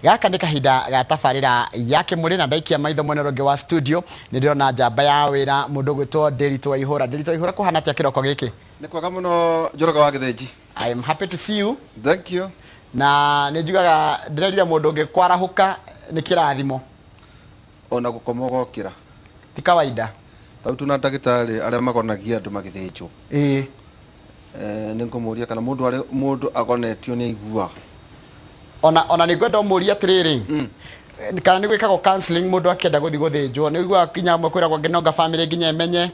Gaka nĩ kahinda ga tabarĩra ya Kĩmũrĩ, na ndaikia maitho mwena ũrĩa ũngĩ wa studio nĩ ndĩrona njamba ya wĩra, mũndũ ũgwĩtwo Ndĩritũ Waihũra. Ndĩritũ Waihũra, kũhana atĩa kĩroko gĩkĩ? Nĩ kwega mũno, Njoroge wa Gĩthĩnji. I am happy to see you. Thank you. Na nĩ njugaga, ndĩrerire mũndũ ũngĩ, kwarahũka nĩ kĩrathimo. Ona gũkoma ũgokĩra. Ti kawaida. Tau tuna ndagĩtarĩ arĩa magonagia andũ magĩthĩnjwo. Eh, nĩ ngũmũria kana mũndũ arĩ mũndũ agonetio nĩ aiguaga. Ona nĩ ngwenda ũmũrie atĩrĩrĩ, kana nĩ gwĩkagwo counseling mũndũ akĩenda gũthiĩ gũthĩnjwo? Nĩ ũiguaga nginya amwe kwĩragwo nginya onga family nginya ĩmenye.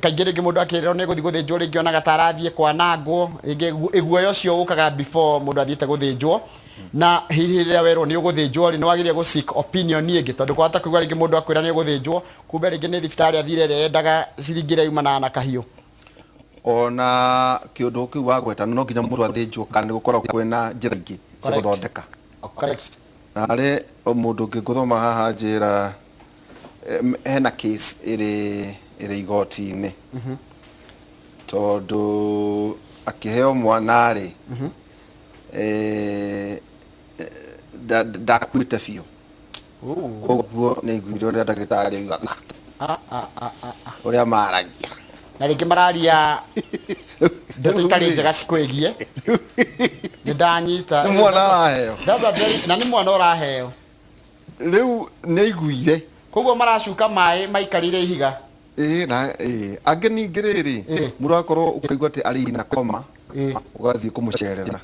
Kaingĩ rĩngĩ mũndũ akĩrwo nĩ gũthiĩ gũthĩnjwo, rĩngĩ onaga ta arathiĩ kwanangwo, rĩngĩ guoya ũcio ũkaga before mũndũ athiĩte gũthĩnjwo. Na hihi rĩrĩa werwo nĩ ũgũthĩnjwo rĩ, nĩ wagĩrĩire gũ seek opinion ĩngĩ? Tondũ kwahota kũigua rĩngĩ mũndũ akwĩra nĩ ũgũthĩnjwo, kumbe rĩngĩ nĩ thibitarĩ athire ĩrĩa yendaga ciringi ĩrĩa yumanaga na kahiũ. Ona kĩũndũ kĩu wagweta, no nginya mũndũ athĩnjwo kana nĩ gũkoragwo kwĩna njĩra ingĩ cia gũthondeka? Correct. Na harĩ mũndũ ũngĩ ngũthoma haha njĩra, hena case ĩrĩ igoti-inĩ, tondũ akĩheo mwana rĩ, ndakuĩte biũ, koguo nĩ aiguire ũrĩa ndagĩtarĩ oigaga, ũrĩa maragia. Na rĩngĩ mararia ndeto itarĩ njega cikwĩgiĩ. Nĩ ndanyita. Nĩ mwana araheo. That's a very, na nĩ mwana ũraheo. Rĩu nĩ aiguire. Koguo maracuka maĩ maikarĩire ihiga. Ĩĩ, na ĩĩ angĩ ningĩ rĩrĩ, mũndũ akorwo ũkaigua atĩ arĩ ina koma, ũgathiĩ kũmũcerera,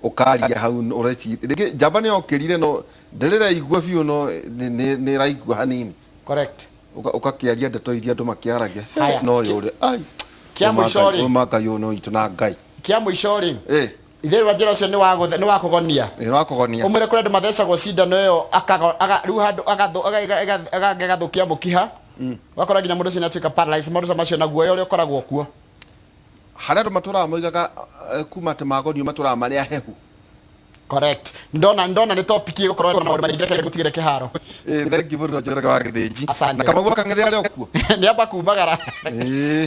ũkaria hau, ũreci rĩngĩ njamba nĩ yokĩrire no ndĩrĩraigua biũ, no nĩ ĩraigua hanini. Ũgakĩaria ndeto iria andũ makĩaragia. Haya. No yũrĩ ai. Kĩa mũico rĩ. Ũyũ ma Ngai, ũyũ no witũ na Ngai. Kĩa mũico rĩ, Ĩĩ. ithe wa njĩra ũcio nĩ wa kũgonia. Ĩĩ, wa kũgonia. Ũmwĩre kũrĩ andũ mathecagwo cindano ĩyo, rĩu handũ agathũkia mũkiha, ũgakora nginya mũndũ ũcio nĩ atuĩka paralyzed, maũndũ ta macio na guoya ũrĩa ũkoragwo kuo. Harĩ andũ matũraga moigaga, kuma atĩ magonio matũraga marĩ ahehu. Correct. Ndona nĩ topic ĩgũkorwo na maũndũ maingĩ, reke ngũtigĩre kĩharo. Ĩĩ, thank you mũno, Njoroge wa Gĩthĩnji. Asante. Na Kamau wa Kang'ethe arĩ o kuo? Nĩ amba kumagara.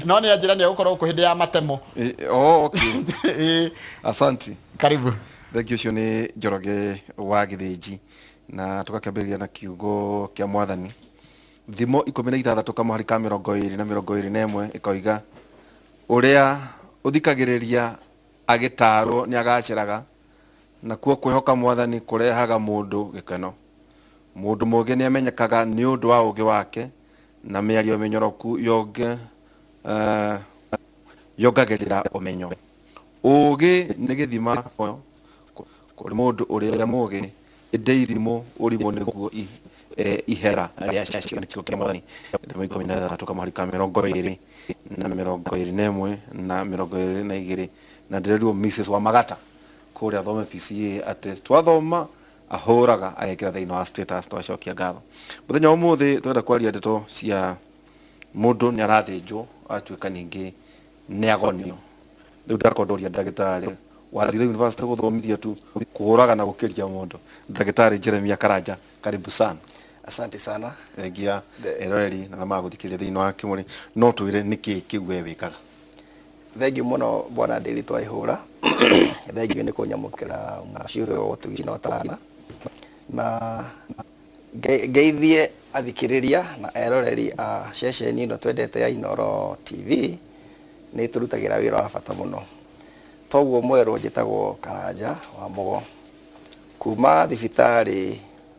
No nĩ anjĩra nĩ egũkorwo gũkũ hĩndĩ ya matemo. Ĩĩ, oh, okay. Ĩĩ. Asante. Karibu. Thank you, ũcio nĩ Njoroge wa Gĩthĩnji. Na tũgakĩambĩrĩria na kiugo kĩa Mwathani. Thimo 16 kamũhari ka 20 na 21 ĩkoiga, ũrĩa ũthikagĩrĩria agĩtaarwo nĩ agacĩraga, nakuo kwĩhoka Mwathani kũrehaga mũndũ gĩkeno. Mũndũ mũũgĩ nĩamenyekaga nĩ ũndũ wa ũũgĩ wake, na mĩario mĩnyoroku yongagĩrĩra ũmenyo. Ũũgĩ nĩ gĩthima kĩa muoyo kũrĩ mũndũ ũrĩa mũũgĩ, ĩndĩ irimũ ũrimũ nĩguo ihera rĩacio. Nĩ kiugo kĩa Mwathani. Thimo 16 kamũhari ka 20 na 21 na 22. Na ndĩrerirwo Mrs Wamagata kũrĩa Thome PCA atĩ twathoma ahũraga agekĩra thĩinĩ wa status, twacokia ngatho. Mũthenya wa ũmũthĩ twenda kwaria ndeto cia mũndũ nĩ arathĩnjwo, atuĩka ningĩ nĩ agonio. Rĩu ndakorwo ndoria ndagĩtarĩ wathire university gũthomithia tu kũhũraga na gũkĩria mũndũ, ndagĩtarĩ Jeremia Karanja, karibu sana. Asante sana. Thengia eroreri na arĩa magũthikĩrĩria thĩinĩ wa Kĩmũrĩ, no twĩre nĩkĩ kĩu we wĩkaga? Thengiũ mũno bwana Ndĩritũ Waihũra, thengiũ nĩ kũnyamũkĩra mũciĩ ũyũ wa ũtugi na ũtana, na ngeithie athikĩrĩria na eroreri a ceceni ĩno twendete ya Inooro TV, nĩ tũrutagĩra wĩra wa bata mũno. Toguo mwerũ, njĩtagwo Karanja wa Mũgo, kuma thibitarĩ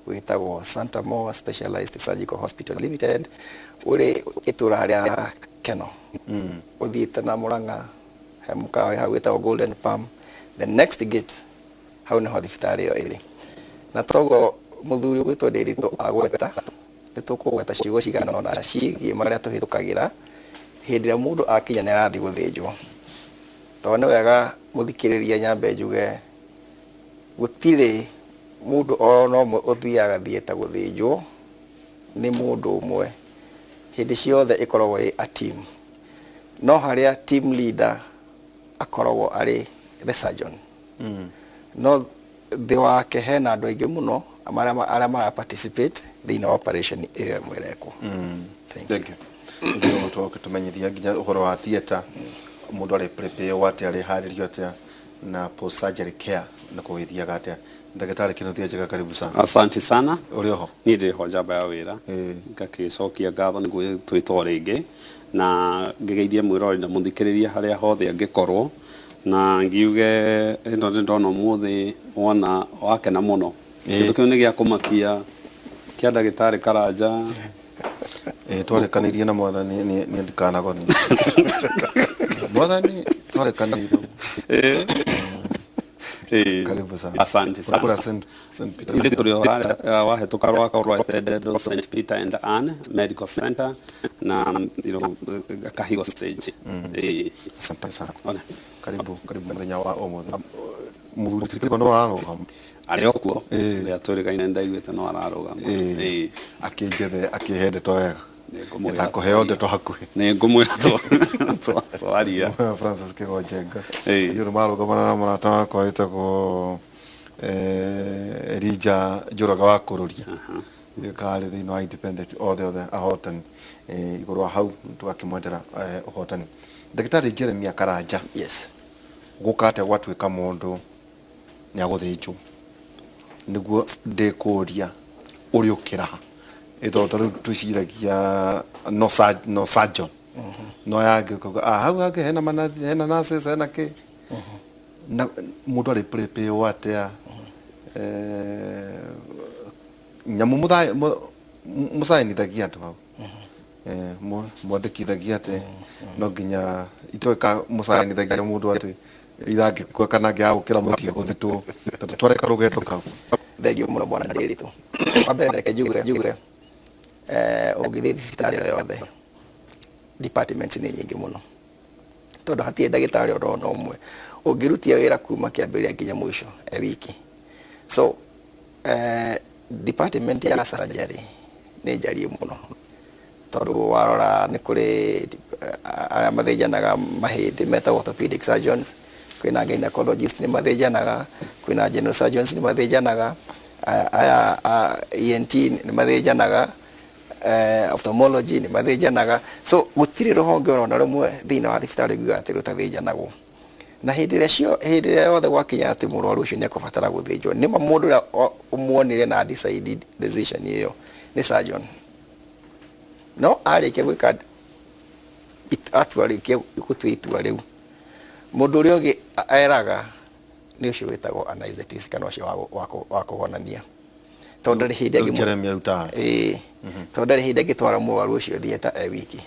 wĩtagwo Santa Mo Specialized Surgical Hospital Limited, ũrĩ itũra rĩa Keno, ũthiĩte na Mũrang'a, he mũkawa wĩ hau wĩtagwo Golden Palm, the next gate, hau nĩho thibitarĩ ĩyo ĩrĩ. Na toguo mũthuri ũgwĩtwo Ndĩritũ agweta, nĩ tũkũgweta ciugo cigana ũna ciĩgiĩ marĩa tũhĩtũkagĩra hĩndĩ ĩrĩa mũndũ akinya nĩ arathiĩ gũthĩnjwo. Tondũ nĩ wega mũthikĩrĩria nyambe njuge, gũtirĩ mũndũ ona ũmwe ũthiaga theatre gũthĩnjwo nĩ mũndũ ũmwe. Hĩndĩ ciothe ĩkoragwo ĩ a team. No harĩa team leader akoragwo arĩ the surgeon. No thĩ wake hena andũ aingĩ mũno arĩa mara participate thĩinĩ wa operation ĩyo ĩmwe ĩrekwo. Thank you. Thank you. Ndio tũmenyithia nginya ũhoro wa theatre, mũndũ arĩ prepare atĩa, arĩ harĩrio atĩa, na post surgery care na kũgĩthiaga atĩa. Ndagĩtarĩ Kĩnuthia Njega, karibu sana. Asante sana. Ũrĩ oho? Niĩ ndĩ ho njamba ya wĩra. Ĩĩ. Ngagĩcokia ngatho nĩ gwĩtwo rĩngĩ na ngĩgeithie mwĩrori na mũthikĩrĩria harĩa hothe angĩkorwo, na ngiuge ĩno nĩ ndona ũmũthĩ wona wakena mũno. Ĩĩ. Kĩndũ kĩu nĩ gĩa kũmakia kĩa ndagĩtarĩ Karanja. Ĩĩ, twarekanĩirie na mwathani nĩ ndikanagoni mwathani twarekanĩirie. Ĩĩ. Ĩĩ. Karibu sana. Asante sana. Ũrĩ kũrĩa St. Peter's? Ithuĩ tũrĩ o harĩa wahĩtũka rwaka rwa St. Peter and Anne Medical Center na Kahigo stage. Ĩĩ. Asante sana. Ona. Karibu, karibu mũthenya wa ũmũthĩ. Mũthuri ti kĩrĩko no ararũgama? Arĩ o kuo. Ĩĩ. Rĩrĩa twĩrĩgaine ndaiguĩte no ararũgama. Ĩĩ. Ĩĩ. Akĩnjethe, akĩhe ndeto wega. Nĩngũmwĩra. Ndakũheo ndeto hakuhĩ. Nĩngũmwĩra twaria. Francis Kĩgonjenga. Ĩĩ. Nĩ marũgamana na mũrata wakwa wĩtagwo Elijah Njoroge wa Kũrũria. Karĩ thĩinĩ wa Independent othe othe ahotani. Igũrũ wa hau tũgakĩmwendera ũhotani. Ndagĩtarĩ Jeremia Karanja. Yes. Gũka atĩa gwatuĩka mũndũ nĩ agũthĩnjwo? Nĩguo ndĩkũria ũrĩ ũkĩraha. Ĩ tondũ ta rĩu twĩciragia no surgeon. No aya angĩ ũkauga, ah, hau hangĩ hena manathi, hena nurses, hena kĩ. Na mũndũ arĩ prepare atĩa? Nyamũ mũcainithagia andũ hau. Mwandĩkithagia atĩ no nginya itoĩ ka mũcainithagia mũndũ atĩ ithangĩkua kana angĩaga gũkĩra mũtige gũthitwo. Tondũ twareka rũgendo kau. Thengiũ mũno bwana Ndiritu. Wa mbere reke njuge, ũngĩthiĩ thibitarĩ o yothe, departments nĩ nyingĩ mũno. Tondũ hatirĩ ndagĩtarĩ ona ũmwe ũngĩrutia wĩra kuma kĩambĩrĩria nginya mũico e wiki. So, department ya surgery nĩ njariĩ mũno. Tondũ warora nĩ kũrĩ arĩa mathĩnjanaga mahĩndĩ metagwo orthopedic surgeons, kwĩna gynecologist nĩ mathĩnjanaga, kwĩna general surgeons nĩ mathĩnjanaga, aya a ENT nĩ mathĩnjanaga, ophthalmology nĩ mathĩnjanaga. So gũtirĩ rũhonge ona rũmwe thĩinĩ wa thibitarĩ nguga atĩ rũtathĩnjanagwo. Na hĩndĩ ĩrĩa cio, hĩndĩ ĩrĩa yothe gwakinya atĩ mũrwaru ũcio nĩ ekũbatara gũthĩnjwo, nĩma mũndũ ũrĩa ũmuonire na decide decision ĩyo nĩ surgeon. No arĩkia gwĩka atuarĩkia gũtua itua rĩu, mũndũ ũrĩa ũngĩ eraga nĩ ũcio wĩtagwo anesthetist kana ũcio wa kũgonania. Tondũ ndarĩ hĩndĩ Rĩu Jeremy arutaga. Ĩĩ. Tondũ ndarĩ hĩndĩ angĩtwara mũrwaru ũcio theatre e wiki.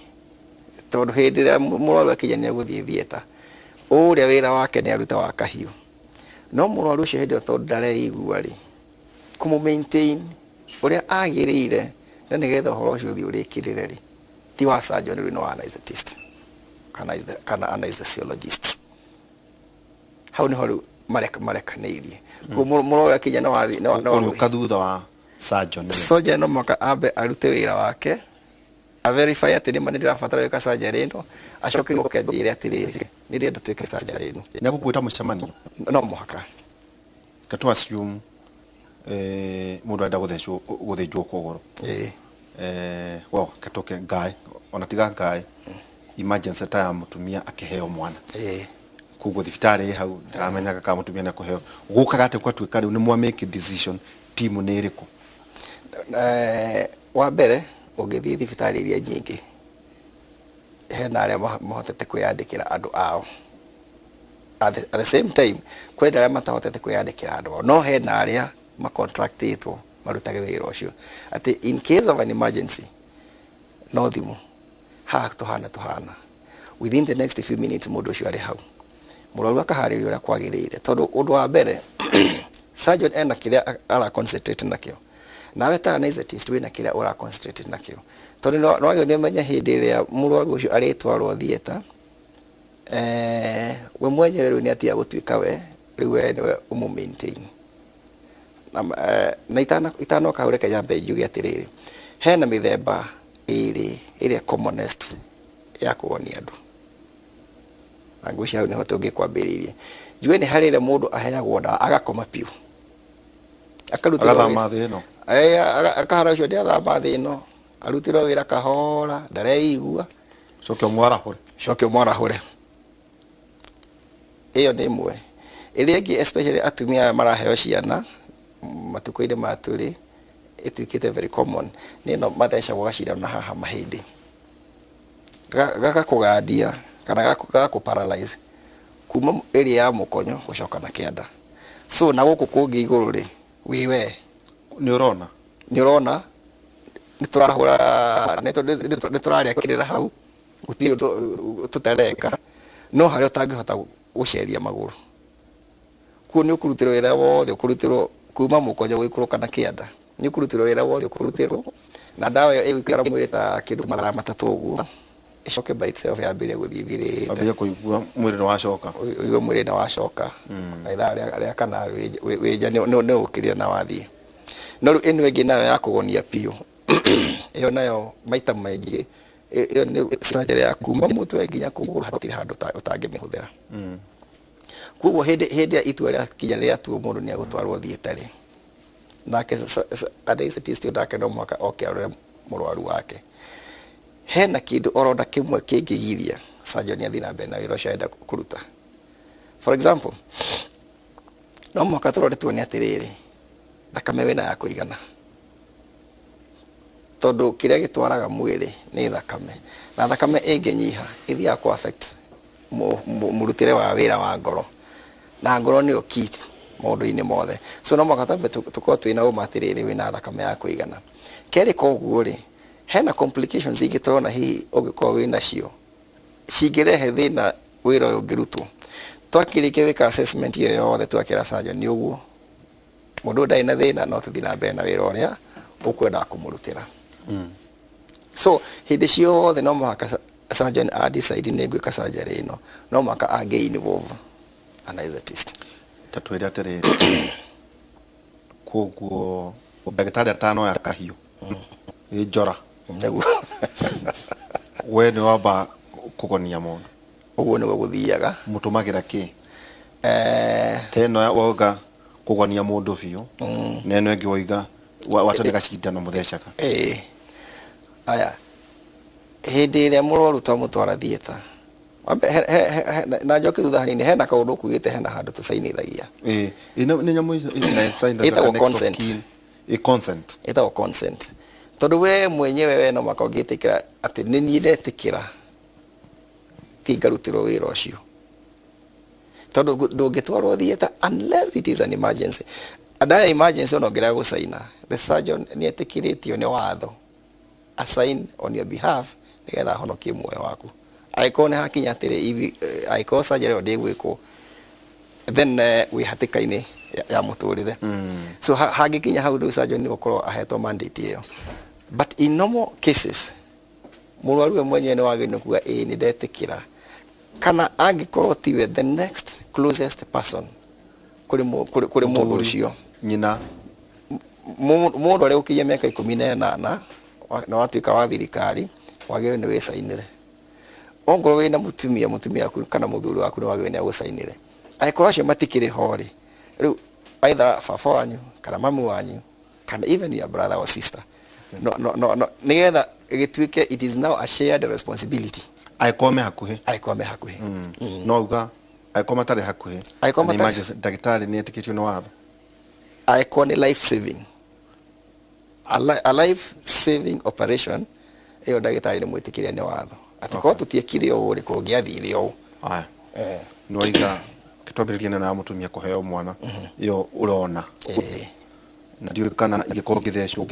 Tondũ hĩndĩ ĩrĩa mũrwaru akinya nĩ egũthiĩ theatre, ũrĩa wĩra wake nĩ aruta wa kahiũ. No mũrwaru ũcio hĩndĩ ĩyo tondũ ndareigua rĩ, kũmũ maintain ũrĩa agĩrĩire na nĩgetha ũhoro ũcio ũthiĩ ũrĩkĩrĩre rĩ, ti wa surgeon rĩu nĩ wa anesthetist kana anesthesiologist. Hau nĩho rĩu marekanĩirie. Koguo mũrwaru akinya no athiĩ, no Ũrĩũka thutha wa surgeon nĩwe. Surgeon no mũhaka ambe arute wĩra wake, a verify atĩ nĩma nĩndĩrabatara gwĩka surgery ĩno, acoke oke anjĩre atĩrĩrĩ, nĩndĩrenda twĩke surgery ĩno. Nĩ egũkwĩta mũcemanio? No mũhaka. Reke tũ assume, mũndũ arenda gũthĩnjwo kũgũrũ. Ĩĩ. Well, reke tũke ngaĩ, ona tiga ngaĩ, emergency ta ya mũtumia akĩheo mwana. Ĩĩ. Koguo thibitarĩ ĩ hau, ndiramenyaga kana mũtumia nĩ ekũheo. Gũkaga atĩ gwatuĩka rĩu nĩ mwa make decision, timu nĩ ĩrĩkũ? Wa mbere, ũngĩthiĩ thibitarĩ iria nyingĩ, hena arĩa mahotete kwĩyandĩkĩra andũ ao. At the same time, kwĩna arĩa matahotete kwĩyandĩkĩra andũ ao, no hena arĩa macontractĩtwo marutage wĩra ũcio. Atĩ in case of an emergency, no thimũ, haha tũhana tũhana. Within the next few minutes mũndũ ũcio arĩ hau. Mũrwaru akaharĩrio ũrĩa kwagĩrĩire. Tondũ ũndũ wa mbere, surgeon ena kĩrĩa ara concentrate nakĩo. Nawe ta anesthetist wĩna kĩrĩa ũra concentrate nakĩo. Tondũ no wagĩrĩirwo nĩ ũmenye hĩndĩ ĩrĩa mũrwaru ũcio arĩtwarwo theatre, we mwenyewe rĩu nĩ atiga gũtuĩka we, rĩu we nĩwe ũmũ maintain. Na itanoka hau reke nyambe njuge atĩrĩrĩ, hena mĩthemba ĩrĩ ĩrĩa commonest ya kũgonia andũ. Na ngwĩciria hau nĩho tũngĩkwambĩrĩirie. Njuge nĩ harĩ ĩrĩa mũndũ aheagwo ndawa agakoma biũ. Akarutĩrwo Agathama wĩra. thĩ ĩno. Akahara ũcio ndĩathama thĩ ĩno. Arutĩrwo wĩra kahora, ndareigua. Coke ũmwarahũre. Coke ũmwarahũre. Ĩyo nĩ ĩmwe. Ĩrĩa ĩngĩ especially atumia aya maraheo ciana, Matukũ-inĩ maya tũrĩ ĩtuĩkĩte very common nĩ ĩno mathecagwo gacindano na haha mahĩndĩ, gagakũgandia kana gagakũ paralyze kuma area ya mũkonyo gũcoka na kĩanda. So na gũkũ kũngĩ igũrũ rĩ, wĩ we. Nĩ ũrona. Nĩ ũrona nĩ tũrahũra, nĩ tũrarĩa kĩrĩra hau, gũtirĩ ũndũ tũtareka, no harĩa ũtangĩhota gũceria magũrũ. Kuo nĩ ũkũrutĩrwo wĩra wothe, ũkũrutĩrwo kuma mũkonyo gũikũrũka na kĩanda, nĩ ũkũrutĩrwo wĩra wothe ũkũrutĩrwo, na ndawa ĩyo ĩgũikara mwĩrĩ ta kĩndũ mathaa 3 ũguo, ĩcoke by itself yambĩrĩrie gũthiĩ ĩthirĩte. Wambĩrĩrie kũigua mwĩrĩ nĩ wacoka. Ũigue mwĩrĩ nĩ wacoka. Na ithaa rĩa kana wĩnja nĩ ũkĩrire na wathiĩ. No rĩu ĩno ĩngĩ nayo ya kũgonia biũ, ĩyo nayo maita maingĩ ĩyo nĩ surgery ya kuma mũtwe nginya kũgũrũ, hatirĩ handũ ũtangĩmĩhũthĩra. Koguo hĩndĩ ya itua rĩa kinya rĩatuo mũndũ nĩ egũtwarwo thiĩtarĩ, nake anesthetist nake no mũhaka oke arore mũrwaru wake. Hena kĩndũ orona kĩmwe kĩngĩgiria surgeon athiĩ na mbere na wĩra ũcio arenda kũruta. For example, no mũhaka tũrore tuone atĩrĩrĩ, thakame wĩna ya kũigana, tondũ kĩrĩa gĩtwaraga mwĩrĩ nĩ thakame, na thakame ĩngĩnyiha ĩthiaga kũ affect mũrutĩre wa wĩra wa ngoro, na ngoro nĩyo key maũndũ-inĩ mothe. So no mũhaka twambe tũkorwo twĩna ũma atĩrĩrĩ, wĩna thakame ya kũigana. Kerĩ, koguo rĩ, hena complications ingĩ tũrona hihi ũngĩkorwo wĩnacio cingĩrehe thĩna wĩra ũyũ ũngĩrutwo. Twakĩrĩkia gwĩka assessment ĩyo yothe, twakĩra surgeon nĩ ũguo mũndũ ũyũ ndarĩ na thĩna, no tũthiĩ na mbere na wĩra ũrĩa ũkwendaga kũmũrutĩra. So hĩndĩ ciothe no mũhaka surgeon a decide nĩ ngwĩka surgery ĩno, no mũhaka angĩ involve anesthetist. Ta twĩre atĩrĩrĩ, koguo ndagĩtarĩ atanoya kahiũ ĩ njora, Nĩguo. We nĩ wamba kũgonia mũndũ? Ũguo nĩguo gũthiaga. Mũtũmagĩra kĩ? Ta ĩno wauga kũgonia mũndũ biũ, na ĩno ĩngĩ wauga wata nĩ gacindano mũthecaga. Ĩĩ, aya, hĩndĩ ĩrĩa mũrwaru twamũtwara theatre, na njoke thutha hanini, hena kaũndũ ũkugĩte, hena handũ tũcainithagia. Ĩĩ, nĩ nyamũ icio sign. Ĩtagwo consent. Ĩ, consent. Ĩtagwo consent, tondũ we mwenyewe we no mũhaka ũngĩtĩkĩra atĩ nĩ niĩ ndetĩkĩra thiĩ ngarutĩrwo wĩra ũcio, tondũ ndũngĩtwarwo theatre unless it is an emergency. Andaya emergency, ona ũngĩrega gũcaina, the surgeon nĩ etĩkĩrĩtio nĩ watho a sign on your behalf nĩgetha ahonokie muoyo waku, angĩkorwo nĩ hakinya atĩrĩ angĩkorwo surgery ĩyo ndĩgwĩkwo, then wĩ hatĩka-inĩ ya mũtũrĩre. So hangĩkinya hau rĩu surgeon nĩ gũkorwo ahetwo mandate ĩyo, but in normal cases mũrwaru we mwenyewe nĩ wagĩrĩirwo kuga ĩĩ, nĩ ndetĩkĩra, kana angĩkorwo tiwe, the next closest person kũrĩ mũndũ ũcio. Nyina. Mũndũ arĩa ũkinyia mĩaka 18 na watuĩka wa thirikari, wagĩrĩirwo nĩ wĩcainĩre. Ongorwo wĩna mũtumia, mũtumia waku kana mũthuri waku nĩ wagĩrĩirwo nĩ agũcainĩre. Angĩkorwo acio matikĩrĩ ho rĩ, rĩu either baba wanyu kana mamu wanyu kana even your brother or sister, no nĩgetha ĩgĩtuĩke it is now a shared responsibility. Angĩkorwo me hakuhĩ. Angĩkorwo me hakuhĩ. No uga angĩkorwo matarĩ hakuhĩ, Angĩkorwo na matarĩ- emergency, ndagĩtarĩ nĩ etĩkĩtio nĩ watho? Angĩkorwo nĩ life saving, a life saving operation, ĩyo ndagĩtarĩ nĩ mwĩtĩkĩria nĩ watho atĩ korwo tũtiekire ũũ rĩ, kũngĩathire ũũ. Aya, nĩ waiga twambĩrĩrie na ya mũtumia kũheo mwana, ĩyo ũrona, na ndiũĩ kana ingĩkorwo ngĩthecwo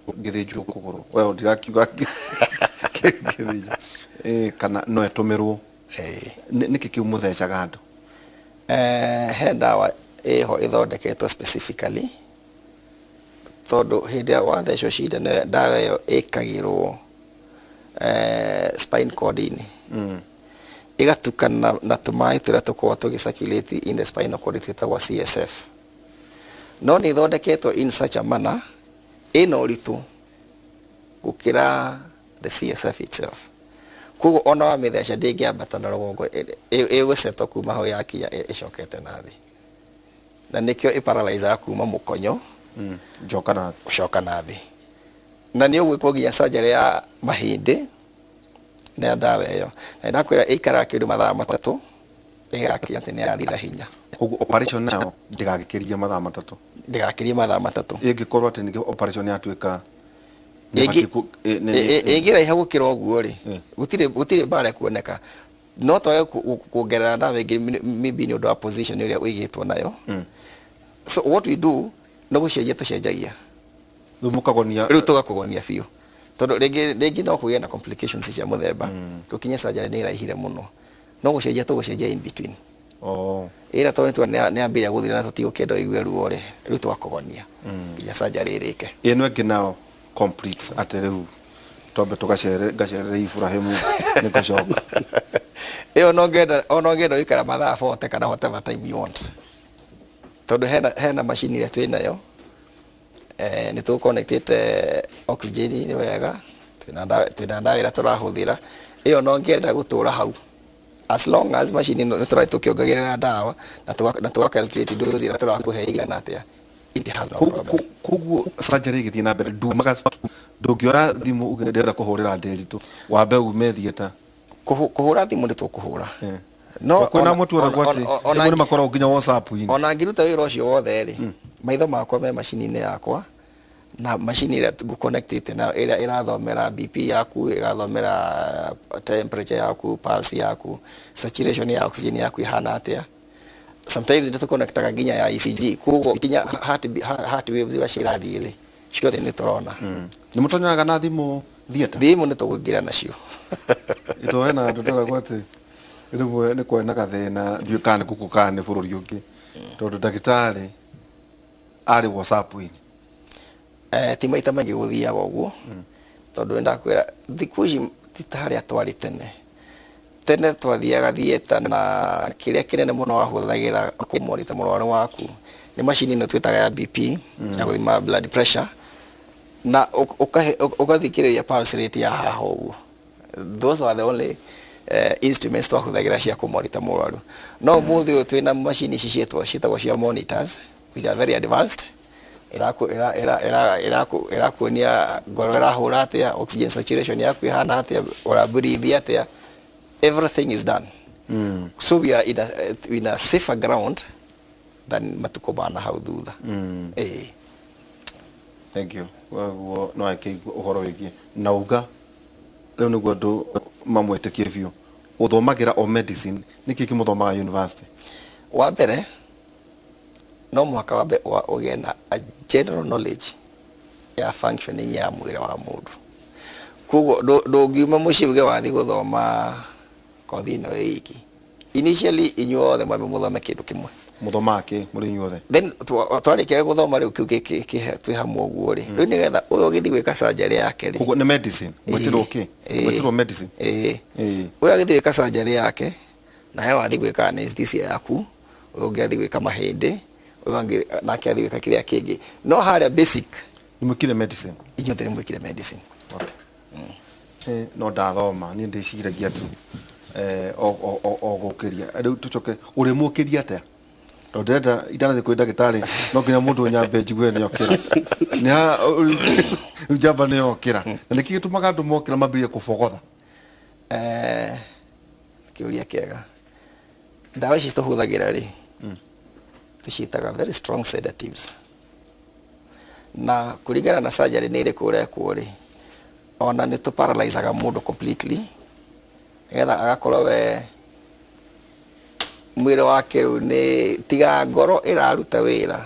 ngĩthĩnjwo kũgũrũ, we ndirakiuga ngĩthĩnjwo, kana no ĩtũmĩrwo? Nĩkĩ kĩu mũthecaga andũ? He ndawa ĩho ĩthondeketwo specifically, tondũ hĩndĩ ĩrĩa wathecwo cindano ĩyo, ndawa ĩyo ĩkagĩrwo spine cord-inĩ, ĩgatukana na tũmaĩ tũrĩa tũkoragwo tũgĩ circulate in the spinal cord twĩtagwo CSF, no nĩ ĩthondeketwo in such a manner ĩna ũritũ gũkĩra the CSF itself. Koguo ona wamĩtheca ndĩngĩambata na rũgongo, ĩgũcetwo kuma hau yakinya ĩcokete na thĩ, na nĩkĩo ĩparalyzaga kuma mũkonyo Njoka na thĩ. Gũcoka na thĩ, na nĩ ũgwĩkwo nginya surgery ya mahĩndĩ na ndawa ĩyo, na ndakwĩra ĩikaraga kĩndũ mathaa 3. Ĩgakinya atĩ nĩ yathira hinya. Koguo operation nayo ndĩgagĩkĩrie mathaa 3? Ndĩgakĩrie mathaa 3. Ĩngĩkorwo atĩ ningĩ operation yatuĩka Ĩngĩraiha gũkĩra ũguo rĩ, gũtirĩ mbara ĩkuoneka, no twage kuongerera ndawa ĩngĩ, maybe nĩ ũndũ wa position ĩrĩa ũigĩtwo nayo. So what we do no gũcenjia tũcenjagia. Rĩu mũkagonia? Rĩu tũgakũgonia biũ, tondũ rĩngĩ rĩngĩ no kũgĩe na complications cia mũthemba gũkinye surgery nĩ ĩraihire mũno, no gũcenjia tũgũcenjia in between. Ĩra tondũ nĩtuona nĩ yambĩrĩria gũthira na tũtigũkĩenda ũigue ruo rĩ, rĩu tũgakũgonia nginya surgery ĩrĩke. Ĩno ĩngĩ nao complete atĩ rĩu twambe tũgacerere, ngacerere Ibrahimu nĩ ngũcoka. Ĩyo no ngenda, ona ũngĩenda gũikara mathaa 40 kana whatever time you want, tondũ hena macini ĩrĩa twĩ nayo, nĩ tũconnectĩte oxygen nĩ wega, twĩna ndawa ĩrĩa tũrahũthĩra. Ĩyo no ngĩenda gũtũra hau as long as macini ĩno nĩ tũrathiĩ tũkĩongagĩrĩra ndawa na tũga calculate dose ĩrĩa tũrakũhe igana atĩa, it has no problem. Koguo surgery ĩgĩthiĩ na mbere ndumaga, ndũngĩoya thimũ uge ndĩrenda kũhũrĩra Ndĩritũ, wambe ume theatre? Kũhũra thimũ nĩ tũkũhũra. No kwĩna amwe tuonagwo atĩ rĩmwe nĩ makoragwo nginya WhatsApp-inĩ. Ona ngĩruta wĩra ũcio wothe rĩ, maitho makwa me macini-inĩ yakwa, na macini ĩrĩa ngũconnectĩte nayo ĩrĩa ĩrathomera BP yaku, ĩgathomera temperature yaku, pulse yaku, saturation ya oxygen yaku ihana atĩa. Sometimes nĩ tũconnectaga nginya ya ECG, koguo nginya heart waves iria cirathiĩ rĩ, ciothe nĩ tũrona. Nĩ mũtonyaga na thimũ theatre? Thimũ nĩ tũkũingĩra nacio. Ito hena andũ ndĩragwo atĩ rĩmwe nĩ kwarĩ na gathĩna, ndiũĩ kana nĩ gũkũ kana nĩ bũrũri ũngĩ, tondũ ndagĩtarĩ arĩ WhatsApp-inĩ. Ti maita maingĩ gũthiaga ũguo, tondũ nĩ ndakwĩra thikũ ici ti ta harĩa twarĩ tene. Tene twathiaga theatre na kĩrĩa kĩnene mũno wahũthagĩra kũmonitor mũrwaru waku nĩ macini ĩno twĩtaga ya BP, ya gũthima blood pressure, na ũgathikĩrĩria pulse rate ya haha ũguo. Those were the only instruments twahũthagĩra cia kũmonitor mũrwaru. No ũmũthĩ ũyũ twĩna macini ici ciĩtagwo cia monitors, which are very advanced. Ĩrakuonia ngoro ĩrahũra atĩa, oxygen saturation yaku ĩhana atĩa, ũrabreathe atĩa, everything is done. So we are in a safer ground than matukũ mana hau thutha. Ĩĩ. Thank you. Koguo no akĩigua ũhoro wĩgiĩ na uga rĩu nĩguo andũ mamwĩtĩkie biũ, ũthomagĩra o medicine, nĩkĩ kĩmũthomaga university? Wa mbere no mũhaka wambe ũgĩe na a general knowledge ya functioning ya mwĩrĩ wa mũndũ. Koguo ndũngiuma mũciĩ uge wathiĩ gũthoma kothi ĩno ĩ iki. Initially inyuothe mwambe mũthome kĩndũ kĩmwe. Mũthomaga kĩ mũrĩ inyuothe? Then twarĩkia gũthoma rĩu kĩu twĩ hamwe ũguo rĩ, rĩu nĩgetha ũyũ ũgĩthiĩ gwĩka surgery yake rĩ. Koguo nĩ medicine mwĩtirwo kĩ? Ĩĩ. Mwĩtirwo medicine? Ĩĩ. Ĩĩ. Ũyũ agĩthiĩ gwĩka surgery yake, nawe wathiĩ gwĩka anesthesia yaku, ũyũ ũngĩ athiĩ gwĩka mahĩndĩ, ũyũ ũngĩ nake athiĩ gwĩka kĩrĩa kĩngĩ, no harĩa basic Nĩ mwĩkire medicine? Inyuothe nĩ mwĩkire medicine. Okay. No ndathoma niĩ ndĩciragia tu o gũkĩria. Rĩu tũcoke ũrĩ mũkĩria atĩa, tondũ ndĩrenda itanathiĩ kwĩ ndagĩtarĩ no nginya mũndũ nyambe njigue nĩ okĩra. Nĩ ha rĩu njamba nĩ yokĩra, na nĩkĩ gĩtũmaga andũ mokĩra mambĩrĩrie kũbogotha? Kĩũria kĩega. Ndawa ici tũhũthagĩra rĩ, tũciĩtaga very strong sedatives, na kũringana na surgery nĩ ĩrĩkũ ũrekwo rĩ, ona nĩ tũparalyzaga mũndũ completely, nĩgetha agakorwo we mwĩrĩ wake rĩu nĩ tiga ngoro ĩraruta wĩra,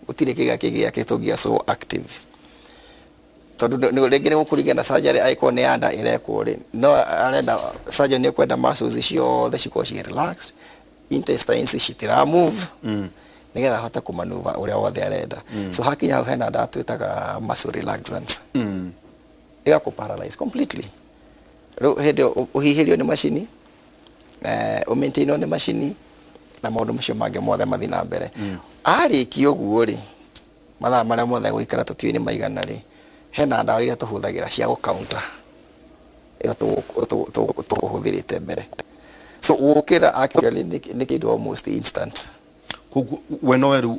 gũtirĩ kĩga kĩngĩ gĩake tũngia so active, tondũ rĩngĩ nĩ gũkũringana na surgery. Angĩkorwo nĩ ya nda ĩrekwo rĩ, no arenda surgeon nĩ ekwenda muscles ciothe cikorwo ci relaxed, intestines citira move, nĩgetha ahote kũmanuva ũrĩa wothe arenda. So hakinya hau hena ndawa twĩtaga muscle relaxants, ĩgakũ paralyze completely. Rĩu hĩndĩ ĩyo ũhihĩrio nĩ macini, ũmaintainwo nĩ macini, na maũndũ macio mangĩ mothe mathiĩ na mbere. Arĩkia ũguo rĩ, mathaa marĩa mothe gũikara tũtiũĩ nĩ maigana rĩ, hena ndawa iria tũhũthagĩra cia gũ-counter ĩyo tũkũhũthĩrĩte mbere. So gũkĩra actually nĩ kĩndũ almost instant. Koguo we nowe rĩu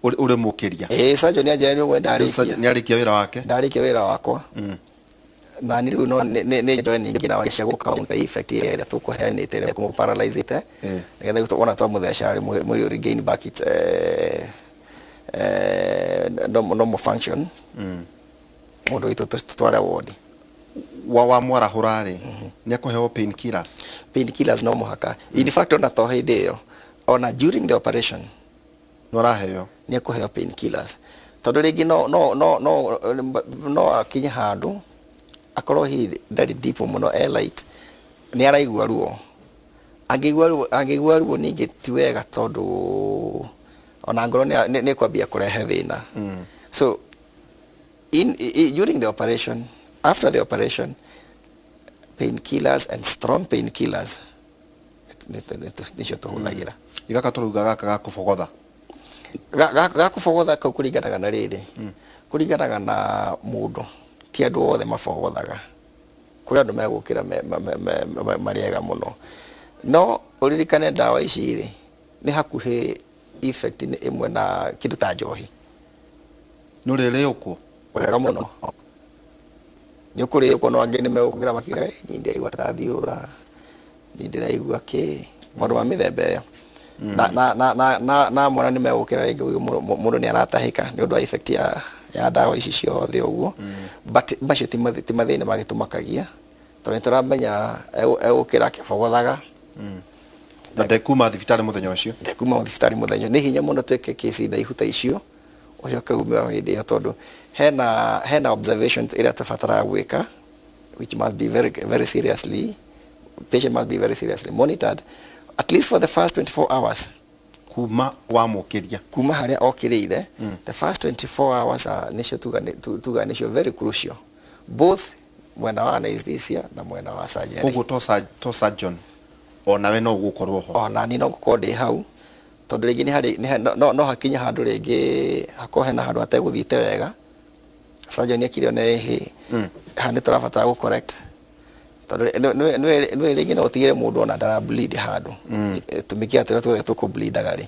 ũrĩ mũkĩria? Ĩĩ, surgeon anjĩra nĩ ũguo ndarĩkia. Nĩ arĩkia wĩra wake. Ndarĩkia wĩra wakwa. Na nĩ rĩu no nĩ join ingĩ ndawa cia gũ counter effect ĩrĩa tũkũheanĩte ĩrĩa kũmũ paralyze nĩgetha rĩu wona twamũtheca rĩ, mwĩrĩ ũ regain back its normal function. Mũndũ witũ tũtware ward. Wa mwarahũra rĩ, nĩ akũheo pain killers? Painkillers no mũhaka. In fact, ona to hĩndĩ ĩyo, ona during the operation nĩ araheo? Nĩ ekũheo painkillers, tondũ rĩngĩ no akinye handũ akorwo hihi ndarĩ deep mũno, e light, nĩ araigua ruo. Angĩigua ruo ningĩ ti wega, tondũ ona ngoro nĩ ĩkwambia kũrehe thĩna. So during the operation, after the operation, painkillers and strong painkillers nĩcio tũhũthagĩra. Igaka tũrauga gaka ga kũbogotha? Ga kũbogotha kau kũringanaga na rĩrĩ, kũringanaga na mũndũ. Ti andũ othe mabogothaga. Kũrĩ andũ megũkĩra marĩ ega mũno. No ũririkane ndawa ici rĩ, nĩ hakuhĩ effect nĩ ĩmwe na kĩndũ ta njohi. Nĩ ũrĩrĩũkwo? Wega mũno, nĩ ũkũrĩũkwo. No angĩ nĩ megũkĩra makiuga, "Eh, niĩ ndĩraigua ta thiũra, niĩ ndĩraigua kĩ," maũndũ ma mĩthemba ĩyo. Na mwana nĩ megũkĩra rĩngĩ ũyũ mũndũ nĩ aratahĩka nĩ ũndũ wa effect ya ndawa ici ciothe ũguo. But macio ti mathĩna magĩtũmakagia, tondũ nĩ tũramenya egũkĩra akĩbogothaga. Na ndekuma thibitarĩ mũthenya ũcio? Ndekuma thibitarĩ mũthenya. Nĩ hinya mũno twĩke kesi ndaihu ta icio ũcoke ume o hĩndĩ ĩyo, tondũ hena observation ĩrĩa tũbataraga gwĩka, which must be very very seriously, patient must be very seriously monitored at least for the first 24 hours. Kuma wamũkĩria? Kuma harĩa okĩrĩire. The first 24 hours are nĩcio tuga nĩcio very crucial, both mwena wa anesthesia na mwena wa surgery. Koguo to surgeon, onawe no ũgũkorwo ho? Ona niĩ no ngũkorwo ndĩ hau, tondũ rĩngĩ nĩ harĩ no hakinye handũ rĩngĩ hakorwo hena handũ hategũthiĩte wega, surgeon akire one ĩhĩ haha nĩ tũrabatara gũ correct, tondũ nĩ rĩngĩ no ũtigĩre mũndũ ona ndara bleed handũ. Tũmĩkiha tũrĩa tuothe tũkũ bleedaga rĩ,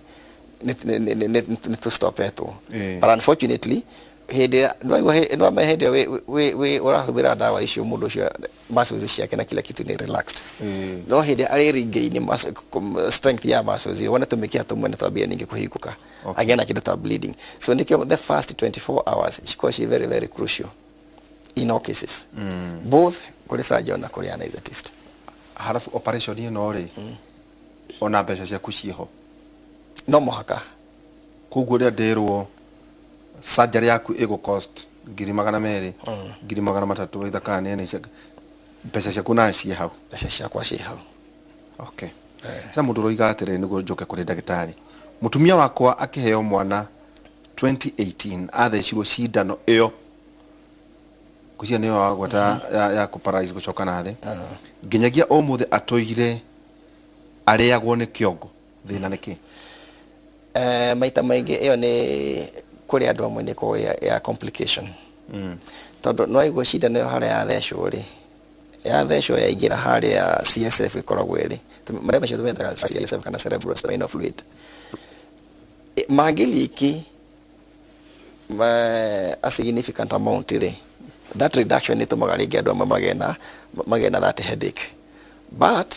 nĩ tũstopetwo. But unfortunately, hĩndĩ ĩrĩa nĩwaigua nĩwamenya hĩndĩ ĩyo wĩ ũrahũthĩra ndawa icio, mũndũ ũcio muscles ciake na kila kitu nĩ relaxed. No hĩndĩ ĩrĩa arĩ regain strength ya muscles, wone tũmĩkiha tũmwe nĩ twambia ningĩ kũhingũka, agĩa na kĩndũ ta bleeding. So nĩkĩo the first 24 hours cikoragwo ci very very crucial in all cases, both kũrĩ surgeon na kũrĩ anesthetist. Harabu operation ĩno rĩ, ona mbeca ciaku ciĩho? No mũhaka. Koguo rĩrĩa ndĩrwo surgery yaku ĩgũ cost 200,000, 300,000, itha kana nĩ cia mbeca ciaku na ciĩ hau? Mbeca ciakwa ciĩ hau. Okay. Hena mũndũ ũroiga atĩrĩrĩ, nĩguo njoke kũrĩ ndagĩtarĩ, mũtumia wakwa akĩheo mwana 2018 athecirwo cindano ĩyo, ngwĩciria nĩyo wagweta ya kũ-paralyze gũcoka na thĩ, nginyagia ũmũthĩ atũire arĩagwo nĩ kĩongo. Thĩna nĩ kĩ? Maita maingĩ ĩyo nĩ kũrĩ andũ amwe nĩ ĩkoragwo ya complication, tondũ no aigua cindano ĩyo harĩa yathecwo rĩ, yathecwo yaingĩra harĩa CSF ĩkoragwo ĩrĩ, marĩa macio tũmetaga CSF kana cerebrospinal fluid, mangĩleak a significant amount rĩ, that reduction nĩ ĩtũmaga rĩngĩ andũ amwe magĩe na that headache. But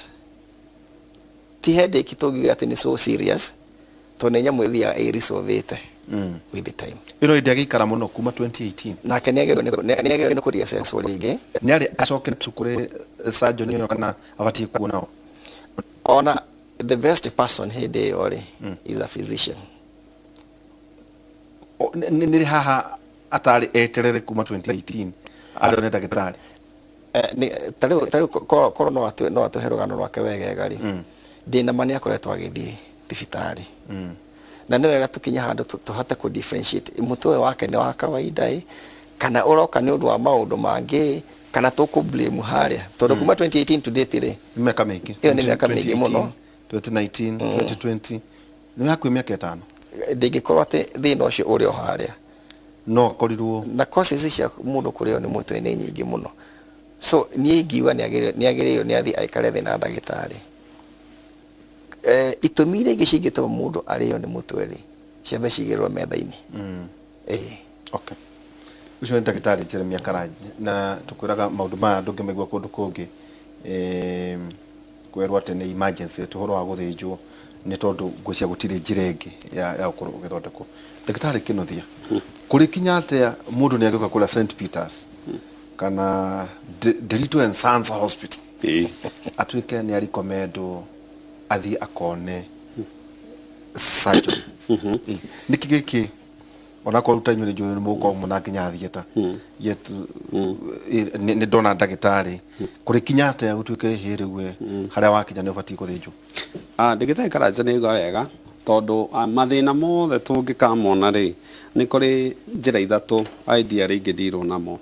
ti headache tũngiuga atĩ nĩ so serious, tondũ nĩ nyamũ ĩthiaga ĩresolvĩte with the time. Ĩno ĩndĩ agĩikara mũno kuma 2018. Nake nĩ agĩrĩirwo nĩ kũreassesswo rĩngĩ. Nĩ arĩ acoke kũrĩ surgeon ĩyo kana abatiĩ kuona o? Ona the best person hĩndĩ ĩyo rĩ is a physician. Nĩ haha atarĩ eterere kuma 2018 arĩ nĩ ndagĩtarĩ? Ta rĩu korwo no atũhe rũgano rwake wegega rĩ, ndĩna ma nĩ akoretwo agĩthiĩ thibitarĩ. Na nĩ wega tũkinye handũ tũhote kũ differentiate mũtwe ũyũ wake nĩ wa kawaida ĩ, kana ũroka nĩ ũndũ wa maũndũ mangĩ, kana tũkũ blame harĩa, tondũ kuma 2018 to date rĩ, nĩ mĩaka mĩingĩ. Ĩyo nĩ mĩaka mĩingĩ mũno. 2019, 2020, nĩ hakuhĩ mĩaka 5. Ndĩngĩkorwo atĩ thĩna ũcio ũrĩ o harĩa. No akorirwo. Na causes cia mũndũ kũrĩo nĩ mũtwe nĩ nyingĩ mũno. So niĩ ingiuga nĩ agĩrĩirwo nĩ athiĩ aikare thĩ na ndagĩtarĩ. Itũmi iria ingĩ cingĩtũma mũndũ arĩo nĩ mũtwe rĩ, ciambe cigĩrwo metha-inĩ. Okay. Ũcio nĩ ndagĩtarĩ Jeremiah Karanja, na tũkwĩraga maũndũ maya ndũngĩmaigua kũndũ kũngĩ. Kwĩrwo atĩ nĩ emergency, ti ũhoro wa gũthĩnjwo, nĩ tondũ ngwĩciria gũtirĩ njĩra ĩngĩ ya gũkorwo ũgĩthondekwo. Ndagĩtarĩ Kĩnuthia, kũrĩ kinya atĩa mũndũ nĩ angĩũka kũrĩa St Peters kana Nderitu and Sons Hospital, atuĩke nĩ arecommendwo athiĩ akone surgeon? Nĩkĩ gĩkĩ, onakorwo ta inyuĩ nĩ njũĩ nĩ mũgũkorwo mũna nginya theatre, yet nĩ ndona ndagĩtarĩ, kũrĩ kinya atĩa gũtuĩke hĩ rĩu we harĩa wakinya nĩ ũbatiĩ gũthĩnjwo? Ndagĩtarĩ Karanja nĩ auga wega, tondũ mathĩna mothe tũngĩkamona rĩ, nĩ kũrĩ njĩra ithatũ ideally ingĩndirwo namo.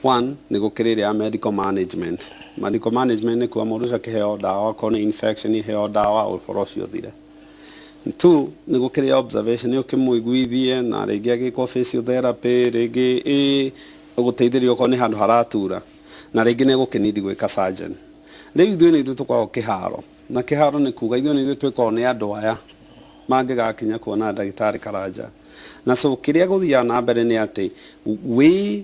One, nĩ gũkĩrĩ ĩrĩa ya medical management. Medical management nĩ kuga mũndũ ũcio akĩheo ndawa, okorwo nĩ infection iheo ndawa, ũhoro ũcio ũthire. Two, nĩ gũkĩrĩ observation, nĩ ũkĩmũiguithie na rĩngĩ agĩkwo physiotherapy, rĩngĩ gũteithĩrĩrio okorwo nĩ handũ haratura, na rĩngĩ nĩ egũkĩnidi gwĩka surgeon. Rĩu ithuĩ nĩ ithuĩ tũkoragwo kĩharo, na kĩharo nĩ kuga ithuĩ nĩ ithuĩ twĩkoragwo nĩ andũ aya mangĩgakinya kuona ndagĩtarĩ Karanja. Na so kĩrĩa gũthiaga na mbere nĩ atĩ wĩ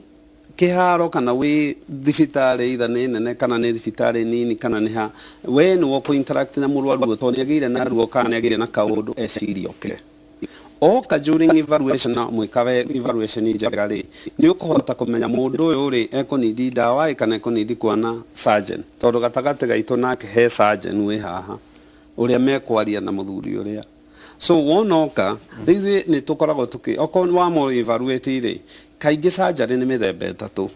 kĩharo kana wĩ thibitarĩ, either nĩ nene kana nĩ thibitarĩ nini kana nĩ ha, we nĩwe ũkũ interact na mũrwaru, tondũ nĩ agĩire na ruo kana nĩ agĩire na kaũndũ eciria oke oka during evaluation, na mwĩka we evaluation njega rĩ, nĩ ũkũhota kũmenya mũndũ ũyũ rĩ ekũnidi ndawa ĩ kana ekũnidi kuona surgeon, tondũ gatagatĩ gaitũ nake he surgeon wĩ haha ũrĩa mekwaria na mũthuri ũrĩa. So wona oka rĩu, ithuĩ nĩ tũkoragwo tũkĩ okorwo wamũ evaluate rĩ, kaingĩ surgery nĩ mĩthemba ĩtatũ.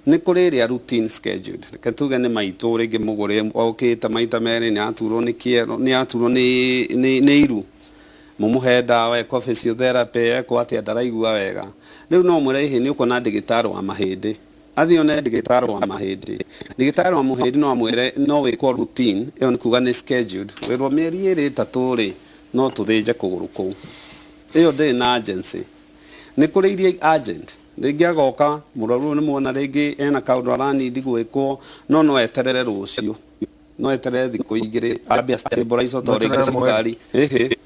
Nĩ kũrĩ ĩrĩa routine scheduled, reke tuge nĩ maitũ rĩngĩ mũgũre okĩte maita merĩ, nĩ aturwo nĩ kĩero, nĩ aturwo nĩ iru, mũmũhe ndawa, eko physiotherapy, eko atĩa, ndaraigua wega. Rĩu no mwĩre ĩhĩ nĩ ũkuona ndagĩtarĩ wa mahĩndĩ, athiĩ one ndagĩtarĩ wa mahĩndĩ. Ndagĩtarĩ wa mahĩndĩ no amwĩre no wĩkwo routine, ĩyo nĩ kuga nĩ scheduled, wĩrwo mĩeri 2 3 rĩ, no tũthĩnje kũgũrũ kũu. Ĩyo ndĩrĩ na urgency. Nĩ kũrĩ iria urgent, rĩngĩ agoka mũrwaru ũyũ nĩ muona rĩngĩ ena kaũndũ aranidi gwĩkwo, no eterere rũciũ, no eterere thikũ 2 ambia stabilize, to rĩngĩ cukari. Ĩhĩ,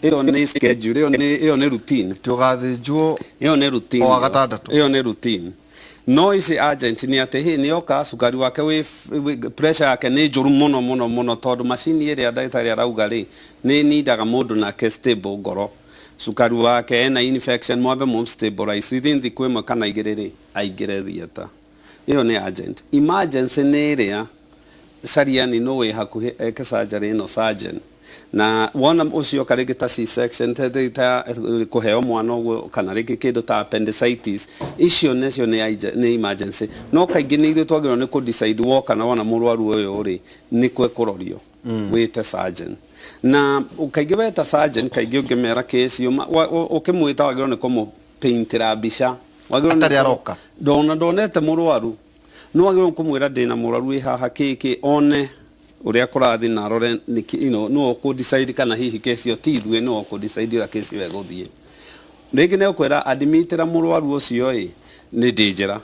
ĩyo nĩ schedule, ĩyo nĩ routine. Ti ũgathĩnjwo Ĩyo nĩ routine. o wa gatandatũ. Ĩyo nĩ routine. No ici urgent nĩ atĩ hĩ nĩ oka cukari wake wĩ pressure yake nĩ njũru mũno mũno mũno, tondũ macini ĩrĩa ndagĩtarĩ arauga rĩ, nĩ nindaga mũndũ nake stable ngoro, cukari wake, ena infection, mwambe mũ stabilize within thikũ 1 kana 2 rĩ, aingĩre theatre. Ĩyo nĩ urgent. Emergency nĩ ĩrĩa cariani no wĩ hakuhĩ eke surgery ĩno, surgeon, na wona ũcio oka rĩngĩ ta C-section, ta kũheo mwana ũguo, kana rĩngĩ kĩndũ ta appendicitis, icio nacio nĩ emergency. No kaingĩ nĩ ithuĩ twagĩrĩirwo nĩ kũ decide woka na wona mũrwaru ũyũ rĩ, nĩ kwekũrorio wĩte surgeon. Na kaingĩ weta surgeon, kaingĩ ũngĩmera case ũkĩmwĩta wagĩrĩirwo nĩ kũmũpaintĩra mbica. Wagĩrĩirwo nĩ Atarĩ aroka. Ndona ndonete mũrwaru, no wagĩrĩirwo kũmwĩra ndĩna mũrwaru wĩ haha kĩkĩ, one ũrĩa kũrathiĩ na arore nĩkĩ, nĩwe ũkũ decide kana hihi kesi ĩyo ti ithuĩ, nĩwe ũkũ decide ũrĩa kesi ĩyo ĩgũthiĩ. Rĩngĩ nĩ ũkwĩra admitĩra mũrwaru ũcio ĩ nĩ ndĩ njĩra,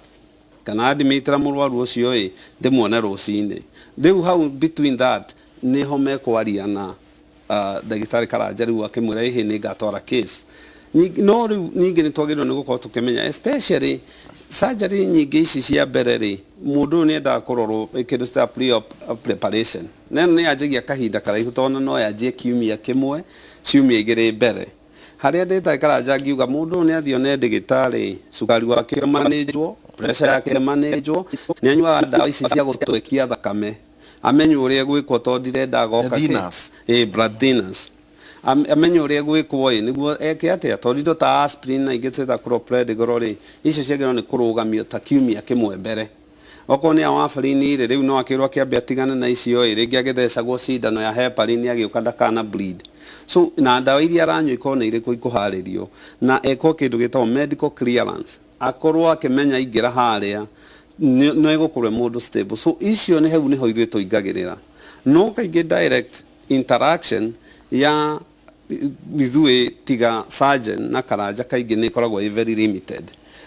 kana admitĩra mũrwaru ũcio ĩ ndĩmuone rũcinĩ. Rĩu hau between that nĩho mekwaria na ndagĩtarĩ Karanja, rĩu akĩmwĩra ĩhĩ nĩ ngatwara case. No rĩu ningĩ nĩ twagĩrĩirwo nĩ gũkorwo tũkĩmenya, especially surgery nyingĩ ici cia mbere rĩ, mũndũ ũyũ nĩ endaga kũrorwo kĩndũ ta pre-op preparation, na ĩno nĩ yanjagia kahinda karaihu, tondũ no yanjie kiumia 1, ciumia 2 mbere. Harĩa ndĩtarĩ Karanja ngiuga mũndũ ũyũ nĩ athiĩ one ndĩgĩtarĩ, cukari wake manĩnjwo, pressure yake manĩnjwo, nĩ anyuaga ndawa ici cia gũtwekia thakame, amenye ũrĩa gwĩkwo, tondũ ndirenda agoka Thinners. Ĩ, blood thinners. Amenye ũrĩa gwĩkwo ĩ nĩguo eke atĩa, tondũ indo ta aspirin na ingĩ twĩta clopidogrel rĩ, icio ciagĩrĩirwo nĩ kũrũgamio ta kiumia 1 mbere. Okorwo nĩ ya warfarin rĩ, rĩu no akĩrwo akĩambe atigane na icio ĩ, rĩngĩ agĩthecagwo cindano ya heparin agĩũka ndakana bleed. So na ndawa iria aranyua ikorwo nĩ irĩkũ ikũharĩrio, na ekwo kĩndũ gĩtagwo medical clearance, akorwo akĩmenya aingĩra harĩa nĩ egũkorwo mũndũ stable. So icio nĩ hau nĩho ithuĩ tũingagĩrĩra. No kaingĩ direct interaction ya ithuĩ tiga surgeon na Karanja kaingĩ nĩ ĩkoragwo ĩ very limited.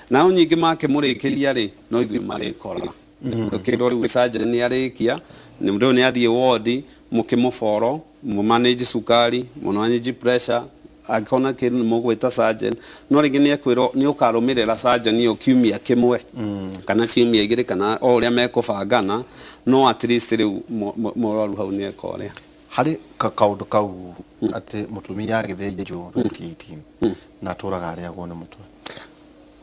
Nao nyingĩ makĩmũrĩkĩria rĩ, no ithuĩ marĩkora ũkĩrwo rĩu surgeon nĩ arĩkia, nĩ rĩu nĩ athiĩ ward, mũkĩmũboro, mũmanage cukari, mũmanage pressure. Angĩkorwo na kĩndũ nĩ mũgwĩta surgeon, no rĩngĩ nĩ ekwĩrwo nĩ ũkarũmĩrĩra surgeon ĩyo kiumia kĩmwe kana ciumia 2 kana o ũrĩa mekũbangana, no at least rĩu mũrwaru hau nĩ eka ũrĩa. Harĩ kaũndũ kau atĩ mũtumia agĩthĩnjwo 2018 na atũraga arĩagwo nĩ mũtwe.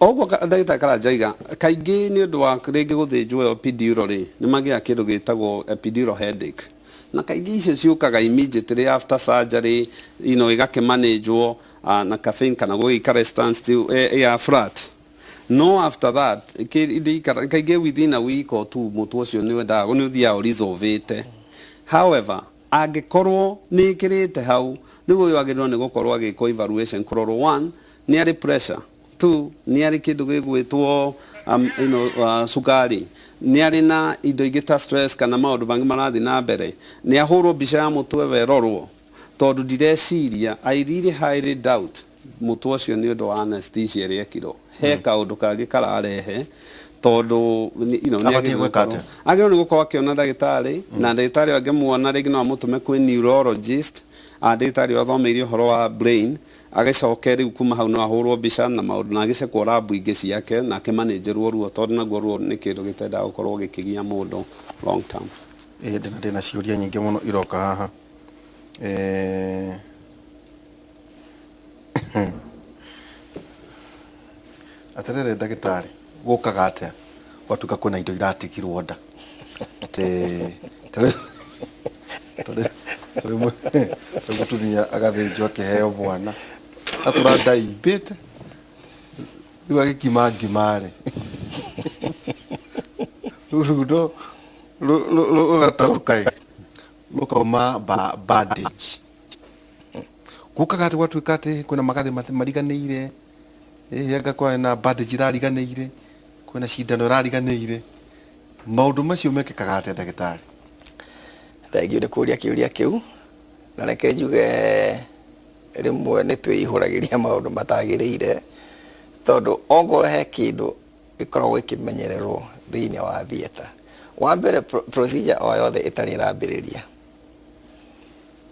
Oguo ndagĩtarĩ Karanja kaingĩ nĩ ũndũ wa rĩngĩ gũthĩnjwo ĩyo epidural rĩ, nĩ magĩaga kĩndũ gĩtagwo epidural headache, na kaingĩ icio ciũkaga immediately after surgery, ĩgakĩmanĩnjwo na caffeine kana gũgĩikara standstill ya flat. No after that kaingĩ within a week or two mũtwe ũcio nĩ wendaga nĩ ũthiaga ũresolvĩte. However, angĩkorwo nĩ ĩkĩrĩte hau, rĩu ũyũ agĩrĩirwo nĩ gũkorwo agĩkwo evaluation, kũrorwo one, nĩ arĩ pressure, two, nĩ arĩ kĩndũ gĩgwĩtwo cukari, nĩ arĩ na indo ingĩ ta stress kana maũndũ mangĩ marathiĩ na mbere, nĩ ahũrwo mbica ya mũtwe werorwo, tondũ ndireciria, I really highly doubt mũtwe ũcio nĩ ũndũ wa anesthesia ĩrĩa ĩkirwo. He kaũndũ kangĩ kararehe, tondũ nĩ Abatiĩ agĩrĩirwo gwĩka gũkorwo- atĩa? Agĩrĩirwo nĩ gũkorwo akĩona ndagĩtarĩ, na ndagĩtarĩ angĩmuona rĩngĩ no amũtũme kwĩ neurologist, ndagĩtarĩ ũrĩa ũthomeire ũhoro wa brain, agĩcoke rĩu kuma hau no ahũrwo mbica na maũndũ na agĩcekwo rabu ingĩ ciake na akĩmanĩnjĩrwo ruo, tondũ naguo ruo nĩ kĩndũ gĩtendaga gũkorwo gĩkĩgia mũndũ long term. Ĩĩ, ndĩna ciũria nyingĩ mũno iroka haha. Atĩrĩrĩ ndagĩtarĩ, gũkaga atĩa gwatuĩka kwĩna indo iratigirwo nda? Atĩ tarĩu mũtumia agathĩnjwo akĩheo mwana, atũra nda imbĩte, rĩu agĩkima ngima rĩ, rũrundo rũgatarũka ĩ, rũkauma bandage. Gũkaga atĩ gwatuĩka atĩ kwĩna magathĩ mariganĩire, ĩĩ anga kwĩna bandage irariganĩire, kwĩna cindano ĩrariganĩire, maũndũ macio mekĩkaga atĩa ndagĩtarĩ? Thengiũ nĩ kũria kĩũria kĩu, na reke njuge rĩmwe nĩ twĩihũragĩria maũndũ matagĩrĩire, tondũ ongorwo he kĩndũ gĩkoragwo gĩkĩmenyererwo thĩinĩ wa theatre. Wa mbere, procedure o yothe ĩtarĩ ĩrambĩrĩria,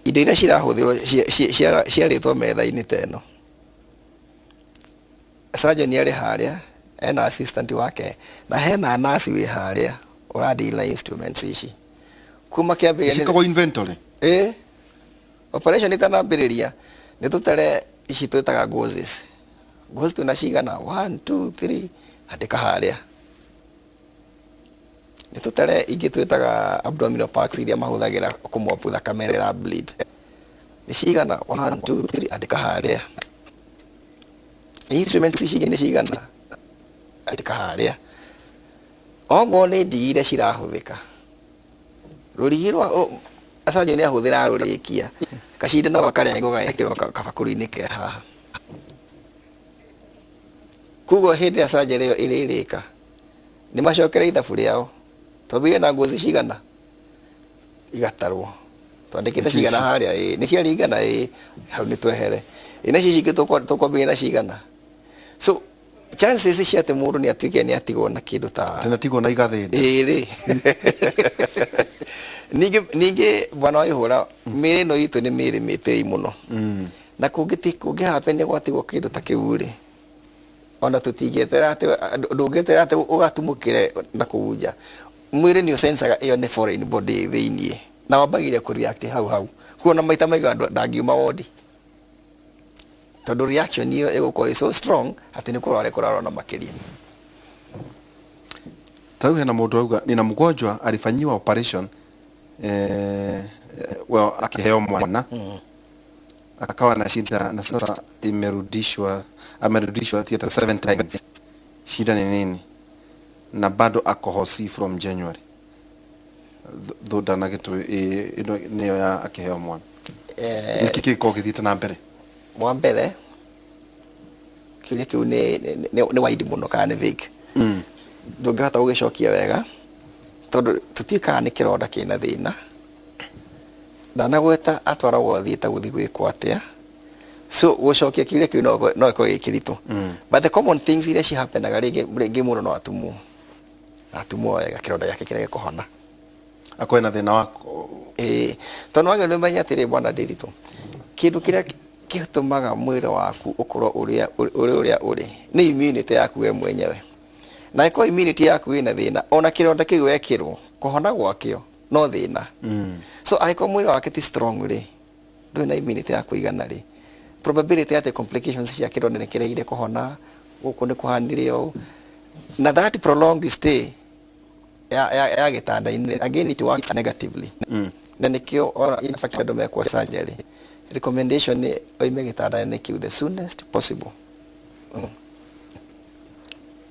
indo iria cirahũthĩrwo ciarĩtwo metha-inĩ ta ĩno, surgeon arĩ harĩa ena assistant wake na hena nurse wĩ harĩa ũradeal na instruments ici kuma kĩambĩrĩria. Ciĩkagwo inventory? Ĩ, operation ĩtanambĩrĩria nĩ tũtere ici twĩtaga gauzes. Gauze twĩna cigana? 1, 2, 3, andĩka harĩa. Nĩ tũtere ingĩ twĩtaga abdominal packs iria mahũthagĩra kũmop thakame ĩrĩa ĩra bleed, nĩ cigana? 1, 2, 3, andĩka harĩa. Instruments ici ingĩ nĩ cigana? Andĩka harĩa. Ongorwo nĩ ndigi iria cirahũthĩka, rũrigi rwa surgeon nĩ ahũthĩra rũrĩkia, gacindano gakarengwo gagekĩrwo kabakũri-inĩ ke haha. Koguo hĩndĩ ĩrĩa surgery ĩyo ĩrĩrĩka, nĩ macokere ithabu rĩao, twambĩrĩrie na ngozi cigana, igatarwo, twandĩkĩte cigana harĩa, ĩĩ nĩ ciaringana, ĩĩ hau nĩ twehere, ĩ nacio ici ingĩ tũkwambĩrĩria na cigana. So chances cia atĩ mũndũ nĩ atuĩke nĩ atigwo na kĩndũ ta Tinatigwo na igathĩna. Ĩĩ rĩ, ningĩ bwana wa ihũra, mĩĩrĩ ĩno itũ nĩ mĩĩrĩ mĩtĩi mũno, na kũngĩ happen nĩ gwatigwo kĩndũ ta kĩu rĩ, ona tũtingĩeterera atĩ ndũngĩeterera atĩ ũgatumũkĩre na kũu nja. Mwĩrĩ nĩ ũsensaga ĩyo nĩ foreign body thĩiniĩ, na wambagĩrĩria kũ react hau hau. Kuona maita maingĩ andũ ndangiuma wodi, tondũ reaction ĩyo ĩgũkorwo ĩ so strong atĩ nĩ kũrwara kũrarora na makĩria. Ta rĩu hena mũndũ auga, nina mgonjwa alifanyiwa operation, well, akiheo mwana akawa na shida na sasa imerudishwa, amerudishwa theater seven times. Shida ni nini? Na bado ako hosi from January. Thũ ndanagĩtũ ĩno nĩyo ya akĩheo mwana. Nĩkĩ kĩgĩkorwo gĩthiĩte na mbere? Wa mbere, kĩũria kĩu nĩ wide mũno kana nĩ vague, ndũngĩhota gũgĩcokia wega, tondũ tũtiũĩ kana nĩ kĩronda kĩna thĩna. Ndanagweta atwaragwo thiĩta gũthiĩ gwĩkwo atĩa, so gũcokia kĩũria kĩu no gĩkorwo gĩ kĩritũ. But the common things iria cihappenaga, rĩngĩ rĩngĩ mũndũ no atumwo na atumwo wega kĩronda gĩake kĩrege kũhona. Akorwo na thĩna wa Ĩĩ, tondũ wagĩrĩirwo nĩ ũmenye atĩrĩ, bwana Ndiritu, kĩndũ kĩrĩa Gĩtũmaga mwĩrĩ waku ũkorwo ũrĩa ũrĩ ũrĩa ũrĩ nĩ immunity yaku we mwenyewe. Na ĩkorwo immunity yaku ĩna thĩna, ona kĩronda kĩu wekĩrwo, kũhona gwakĩo no thĩna. So angĩkorwo mwĩrĩ wake ti strong rĩ, ndũrĩ na immunity ya kũigana rĩ, probability atĩ complications cia kĩronda nĩ kĩregire kũhona, gũkũ nĩ kũhanire ũũ, na that prolonged stay ya gĩtanda-inĩ, again it works negatively. Na nĩkĩo ona in fact andũ mekwo surgery, recommendation nĩ oime gĩtanda-inĩ kĩu the soonest possible.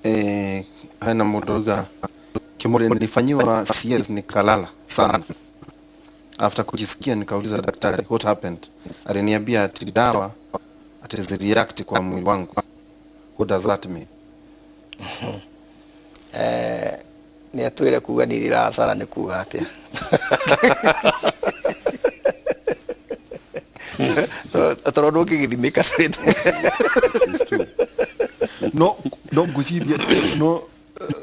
Hena mũndũ auga, "Kimore, nilifanyiwa CS nikalala sana. After kujisikia nikauliza daktari what happened. Aliniambia ati dawa ati react kwa mwili wangu. What does that mean?" Nĩ atwĩre kuga nililala sana nĩ kuga atĩa? Tondũ ndũngĩgĩthimĩka tũrĩ. No ngwĩciria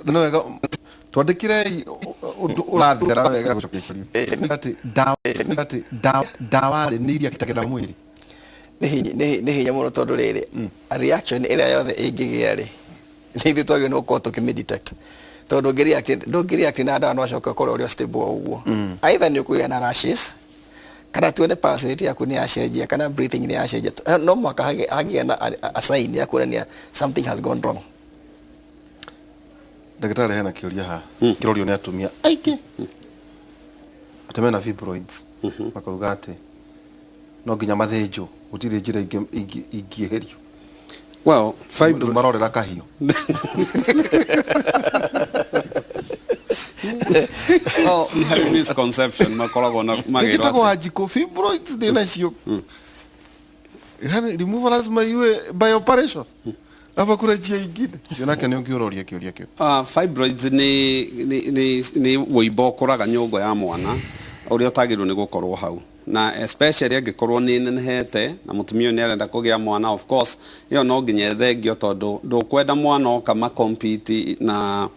no wega twandĩkĩre ũndũ ũrathera wega gũcokia kĩũria atĩ ndawa, atĩ ndawa rĩ, nĩ iria kitagĩra mwĩrĩ. Nĩ hinya mũno, tondũ rĩrĩ, reaction ĩrĩa yothe ĩngĩgĩa rĩ, nĩ ithuĩ twagĩrĩirwo nĩ gũkorwo tũkĩmĩ-detect, tondũ ndũngĩreact na ndawa no acoke ũkorwo ũrĩ o stable o ũguo. Either nĩ ũkũgĩa na rashes, kana tuone pulse rate yaku nĩ yacenjia, kana breathing nĩ yacenjia. No mũhaka hagĩe na a sign ya kuonania something has gone wrong. Ndagĩtarĩ, hena kĩũria haha kĩrorio nĩ atumia aingĩ atĩ mena fibroids, makauga atĩ no nginya mathĩnjwo, gũtirĩ njĩra ingĩeherio. Well, Rĩu fibro marorera kahiũ. Well, nĩ harĩ misconception makoragwo na magĩrwo Njĩtagwo atĩ Wanjikũ, fibroids ndĩ nacio, yani removal lazima iwe by operation ama kuna njia ingine? Cio nake nĩ ũngĩũroria kĩũria kĩu. Fibroids nĩ wũimbo ũkũraga nyũngũ ya mwana ũrĩa ũtagĩrĩirwo nĩ gũkorwo hau, na especially angĩkorwo nĩ nenehete na mũtumia ũyũ nĩ arenda kũgĩa mwana. Of course ĩyo no nginya ĩthengio, tondũ ndũkwenda mwana oka macompete na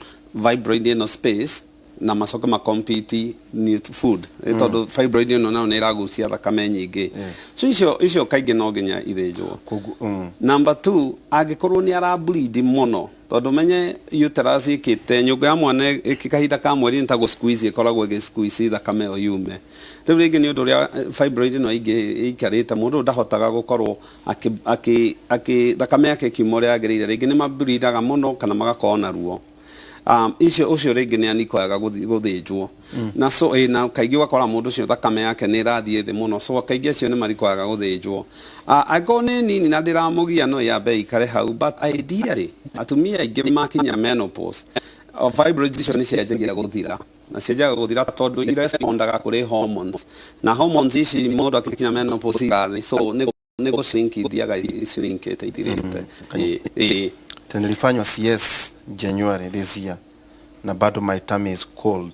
fibroid ĩno space na macoke macompete ni food, tondũ fibroid ĩno nayo nĩ ĩragucia thakame nyingĩ. So icio kaingĩ no nginya ithĩnjwo. Koguo Number two, angĩkorwo nĩ arableed mũno, tondũ menye uterus ĩkĩte nyũngũ ya mwana ĩkĩ kahinda ka mweri nĩ ta gũ squeeze ĩkoragwo ĩgĩ squeeze thakame ĩyo yume. Rĩu rĩngĩ nĩ ũndũ ũrĩa fibroid ĩno ĩingĩ ĩikarĩte, mũndũ ũyũ ndahotaga gũkorwo akĩ thakame yake ĩkiuma ũrĩa yagĩrĩire. Rĩngĩ nĩ mableedaga mũno kana magakorwo na ruo. Icio ũcio rĩngĩ nĩ anikwaga gũthĩnjwo na so na kaingĩ ũgakora mũndũ ũcio thakame yake nĩ ĩrathiĩ thĩ mũno, so kaingĩ acio nĩ marikwaga gũthĩnjwo. Angĩkorwo nĩ nini na ndĩramũgia, no yambe ĩikare hau, but ideally atumia aingĩ makinya menopause, fibroids icio nĩ cianjagia gũthira, na cianjaga gũthira tondũ irespondaga kũrĩ hormones, na hormones ici mũndũ akĩkinya menopause irathĩ, so nĩ gũ shrink ithiaga ishrinkĩte ithirĩte. Ĩ. Nilifanywa CS January this year na bado my tummy is cold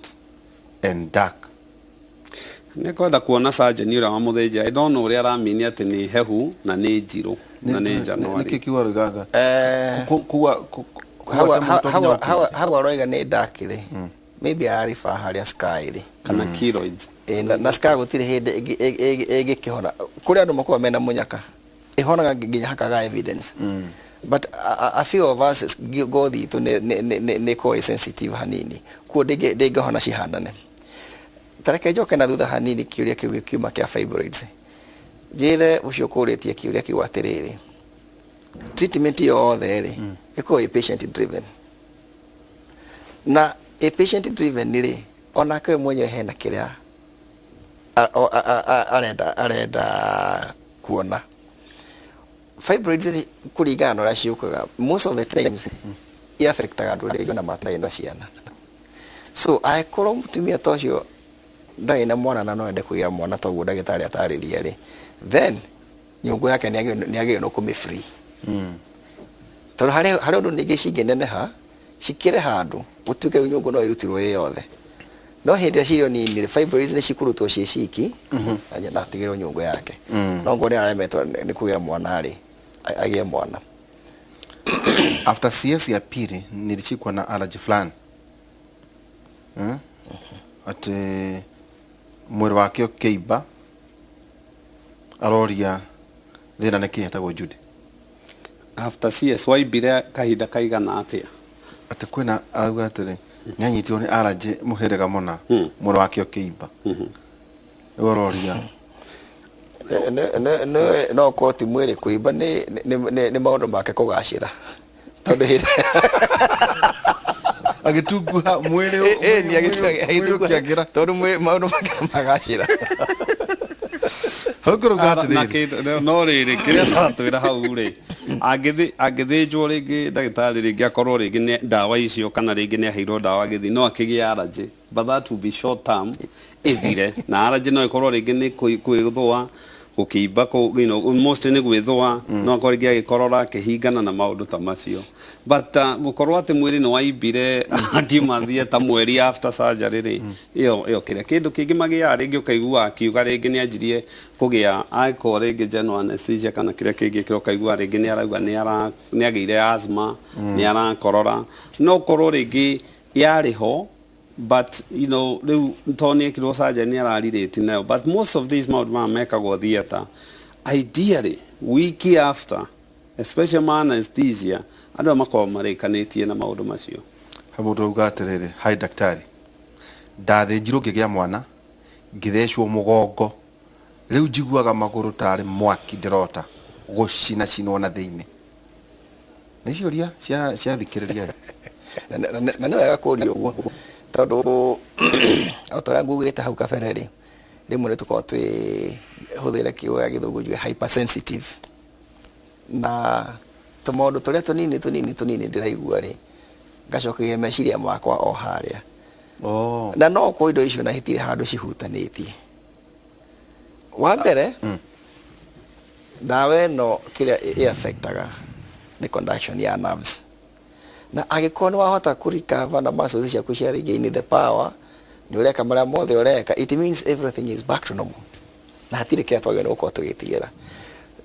and dark. Nĩ kwenda kuona surgeon ũrĩa wamũthĩnja. I don't know ũrĩa aramini atĩ nĩ hehu na nĩ njirũ na nĩ January. Nĩkĩ kiu aroigaga? Kuwa Hau aroiga nĩ dark rĩ, maybe arariba harĩa scar ĩrĩ. Kana keloids. Na scar gũtirĩ hĩndĩ ĩngĩkĩhona. Kũrĩ andũ makoragwo mena mũnyaka, ĩhonaga nginya hakaga evidence, but a few of us ngothi itũ nĩ ĩkoragwo ĩ sensitive hanini, kuo ndĩngĩhona cihanane. Ta reke njoke na thutha hanini, kĩũria kĩu gĩkiuma kĩa fibroids, njĩre ũcio ũkũrĩtie kĩũria kĩu atĩrĩrĩ, treatment yothe rĩ, ĩkoragwo ĩ patient driven, na ĩ patient driven rĩ, onake we mwenyewe hena kĩrĩa arenda kuona. Fibroids rĩ, kũringana na ũrĩa ciũkaga, most of the times iaffectaga andũ rĩngĩ ona matarĩ na ciana. So angĩkorwo mũtumia ta ũcio ndarĩ na mwana na no ende kũgĩa mwana toguo ndagĩtarĩ atarĩria rĩ, then nyũngũ yake nĩ agĩrĩirwo nĩ kũmĩ free, tondũ harĩ ũndũ ningĩ cingĩneneha cikĩre handũ gũtuĩke rĩu nyũngũ no ĩrutirwo ĩ yothe. No hĩndĩ ĩrĩa cirĩ o nini rĩ, fibroids nĩ cikũrutwo ciĩ ciki na atigĩrwo nyũngũ yake. No ngorwo nĩ aremetwo nĩ kũgĩa mwana rĩ, agĩe mwana. After CS ya pili nilishikwa na allergy fulani, Ati mwĩrĩ wake ũkĩimba, aroria Thĩna nĩ kĩ? Etagwo Judy. After CS waimbire kahinda kaigana atĩa? Atĩ kwĩna arauga atĩrĩ, nĩ anyitirwo nĩ allergy mũhĩrĩga mũna, mwĩrĩ wake ũkĩimba. Rĩu aroria. No korwo ti mwĩrĩ kũimba, nĩ maũndũ make kũgacĩra, tondũ hĩndĩ Agĩtunguha mwĩrĩ. Mwĩrĩ ũkĩagĩra. Tondũ maũndũ make magacĩra. Hau ngũrauga Na atĩrĩrĩ, no rĩrĩ, kĩrĩa taratwĩra hau rĩ, angĩthĩnjwo rĩngĩ, ndagĩtarĩ rĩngĩ akorwo rĩngĩ nĩ ndawa icio, kana rĩngĩ nĩ aheirwo ndawa agĩthiĩ, no akĩgĩe allergy, but that will be short term, ĩthire. Na allergy no ĩkorwo rĩngĩ nĩ kwĩthũa, gũkĩimba kũu, mostly nĩ gwĩthũa, no akorwo rĩngĩ agĩkorora, akĩhingana na maũndũ ta macio. But gũkorwo atĩ mwĩrĩ nĩ waimbire akiuma theatre mweri after surgery rĩ, ĩyo kĩrĩa kĩndũ kĩngĩ magĩaga rĩngĩ, ũkaigua akiuga rĩngĩ nĩ anjirie kũgĩa akorwo rĩngĩ general anesthesia kana kĩrĩa kĩngĩ kĩrĩa, ũkaigua rĩngĩ nĩ arauga nĩ agĩire asthma, nĩ arakorora. No ũkorwo rĩngĩ yarĩ ho, but rĩu tondũ nĩ ekirwo surgery, nĩ ararirĩti nayo. But most of these maũndũ maya mekagwo theatre, ideally week after, especially ma anesthesia, andũ aya makoragwo marĩkanĩtie na maũndũ macio. He mũndũ auga atĩrĩrĩ, "Hi daktari, ndathĩnjirwo ngĩgĩa mwana, ngĩthecwo mũgongo, rĩu njiguaga magũrũ tarĩ mwaki ndĩrota gũcinacinwo na thĩinĩ." Nĩ ciũria cia thikĩrĩria. Na nĩ wega kũria ũguo, tondũ o ta ũrĩa ngugĩte hau kabere rĩ, rĩmwe nĩ tũkoragwo twĩ, hũthĩre kiugo gĩa Gĩthũngũ njuge, hypersensitive, na tũmaũndũ tũrĩa tũnini tũnini tũnini ndĩraigua rĩ, ngacokeria meciria makwa o harĩa. Na no kwa indo icio na itirĩ handũ cihutanĩtie. Wa mbere, ndawa ĩno kĩrĩa ĩ affectaga nĩ conduction ya nerves, na angĩkorwo nĩ wahota kũ recover na muscles ciaku cia regain the power, nĩ ũreka marĩa mothe ũreka, it means everything is back to normal na hatirĩ kĩrĩa twagĩrĩirwo nĩ gũkorwo tũgĩtigĩra.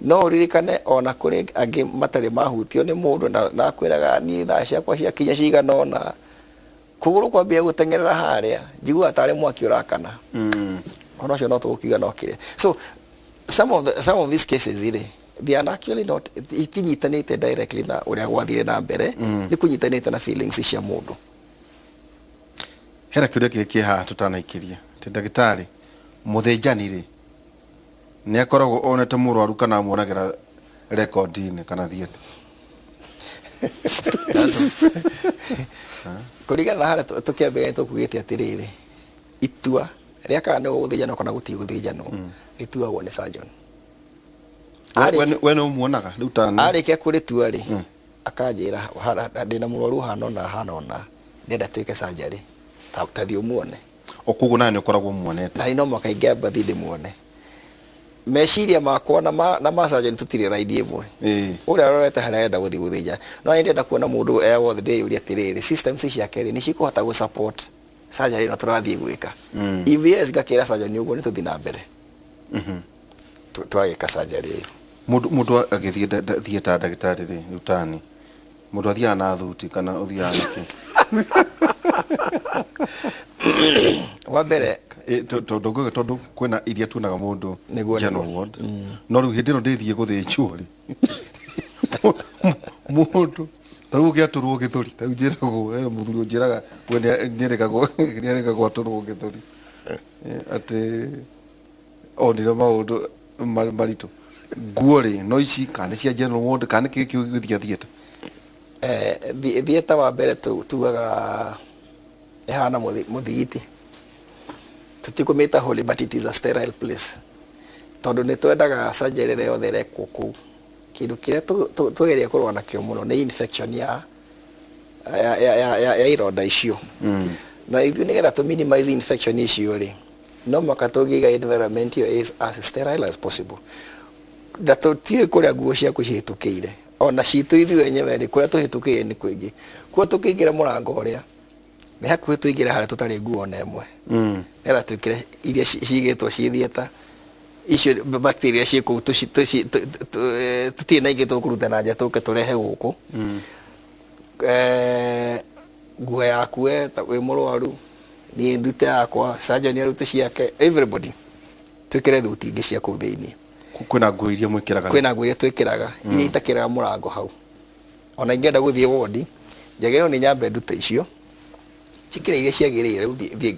No ũririkane ona kũrĩ angĩ matarĩ mahutio nĩ mũndũ na akwĩraga, "Niĩ thaa ciakwa ciakinya cigana ũna, kũgũrũ kwambia gũteng'erera harĩa, njiguaga tarĩ mwaki ũrakana." Ona ũcio no tũgũkiuga no kĩrĩa. So some of these cases rĩ, they are actually not, itinyitanĩte directly na ũrĩa gwathire na mbere, nĩ kũnyitanĩte na feelings cia mũndũ. Hena kĩũria kĩngĩ kĩ haha tũtanaikĩria, atĩ ndagĩtarĩ, mũthĩnjani rĩ, nĩ akoragwo onete mũrwaru kana amuonagĩra rekondi-inĩ kana theatre? Kũringana na harĩa tũkĩambĩrĩria, tũkugĩte atĩrĩrĩ, itua rĩa kana nĩ gũgũthĩnjanwo kana gũtigũthĩnjanwo rĩtuagwo nĩ surgeon. We nĩ ũmuonaga rĩu ta Arĩkia kũrĩtua rĩ, akanjĩra, "Ndĩna mũrwaru hana ũna hana ũna, ndĩrenda twĩke surgery, ta thiĩ ũmuone." O koguo nawe nĩ ũkoragwo muonete? Na no mũhaka ingĩamba thiĩ ndĩmuone. Meciria makwa na ma surgeon tũtirĩ raini ĩmwe. Ũrĩa arorete harĩa arenda gũthiĩ gũthĩnja, no nĩ ndĩrenda kuona mũndũ e wothe, ndĩyũria atĩrĩrĩ, systems ciake rĩ, nĩ cikũhota gũ support surgery ĩno tũrathiĩ gwĩka? If yes, ngakĩra surgeon ũguo, nĩ tũthiĩ na mbere twagĩka surgery ĩyo. Mũndũ agĩthiĩ theatre, ndagĩtarĩ rĩ, rĩu tani mũndũ athiaga na thuti kana ũthiaga na kĩ? Wa mbere, Tondũ ngũgĩ, tondũ kwĩna iria tuonaga mũndũ general Nĩguo. ward, no rĩu hĩndĩ ĩno ndĩthiĩ gũthĩnjwo rĩ, mũndũ ta rĩu ũngĩatũrwo gĩthũri, ta rĩu njĩragwo he mũthuri ũnjĩraga we nĩerĩga gwatũrwo gĩthũri, atĩ onire maũndũ maritũ. Nguo rĩ, no ici kana nĩ cia general ward kana nĩ kĩĩ kĩu gĩthia theatre? Theatre wa mbere tugaga ĩhana mũthigiti. Tũtikũmĩta holy, but it is a sterile place, tondũ nĩ twendaga surgery ĩrĩa yothe ĩrekwo kũu, kĩndũ kĩrĩa tũgeria kũrũa nakĩo mũno nĩ infection ya ironda icio. Na ithuĩ nĩgetha tũ minimize infection icio rĩ, no mũhaka tũngĩiga environment ĩyo is as sterile as possible, na tũtiũĩ kũrĩa nguo ciaku cihĩtũkĩire, ona citũ ithuĩ enyewe rĩ, kũrĩa tũhĩtũkĩire nĩ kũingĩ. Kuo tũkĩingĩra mũrango ũrĩa nĩ hakuhĩ tũingĩre harĩa tũtarĩ nguo ona ĩmwe, nĩgetha twĩkĩre iria cigĩtwo ciĩ theatre icio, bacteria ciĩ kũu tũtirĩ na ingĩ tũkũruta na nja tũke tũrehe gũkũ. Nguo yaku we ta wĩ mũrwaru, niĩ ndute yakwa, surgeon arute ciake, everybody twĩkĩre thuti ingĩ cia kũu thĩiniĩ. Kwĩna nguo iria mwĩkĩraga? Kwĩna nguo iria twĩkĩraga iria itakĩraga mũrango hau. Ona ingĩenda gũthiĩ wondi, njagĩrĩirwo nĩ nyambe ndute icio, njĩkĩre iria ciagĩrĩire, rĩu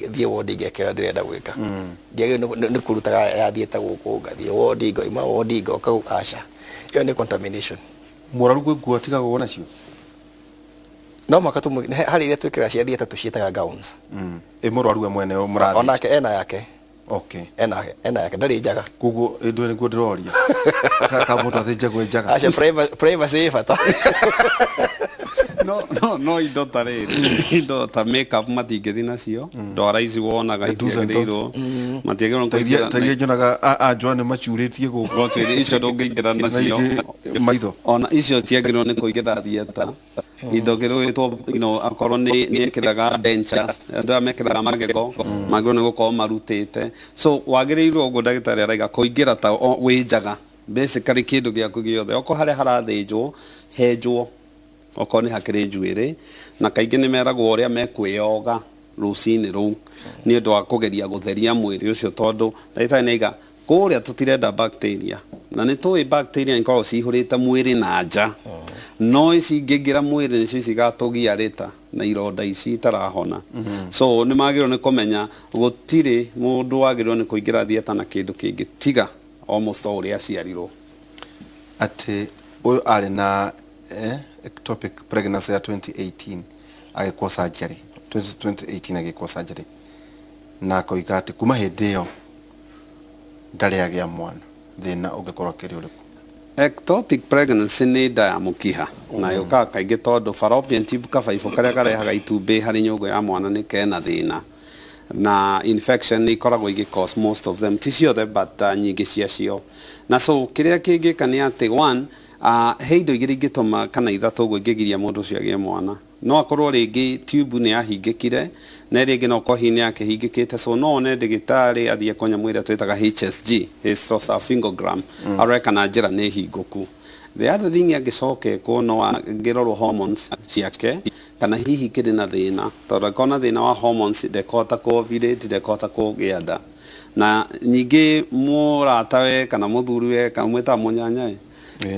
thiĩ wondi ngekĩra ndĩrenda gwĩka. Ndiagĩrĩirwo nĩ kũrutaga yathiĩte gũkũ, ngathiĩ wondi, ngauma wondi, ngoka gũkũ, aca. Ĩyo nĩ contamination. Mũrwaru kwĩ nguo atigagwo nacio? No mũhaka harĩ iria twĩkĩraga cia theatre tũciĩtaga gowns. Ĩ mũrwaru we mwene mũrathĩnja? Onake ena yake. Okay. Ena yake, ndarĩ njaga. Koguo ĩndũ nĩguo ndĩroria. Ka mũndũ athĩnjagwo njaga. Aca, privacy ĩ bata. No no no indo ta rĩrĩ, indo ta makeup matingĩthiĩ nacio, ndwara ici wonaga The do's and itiagĩrĩirwo, matiagĩrĩirwo Ta iria kũingĩra. Ta iria nyonaga a Joan macurĩtie gũkũ. Ngoco iria icio ndũngĩingĩra Na nacio. ingĩ maitho. Ona icio tiagĩrĩirwo nĩ kũingĩra theatre. Indo kĩrĩa gwĩtwo akorwo nĩ ĩkĩraga dentures, andũ aya mekĩraga magego magĩrĩirwo nĩ gũkorwo marutĩte. So wagĩrĩirwo ũguo ndagĩtarĩ araiga kũingĩra ta wĩ njaga, basically kĩndũ gĩaku gĩothe, okorwo harĩa harathĩnjwo henjwo, okorwo nĩ hakĩrĩ njuĩrĩ, na kaingĩ nĩ meragwo ũrĩa mekwĩyoga rũcinĩ rũu nĩ ũndũ wa kũgeria gũtheria mwĩrĩ ũcio, tondũ ndagĩtarĩ nĩ aiga kũrĩa tũtirenda bacteria, na nĩ tũĩ bacteria ikoragwo cihũrĩte mwĩrĩ na nja, no ici ingĩingĩra mwĩrĩ nĩcio cigatũgia rĩta na ironda ici itarahona. So nĩ magĩrĩirwo nĩ kũmenya gũtirĩ mũndũ wagĩrĩirwo nĩ kũingĩra theatre na kĩndũ kĩngĩ tiga almost o ũrĩa aciarirwo. Atĩ ũyũ arĩ na ectopic pregnancy ya 2018 agĩkwo surgery, 2018 agĩkwo surgery, na akoiga atĩ kuma hĩndĩ ĩyo ndarĩ agĩa mwana. Thĩna ũngĩkorwo akĩrĩ ũrĩkũ? Ectopic pregnancy nĩ nda ya mũkiha, na yũkaga kaingĩ tondũ fallopian tube, kabaibũ karĩa karehaga itumbĩ harĩ nyũngũ ya mwana, nĩ kena thĩna, na infection nĩ ikoragwo igĩ cause most of them, ti ciothe but nyingĩ ciacio. Na so kĩrĩa kĩngĩka nĩ atĩ one, he indo igĩrĩ ingĩtũma kana ithatũ ũguo ingĩgiria mũndũ ũcio agĩe mwana. No akorwo rĩngĩ tube nĩ yahingĩkire, na ĩrĩa ĩngĩ no korwo hihi nĩ yakĩhingĩkĩte, so no one ndagĩtarĩ athiĩ kwa nyamũ ĩrĩa twĩtaga HSG, hysterosalpingogram, arore kana njĩra nĩ hingũku. The other thing angĩcoka ekwo, no angĩrorwo hormones ciake kana hihi kĩrĩ na thĩna, tondũ angĩkorwo na thĩna wa hormones ndekũhota kũ-ovulate, ndekũhota kũgĩa nda. Na ningĩ mũratawe kana mũthuriwe kana mwĩtaga mũnyanyae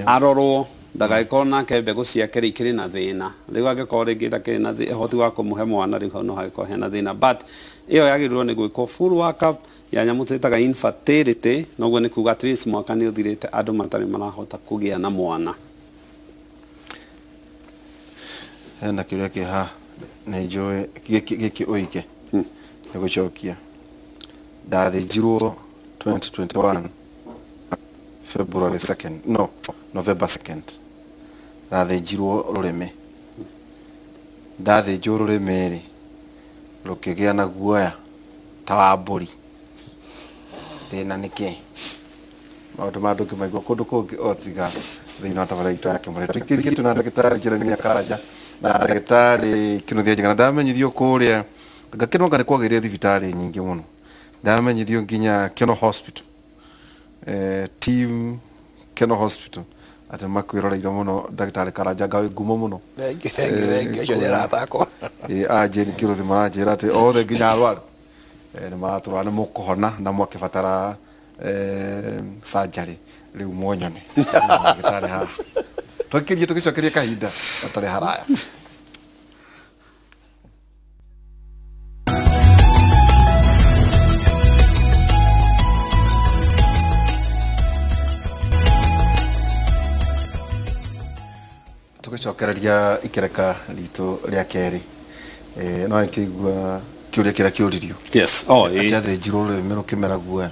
arorwo ndagagĩkorwo nake mbegũ ciake rĩ ikĩrĩ na thĩna. Rĩu angĩkorwo rĩngĩ ndakĩrĩ na ũhoti wa kũmũhe mwana, rĩu hau no hagĩkorwo hena thĩna. But ĩyo yagĩrĩirwo nĩ gwĩkwo full workup ya nyamũ twĩtaga infertility, noguo nĩ kuga at least mwaka nĩ ũthirĩte andũ matarĩ marahota kũgĩa na mwana. Hena kĩũria kĩ haha nĩ njũĩ gĩkĩ ũige nĩ gũcokia. Ndathĩnjirwo 2021 February 2nd, no, November 2nd. Ndathĩnjirwo rũrĩmĩ. Ndathĩnjwo rũrĩmĩ rĩ, rũkĩgĩa na guoya ta wa mbũri. Thĩna nĩ kĩ? Maũndũ ma ndũngĩmaigua kũndũ kũngĩ o tiga thĩinĩ wa tabarĩra itũ ya Kĩmũrĩ. Tũikĩrĩtie twĩna ndagĩtarĩ Jeremia Karanja na ndagĩtarĩ Kĩnuthia Njagana. Ndamenyithio kũrĩa ngakĩnwo anga nĩ kwagĩrĩire thibitarĩ nyingĩ mũno. Ndamenyithio nginya Keno Hospital, team Keno Hospital, atĩ makwĩroreire mũno ndagĩtarĩ Karanja ngawĩ ngumo mũno. Thank you, thank you, thank you. Ũcio nĩ arata akwa. A Jane Kĩrũthi maranjĩra atĩ othe nginya arwaru nĩ maratũrora, nĩ mũkũhona na mwakĩbatara surgery rĩu mwonyone ndagĩtarĩ haha. Twakĩrie tũgĩcokeria kahinda gatarĩ haraya. Tũgĩcokereria ikereka ritũ rĩa kerĩ, no ngĩigua kĩũria kĩrĩa kĩũririo. Yes. Oh, atĩ athĩnjirwo rũrĩmĩ rũkĩmera guoya.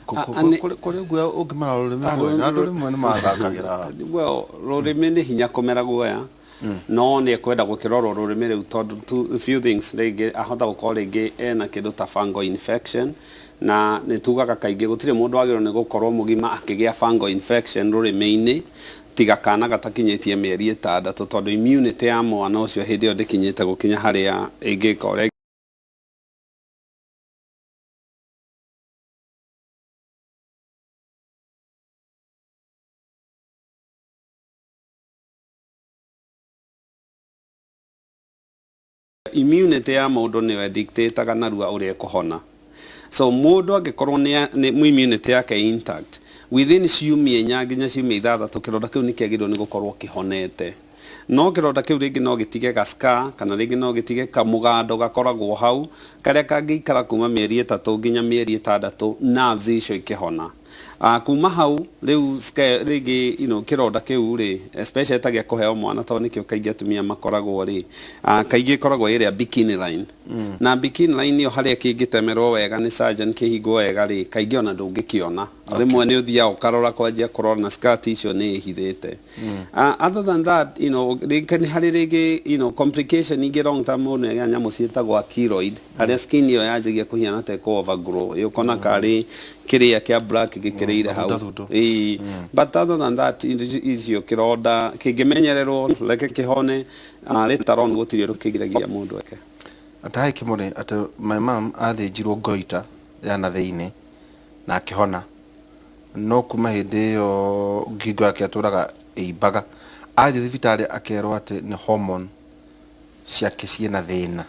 Kũrĩ guoya ũngĩmera rũrĩmĩ guoya, na andũ rĩmwe nĩ mathakagĩra. Well, rũrĩmĩ nĩ hinya kũmera guoya, no nĩ ekwenda gũkĩrorwo rũrĩmĩ rĩu tondũ few things, rĩngĩ ahota gũkorwo rĩngĩ ena kĩndũ ta fungal infection, na nĩ tugaga kaingĩ gũtirĩ mũndũ wagĩrĩirwo nĩ gũkorwo mũgima akĩgĩa fungal infection rũrĩmĩ-inĩ tiga kana gatakinyĩtie mĩeri 6, tondũ immunity ya mwana ũcio hĩndĩ ĩyo ndĩkinyĩte gũkinya harĩa ĩngĩka ũrĩa. Immunity ya mũndũ nĩyo ĩdictataga narua ũrĩa ĩkũhona. So mũndũ angĩkorwo nĩ immunity yake intact, Within ciumia 4 nginya ciumia 6 kĩronda kĩu nĩ kĩagĩrĩirwo nĩ gũkorwo kĩhonete. No kĩronda kĩu rĩngĩ no gĩtige ga scar, kana rĩngĩ no gĩtige kamũgando gakoragwo hau karĩa kangĩikara kuma mĩeri 3 nginya mĩeri 6 nerves icio ikĩhona. Kuma hau rĩu rĩngĩ kĩronda kĩu rĩ, especially ta gĩa kũheo mwana, tondũ nĩkĩo kaingĩ atumia makoragwo rĩ, kaingĩ ĩkoragwo ĩrĩa bikini line. Na bikini line ĩyo harĩa kĩngĩtemerwo wega nĩ surgeon, kĩhingwo wega rĩ, kaingĩ ona ndũngĩkĩona. Rĩmwe nĩ ũthiaga ũkarora, kwanjia kũrora na scar tissue nĩ ĩhithĩte. Other than that, rĩngĩ nĩ harĩ rĩngĩ complication ingĩ long term, mũndũ nĩ agĩa nyamũ ciĩtagwo keloid, harĩa skin ĩyo yanjagia kũhiana ta ĩkũ overgrow, ũkona karĩ kĩrĩa kĩa black gĩkĩrĩire hau. Thundo. Ĩĩ. But other than that, icio kĩronda kĩngĩmenyererwo, reke kĩhone, later on gũtirĩ ũndũ kĩgiragia mũndũ eke. Atahe kĩmũrĩ atĩ my mom athĩnjirwo goiter ya na thĩinĩ na akĩhona, no kuma hĩndĩ ĩyo ngingo yake atũraga ĩimbaga. Athiĩ thibitarĩ akerwo atĩ nĩ hormone ciake ciĩna thĩna.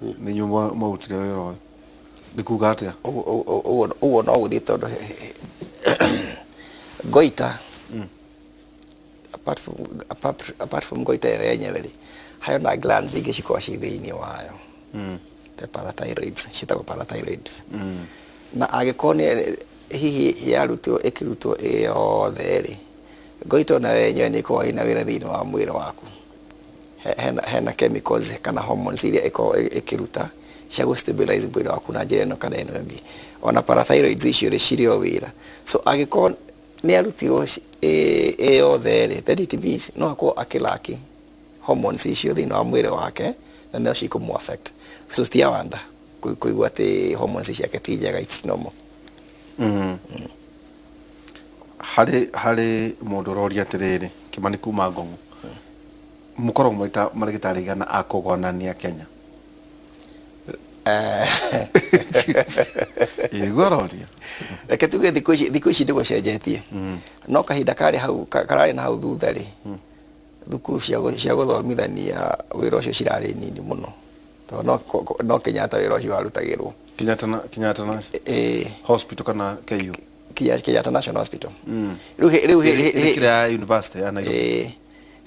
Nĩ inyuĩ mwarutire wĩra ũyũ, nĩ kuga atĩa? Ũguo no gũthiĩ, tondũ goiter, apart from goiter ĩyo yenyewe rĩ, harĩ na glands ingĩ cikoragwo ciĩ thĩinĩ wayo, the parathyroids, ciĩtagwo parathyroids. Na angĩkorwo nĩ hihi yarutirwo, ĩkĩrutwo ĩ yothe rĩ, goiter onayo yenyewe nĩ ĩkoragwo ĩna wĩra thĩinĩ wa mwĩrĩ waku. Hena chemicals kana hormones iria ĩkoragwo ĩkĩruta cia gũ stabilize mwĩrĩ waku na njĩra ĩno kana ĩno ĩngĩ. Ona parathyroids icio rĩ, cirĩ o wĩra. So angĩkorwo nĩ arutirwo ĩ yothe rĩ, then it means no akorwo akĩlack hormones icio thĩinĩ wa mwĩrĩ wake, na no cikũmũ affect. So ti wanda kũigua atĩ hormones ciake ti njega, it's normal. Harĩ mũndũ ũroria atĩrĩrĩ, Kĩmani kuma Ngong'o, mũkoragwo mwĩ ta marĩgĩtarĩ igana a kũgonania Kenya? Ĩguo aroria. Reke tuge thikũ ici nĩ gũcenjetie, no kahinda karĩ hau kararĩ na hau thutha rĩ, thukuru cia gũthomithania wĩra ũcio cirarĩ nini mũno, tondũ no Kenyatta wĩra ũcio warutagĩrwo. Kenyatta na Ĩĩ. Hospital kana KU? Kenyatta National Hospital. Rĩu Ĩrĩ ya university ya Nairobi. Ĩĩ.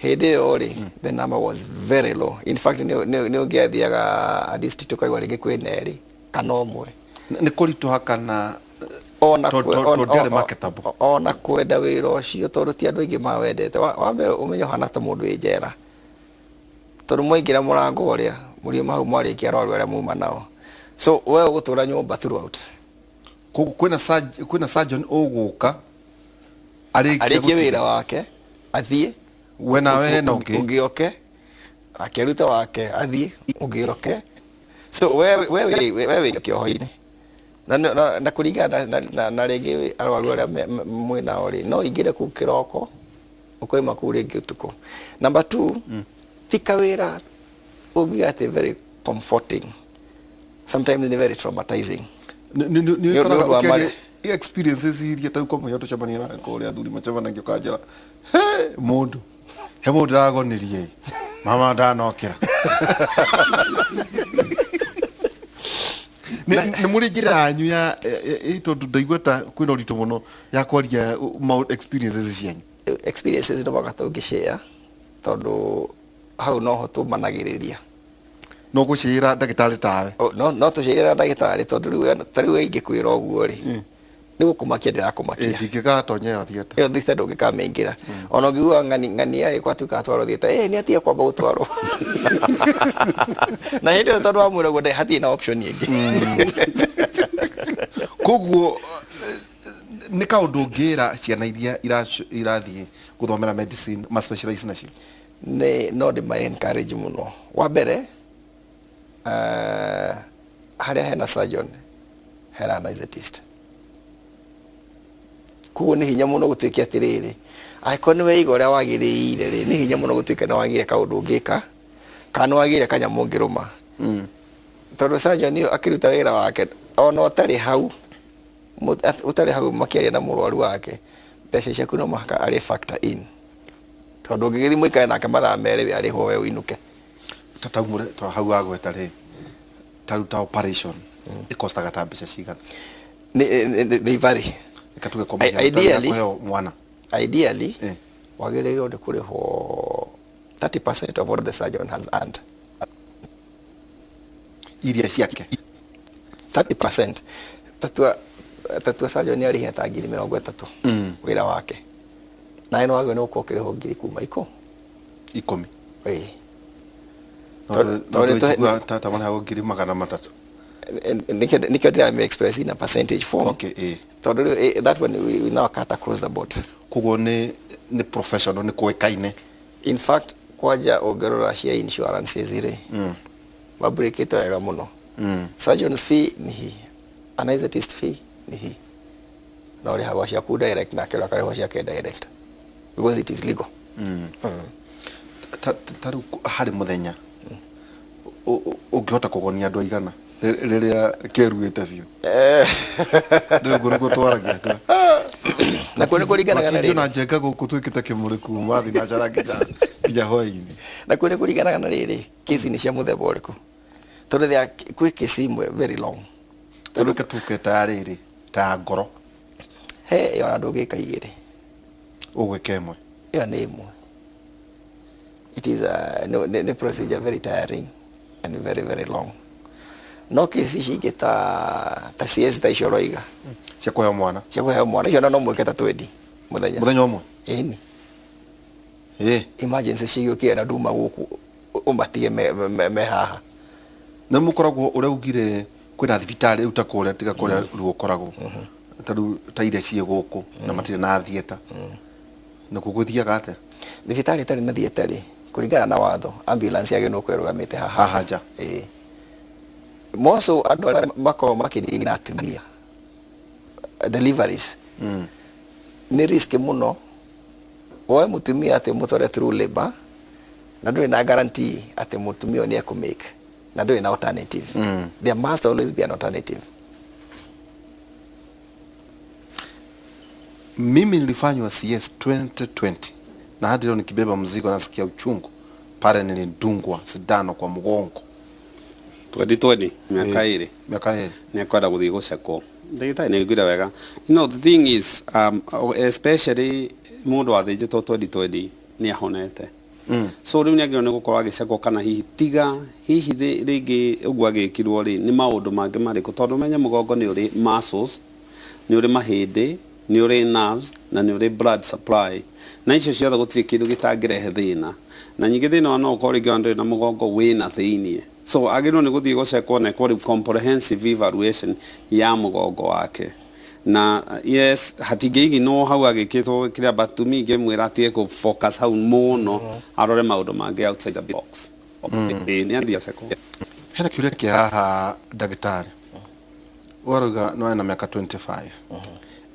Hĩndĩ ĩyo rĩ, the number was very low. In fact, nĩ ũngĩathiaga a district ũkaigua rĩngĩ kwĩna erĩ kana ũmwe. Nĩ kũritũha kana Ona tondũ ndĩarĩ marketable? Ona kwenda wĩra ũcio, tondũ ti andũ aingĩ mawendete. Wa mbere ũmenye ũhana ta mũndũ wĩ njera, tondũ mwaingĩra mũrango ũrĩa mũriuma hau mwarĩkia arwaru arĩa muma nao, so we ũgũtũra nyũmba throughout. Koguo kwĩna surgeon ũgũka arĩkie arĩkie gũtiga. Wĩra wake athiĩ. We nawe hena ũngĩ. Ũngĩ oke akĩruta wake, athiĩ, ũngĩ oke. So we wĩ kĩoho-inĩ na kũringana na rĩngĩ arwaru arĩa mwĩ nao rĩ, no ingĩre kũu kĩroko, ũkoima kũu rĩngĩ ũtukũ. Number two, ti kawĩra ũngiuga atĩ very comforting, sometimes nĩ very traumatizing. Nĩ Nĩ ũkoraga ũndũ wa ũkĩaria experiences iria ta kwa mũhĩa tũcemania na kũrĩa athuri macemanagia, ũkanjĩra he mũndũ, he mũndũ ndagonirie mama ndanokĩra. Nĩ mũrĩ njĩra yanyu ya tondũ ndaigua ta kwĩna ũritũ mũno ya kwaria experiences cianyu? Experiences no mũhaka tũngĩshare, tondũ hau noho tũmanagĩrĩria. No gũcĩra ndagĩtarĩ tawe? Oh, no tũcĩre na ndagĩtarĩ, tondũ rĩu ta rĩu ingĩkwĩra ũguo rĩ, nĩ gũkũmakia ndĩrakũmakia. Ndingĩgatonya ĩyo theatre. Ĩyo theatre ndũngĩkamĩingĩra. Ona ũngĩigua ng'ani ng'ani yarĩ kwatuĩka atwarwo theatre, nĩ atiga kwamba gũtwarwo na hĩndĩ ĩyo, tondũ wamwĩra ũguo hatirĩ na option ĩngĩ. Koguo nĩ kaũndũ ũngĩra ciana iria irathiĩ gũthomera medicine ma specialize nacio? Nĩ no ndĩma encourage mũno. Wa mbere, harĩa hena surgeon hena anesthetist, koguo nĩ hinya mũno gũtuĩke atĩrĩrĩ, angĩkorwo nĩ weiga ũrĩa wagĩrĩire rĩ, nĩ hinya mũno gũtuĩke nĩ wagĩire kaũndũ ũngĩka kana nĩ wagĩire kanyamũ ũngĩrũma, tondũ surgeon ũyũ akĩruta wĩra wake, ona ũtarĩ hau, ũtarĩ hau makĩaria na mũrwaru wake, mbeca ciaku no mũhaka arĩ factor in, tondũ ũngĩgĩthiĩ mũikare nake mathaa 2, we arĩhwo, we ũinũke. Ta taumũre to hau wagweta rĩ, ta ruta operation ĩkostaga ta mbeca cigana? They vary. Reke tuge kwa I- mũhiano, ta ideally- kũheo mwana. Ideally, wagĩrĩirwo nĩ kũrĩhwo 30% of what the surgeon has earned. Iria ciake. 30%. Tatua surgeon nĩ arĩhia ta 30,000 wĩra wake, nawe no wagĩrĩirwo nĩ gũkorwo ũkĩrĩhwo ngiri kuma ikũ 10. Ĩĩ. No Tondũ njigua tata marĩhagwo 300,000. Nĩkĩo ndĩrame express in a percentage form. Okay, ĩĩ. Tondũ rĩu that one we now cut across the board. Koguo nĩ professional, nĩ kũĩkaine. In fact, kwanja ũngĩrora cia insurances rĩ, mabreakĩte wega mũno. Surgeon's fee nĩ hii, anesthetist fee nĩ hii, na ũrĩhagwo ciaku direct, nake ũrĩa akarĩhwo ciake direct because it is legal. Ta rĩu harĩ mũthenya ũngĩhota kũgonia andũ aigana rĩrĩa kĩruĩte biũ? Rĩu ũguo nĩguo twaragia. Nakuo nĩ kũringanaga na Matindio na rĩrĩ. njenga gũkũ twĩkĩte kĩmũrĩ kuma thinacara nginya hwaĩ-inĩ. Nakuo nĩ kũringanaga na rĩrĩ, kesi nĩ cia mũthemba ũrĩkũ, tondũ there are kwĩ kesi imwe very long. Tondũ reke tuke ta ya rĩrĩ, ta ya ngoro. He ĩyo ona ndũngĩka igĩrĩ. Ũgwĩka ĩmwe. Ĩyo nĩ ĩmwe. It is a no, nĩ procedure very tiring and very very long. No kesi ici ingĩ ta CS, ta icio ũroiga, cia kũheo mwana, cia kũheo mwana, icio no mwĩke ta 20 mũthenya. Mũthenya ũmwe? Ĩni. Ĩ. Emergency cigĩũkire na nduma gũkũ, ũmatige me haha. Nĩ mũkoragwo ũrĩa ugire kwĩna thibitarĩ rĩu ta kũrĩa, tiga kũrĩa rĩu ũkoragwo, ta rĩu ta iria ciĩ gũkũ na matirĩ na theatre, nakuo gũthiaga atĩa? Thibitarĩ ĩtarĩ na theatre rĩ, kũringana na watho, ambulance yagĩrĩirwo nĩ gũkorwo ĩrũgamĩte haha. Haha nja. Ĩĩ. Moso andũ arĩa makoragwo makĩdeal na atumia, deliveries, nĩ risk mũno woe mũtumia atĩ ũmũtware through labor na ndũrĩ na guarantee atĩ mũtumia ũyũ nĩ ekũmake, na ndũrĩ na alternative. There must always be an alternative. Mimi nilifanywa CS 2020 na hadi leo nikibeba mzigo nasikia uchungu pale nilidungwa sindano kwa mgongo. 2020, mĩaka 2. Miaka 2. Nĩ ekwenda gũthiĩ gũcekwo. Ndagĩtarĩ nĩ aiguire wega. The thing is, especially mũndũ wathĩnjĩtwo 2020 nĩ ahonete. So rĩu nĩ agĩrĩirwo nĩ gũkorwo agĩcekwo, kana hihi tiga hihi rĩngĩ ũguo agĩkirwo rĩ, nĩ maũndũ mangĩ marĩkũ? Tondũ ũmenye mũgongo nĩ ũrĩ muscles, nĩ ũrĩ mahĩndĩ, nĩ ũrĩ nerves na nĩ ũrĩ blood supply, na icio ciothe gũtirĩ kĩndũ gĩtangĩrehe thĩna. Na nyingĩ thĩna wa no ũkorwo rĩngĩ ona ndũrĩ na mũgongo, wĩna thĩiniĩ. So agĩrĩirwo nĩ gũthiĩ gũcekwo na ĩkorwo rĩu comprehensive evaluation ya mũgongo wake. Na yes, hatingĩiginwo hau agĩkĩtwo kĩrĩa, but to me ingĩmwĩra atige kũ focus hau mũno, arore maũndũ mangĩ outside the box. Ĩĩ, nĩ athiĩ acekwo. Hena kĩũria kĩa haha, ndagĩtarĩ. Warauga no ena mĩaka 25,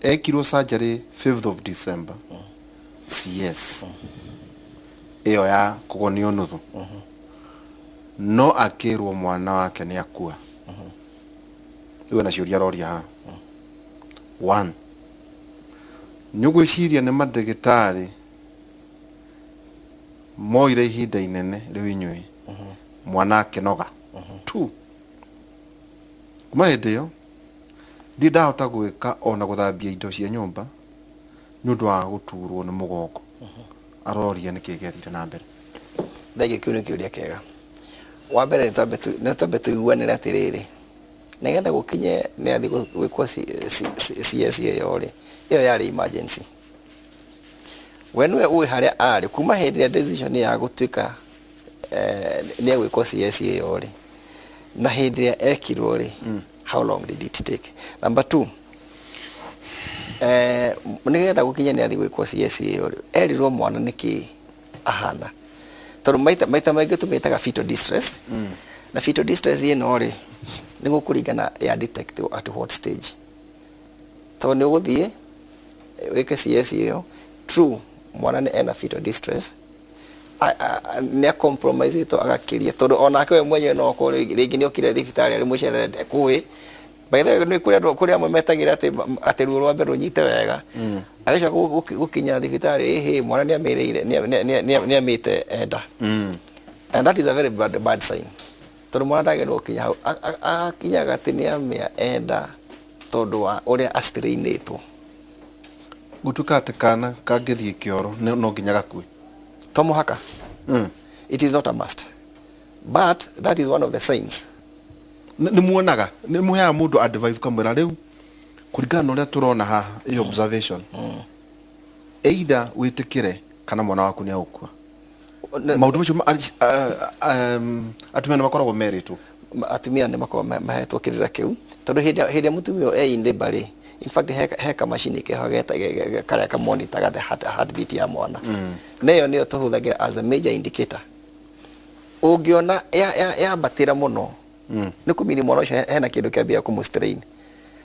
ekirwo surgery 5th of December, CS ĩyo ya kũgonio nuthu, no akĩrwo mwana wake nĩ akua. Rĩu ena ciũria aroria haha. One, nĩ ũgwĩciria nĩ mandagĩtarĩ moire ihinda inene rĩu inyuĩ mwana akĩnoga? Two, kuma hĩndĩ ĩyo ndirĩ ndahota gwĩka ona gũthambia indo cia nyũmba nĩ ũndũ wa gũturwo nĩ mũgongo. Aroria nĩkĩ gĩathire na mbere. Thengio, kĩu nĩ kĩũria kĩega. Wa mbere, nĩ twambe tũiguanĩre atĩrĩrĩ, nĩgetha gũkinye nĩ athiĩ gwĩkwo CS ĩyo rĩ, ĩyo yarĩ emergency. We nĩwe ũĩ harĩa arĩ kuma hĩndĩ ĩrĩa decision ya gũtuĩka nĩ egwĩkwo CS ĩyo rĩ, na hĩndĩ ĩrĩa ekirwo rĩ, how long did it take? Number two, nĩgetha gũkinye nĩ athiĩ gwĩkwo CS ĩyo rĩ, erirwo mwana nĩkĩ ahana? Tondũ maita maingĩ tũmĩtaga fetal distress. Na fetal distress ĩno rĩ, nĩ gũkũringana ya detect at what stage. Tondũ nĩ ũgũthiĩ wĩke CS ĩyo, true, mwana nĩ ena fetal distress, nĩ acompromisĩtwo agakĩria, tondũ onake we mwenyewe no okorwo rĩngĩ nĩ okire thibitarĩ arĩ mũcerere, ndekũĩ. By the way, nĩ kũrĩ andũ, kũrĩ amwe metagĩra atĩ ruo rwa mbere rũnyite wega, agĩcoka gũkinya thibitarĩ, ĩhĩ, mwana nĩ amĩrĩire, nĩ amĩte enda, and that is a very bad, bad sign, tondũ mwana ndagĩrĩirwo gũkinya hau. Akinyaga atĩ nĩ amĩa enda. Tondũ wa ũrĩa astrainĩtwo. Gũtuĩka atĩ kana kangĩthiĩ kĩoro no nginya gakue? To mũhaka. It is not a must, but that is one of the signs. Nĩ muonaga, nĩ mũheaga mũndũ advice ũkamwĩra rĩu kũringana na ũrĩa tũrona haha ĩ observation, either wĩtĩkĩre kana mwana waku nĩ agũkua? Maũndũ macio atumia nĩ makoragwo merĩtwo? Atumia nĩ makoragwo mahetwo kĩrĩra kĩu, tondũ hĩndĩ ĩrĩa mũtumia ũyũ e in labor rĩ, in fact he kamacini keho karĩa kamonitaga the heartbeat ya mwana, na ĩyo nĩyo tũhũthagĩra as a major indicator. Ũngĩona yambatĩra mũno, nĩ kũmini mwana ũcio hena kĩndũ kĩambia kũmũ strain,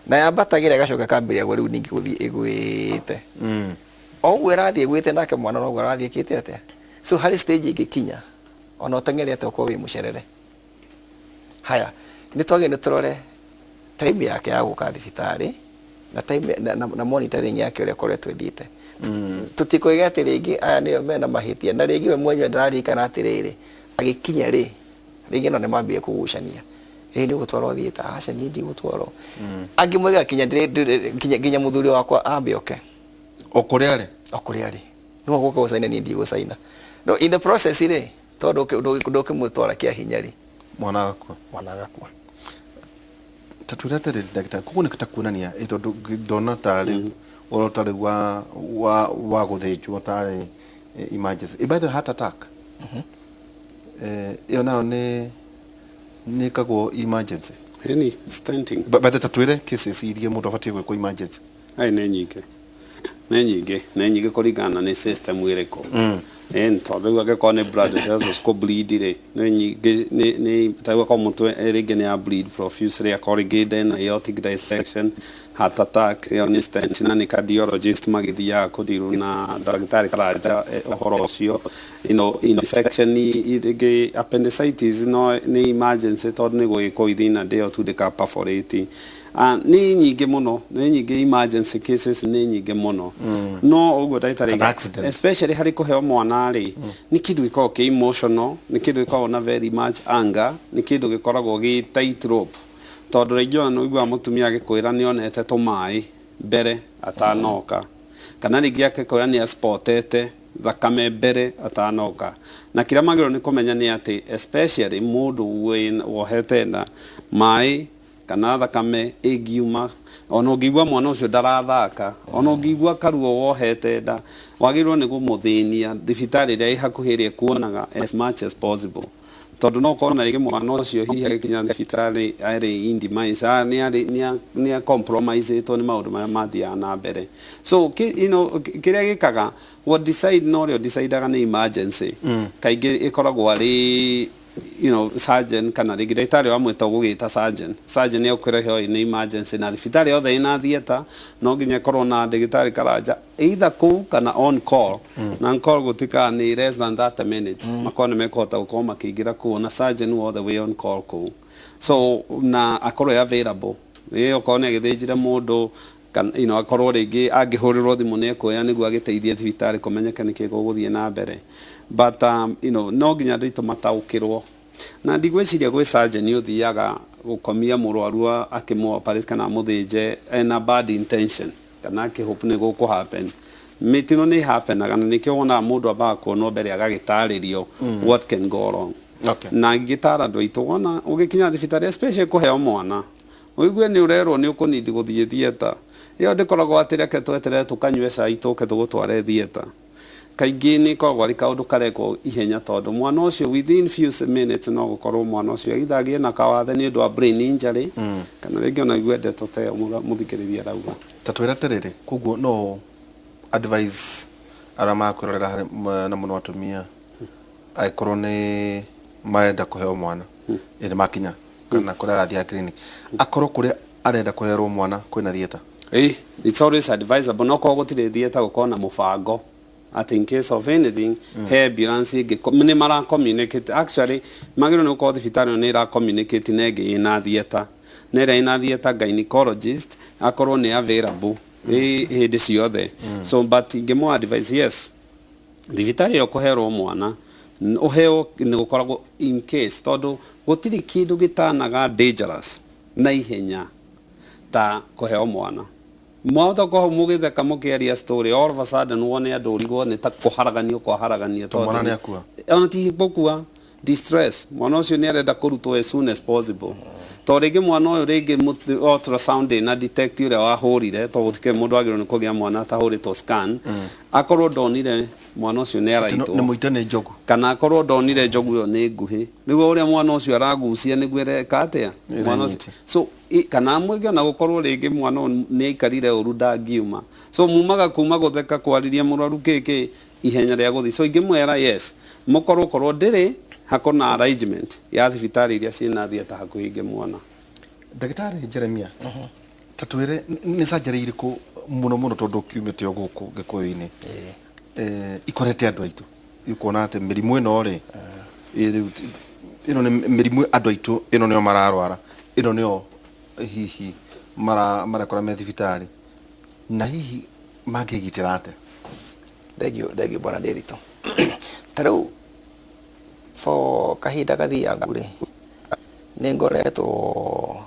na yambatagĩra ĩgacoka ĩkambĩrĩria rĩu ningĩ gũthiĩ ĩgwĩte. O ũguo ĩrathiĩ ĩgwĩte, nake mwana noguo arathiĩ ĩkĩte atĩa. So harĩ stage ĩngĩkinya, ona ũteng'erete ũkorwo wĩ mũcerere. Haya, nĩ twagĩrĩirwo nĩ tũrore time yake ya gũka thibitarĩ na time na monitoring yake ũrĩa ĩkoretwo ĩthiĩte. Tũtikoige atĩ rĩngĩ aya nĩo mena mahĩtia, na rĩngĩ we mwenyewe ndararirikana atĩrĩrĩ, agĩkinya rĩ, rĩngĩ no nĩ mambire kũgucania, ĩ nĩ ũgũtwarwo theatre? Aca, niĩ ndigũtwarwo. Angĩ moigaga nginya mũthuri wakwa ambe oke. O kũrĩa arĩ? O kũrĩa arĩ, nĩwe gũka gũcaina, niĩ ndigũcaina. No in the process rĩ, tondũ ndũkĩmũtwara kĩa hinya rĩ, mwana agakua. Mwana agakua. Ta twĩre atĩrĩrĩ, ndagĩtarĩ, koguo nĩ ta kuonania ĩ tondũ ndona tarĩ ũhoro tarĩ wa gũthĩnjwo tarĩ emergency. By the way, heart attack ĩyo nayo nĩ ĩkagwo emergency? Any stenting. By the, ta twĩre cases iria mũndũ abatiĩ gwĩkwo emergency. Ai, nĩ nyingĩ, nĩ nyingĩ, nĩ nyingĩ, kũringana na nĩ system ĩrĩkũ. Ĩni tondũ rĩu angĩkorwo nĩ blood vessels kũ bleed rĩ, nĩ nyingĩ, nĩ ta rĩu akorwo mũtwe rĩngĩ nĩ ya bleed profusely, akorwo rĩngĩ ndena aortic dissection, heart attack, ĩyo nĩ stent, na nĩ cardiologist magĩthiaga kũdirwo na ndagĩtarĩ Karanja ũhoro ũcio. Infection rĩngĩ appendicitis no nĩ emergency, tondũ nĩ gũgĩkwo within a day or two ndĩka perforate. Nĩ nyingĩ mũno, nĩ nyingĩ, emergency cases nĩ nyingĩ mũno. No ũguo ndagĩtarĩ Kana accident. Especially harĩ kũheo mwana rĩ, nĩ kĩndũ gĩkoragwo kĩ emotional, nĩ kĩndũ gĩkoragwo na very much anger, nĩ kĩndũ gĩkoragwo gĩ tight rope, tondũ rĩngĩ ona nĩ ũiguaga mũtumia agĩkwĩra nĩ onete tũmaĩ mbere atanoka, kana rĩngĩ akĩkwĩra nĩ aspotete thakame mbere atanoka. Na kĩrĩa magĩrĩirwo nĩ kũmenya nĩ atĩ especially mũndũ wohete nda, maĩ kana thakame ĩngiuma, ona ũngĩigua mwana ũcio ndarathaka, ona ũngĩigua karuo wohete nda, wagĩrĩirwo nĩ kũmũthĩnia thibitarĩ ĩrĩa ĩ hakuhĩ ĩrĩa ĩkuonaga as much as possible, tondũ no ũkorwo na rĩngĩ mwana ũcio hihi agĩkinya thibitarĩ arĩ in demise, nĩ arĩ nĩ a compromiseĩtwo nĩ maũndũ marĩa mathiaga na mbere. So kĩrĩa gĩkaga what decide na ũrĩa decidaga nĩ emergency kaingĩ ĩkoragwo arĩ surgeon kana rĩngĩ ndagĩtarĩ wamwĩta ũgũgĩta surgeon. Surgeon nĩ ũkwĩra ĩyo nĩ emergency, na thibitarĩ yothe ĩna theatre no nginya ĩkorwo na ndagĩtarĩ Karanja either kũu kana on call, na on call gũtuĩkaga nĩ less than 30 minutes, makorwo nĩ mekũhota gũkorwo makĩingĩra kũu na surgeon wothe wĩ on call kũu, so na akorwo e available ĩ okorwo nĩ agĩthĩnjire mũndũ kana akorwo rĩngĩ angĩhũrĩrwo thimũ nĩ ekuoya nĩguo agĩteithie thibitarĩ kũmenyeke nĩkĩ gũgũthiĩ na mbere. But no nginya andũ aitũ mataũkĩrwo, na ndigwĩciria gwĩ surgeon ũthiaga gũkomia mũrwaru akĩmũ operate kana amũthĩnje ena bad intention kana akĩhope nĩ gũkũ happen. Mĩtino nĩ happenaga, na nĩkĩo wonaga mũndũ ambaga kuonwo mbere agagĩtarĩrio what can go wrong. Na ngĩtara andũ aitũ, wona ũgĩkinya thibitarĩ, especially kũheo mwana, ũigue nĩ ũrerwo nĩ ũkũnindi gũthiĩ theatre, ĩyo ndĩkoragwo atĩ reke tweterere tũkanyue cai tũke tũgũtware theatre. Kaingĩ nĩ ĩkoragwo arĩ kaũndũ karekwo ihenya, tondũ mwana ũcio within few minutes no gũkorwo mwana ũcio either agĩe na kawathe nĩ ũndũ wa brain injury, kana rĩngĩ ona igue ndeto ta ĩyo mũthikĩrĩria arauga. Ta twĩre atĩrĩrĩ, koguo no advice arĩa makwĩrorera harĩ na mũno atumia, angĩkorwo nĩ marenda kũheo mwana, ĩ nĩ makinya kana kũrĩa arathiĩ clinic, akorwo kũrĩa arenda kũherwo mwana kwĩna theatre? It's always advisable, no korwo gũtirĩ theatre, gũkorwo na mũbango at in case of anything he ambulance ĩngĩ nĩ mara communicate. Actually magĩrĩirwo nĩ gũkorwo thibitarĩ ĩyo nĩ ĩra communicate na ĩngĩ ĩna theatre, na ĩrĩa ĩna theatre gynecologist akorwo nĩ available hĩndĩ ciothe. So but ingĩmũ advise, yes, thibitarĩ ĩyo kũherwo mwana ũheo nĩ gũkoragwo in case, tondũ gũtirĩ kĩndũ gĩtanaga dangerous na ihenya. Ta kũheo mwana mwahota ko mũgĩtheka mũkĩaria story, all of a sudden wone andũ ũrigwo nĩ ta kũharaganio kwaharaganio. To mwana nĩakua. Ona ti gũkua, distress, mwana ũcio nĩ arenda kũrutwo as soon as possible, to rĩngĩ mwana ũyũ rĩngĩ ultrasound na detect ũrĩa wahũrire, to gũtikĩrĩ mũndũ wagĩrĩirwo nĩ kũgĩa mwana atahũrĩtwo scan, akorwo ndonire mwana ũcio nĩ araitwo. Nĩ mũite nĩ njogu. Kana akorwo ndonire njogu ĩyo nĩ nguhĩ, nĩguo ũrĩa mwana ũcio aragucia nĩguo ĩreka atĩa mwana ũcio. Ĩrenyita. So kana mwĩngĩ ona gũkorwo rĩngĩ mwana ũyũ nĩ aikarire ũru ndangiuma, so mumaga kuma gũtheka kwarĩria mũrwaru kĩkĩ ihenya rĩa gũthiĩ. So ingĩmwĩra yes, mũkorwo korwo ndĩrĩ hako na arrangement ya thibitarĩ iria ciĩna theatre hakuhĩ ingĩmuona. Ndagĩtarĩ Jeremia, ta twĩre nĩ surgery irĩkũ mũno mũno, tondũ kiumĩte o gũkũ Gĩkũyũ-inĩ, ikorete andũ aitũ, ũkuona atĩ mĩrimũ ĩno rĩ, rĩu ĩno nĩ mĩrimũ andũ aitũ ĩno nĩyo mararwara, ĩno nĩyo hihi marekora me thibitarĩ, na hihi mangĩgitĩra atĩa? Thank you, thank you, bwana Ndiritu. Ta rĩu for kahinda gathiangu rĩ, nĩ ngoretwo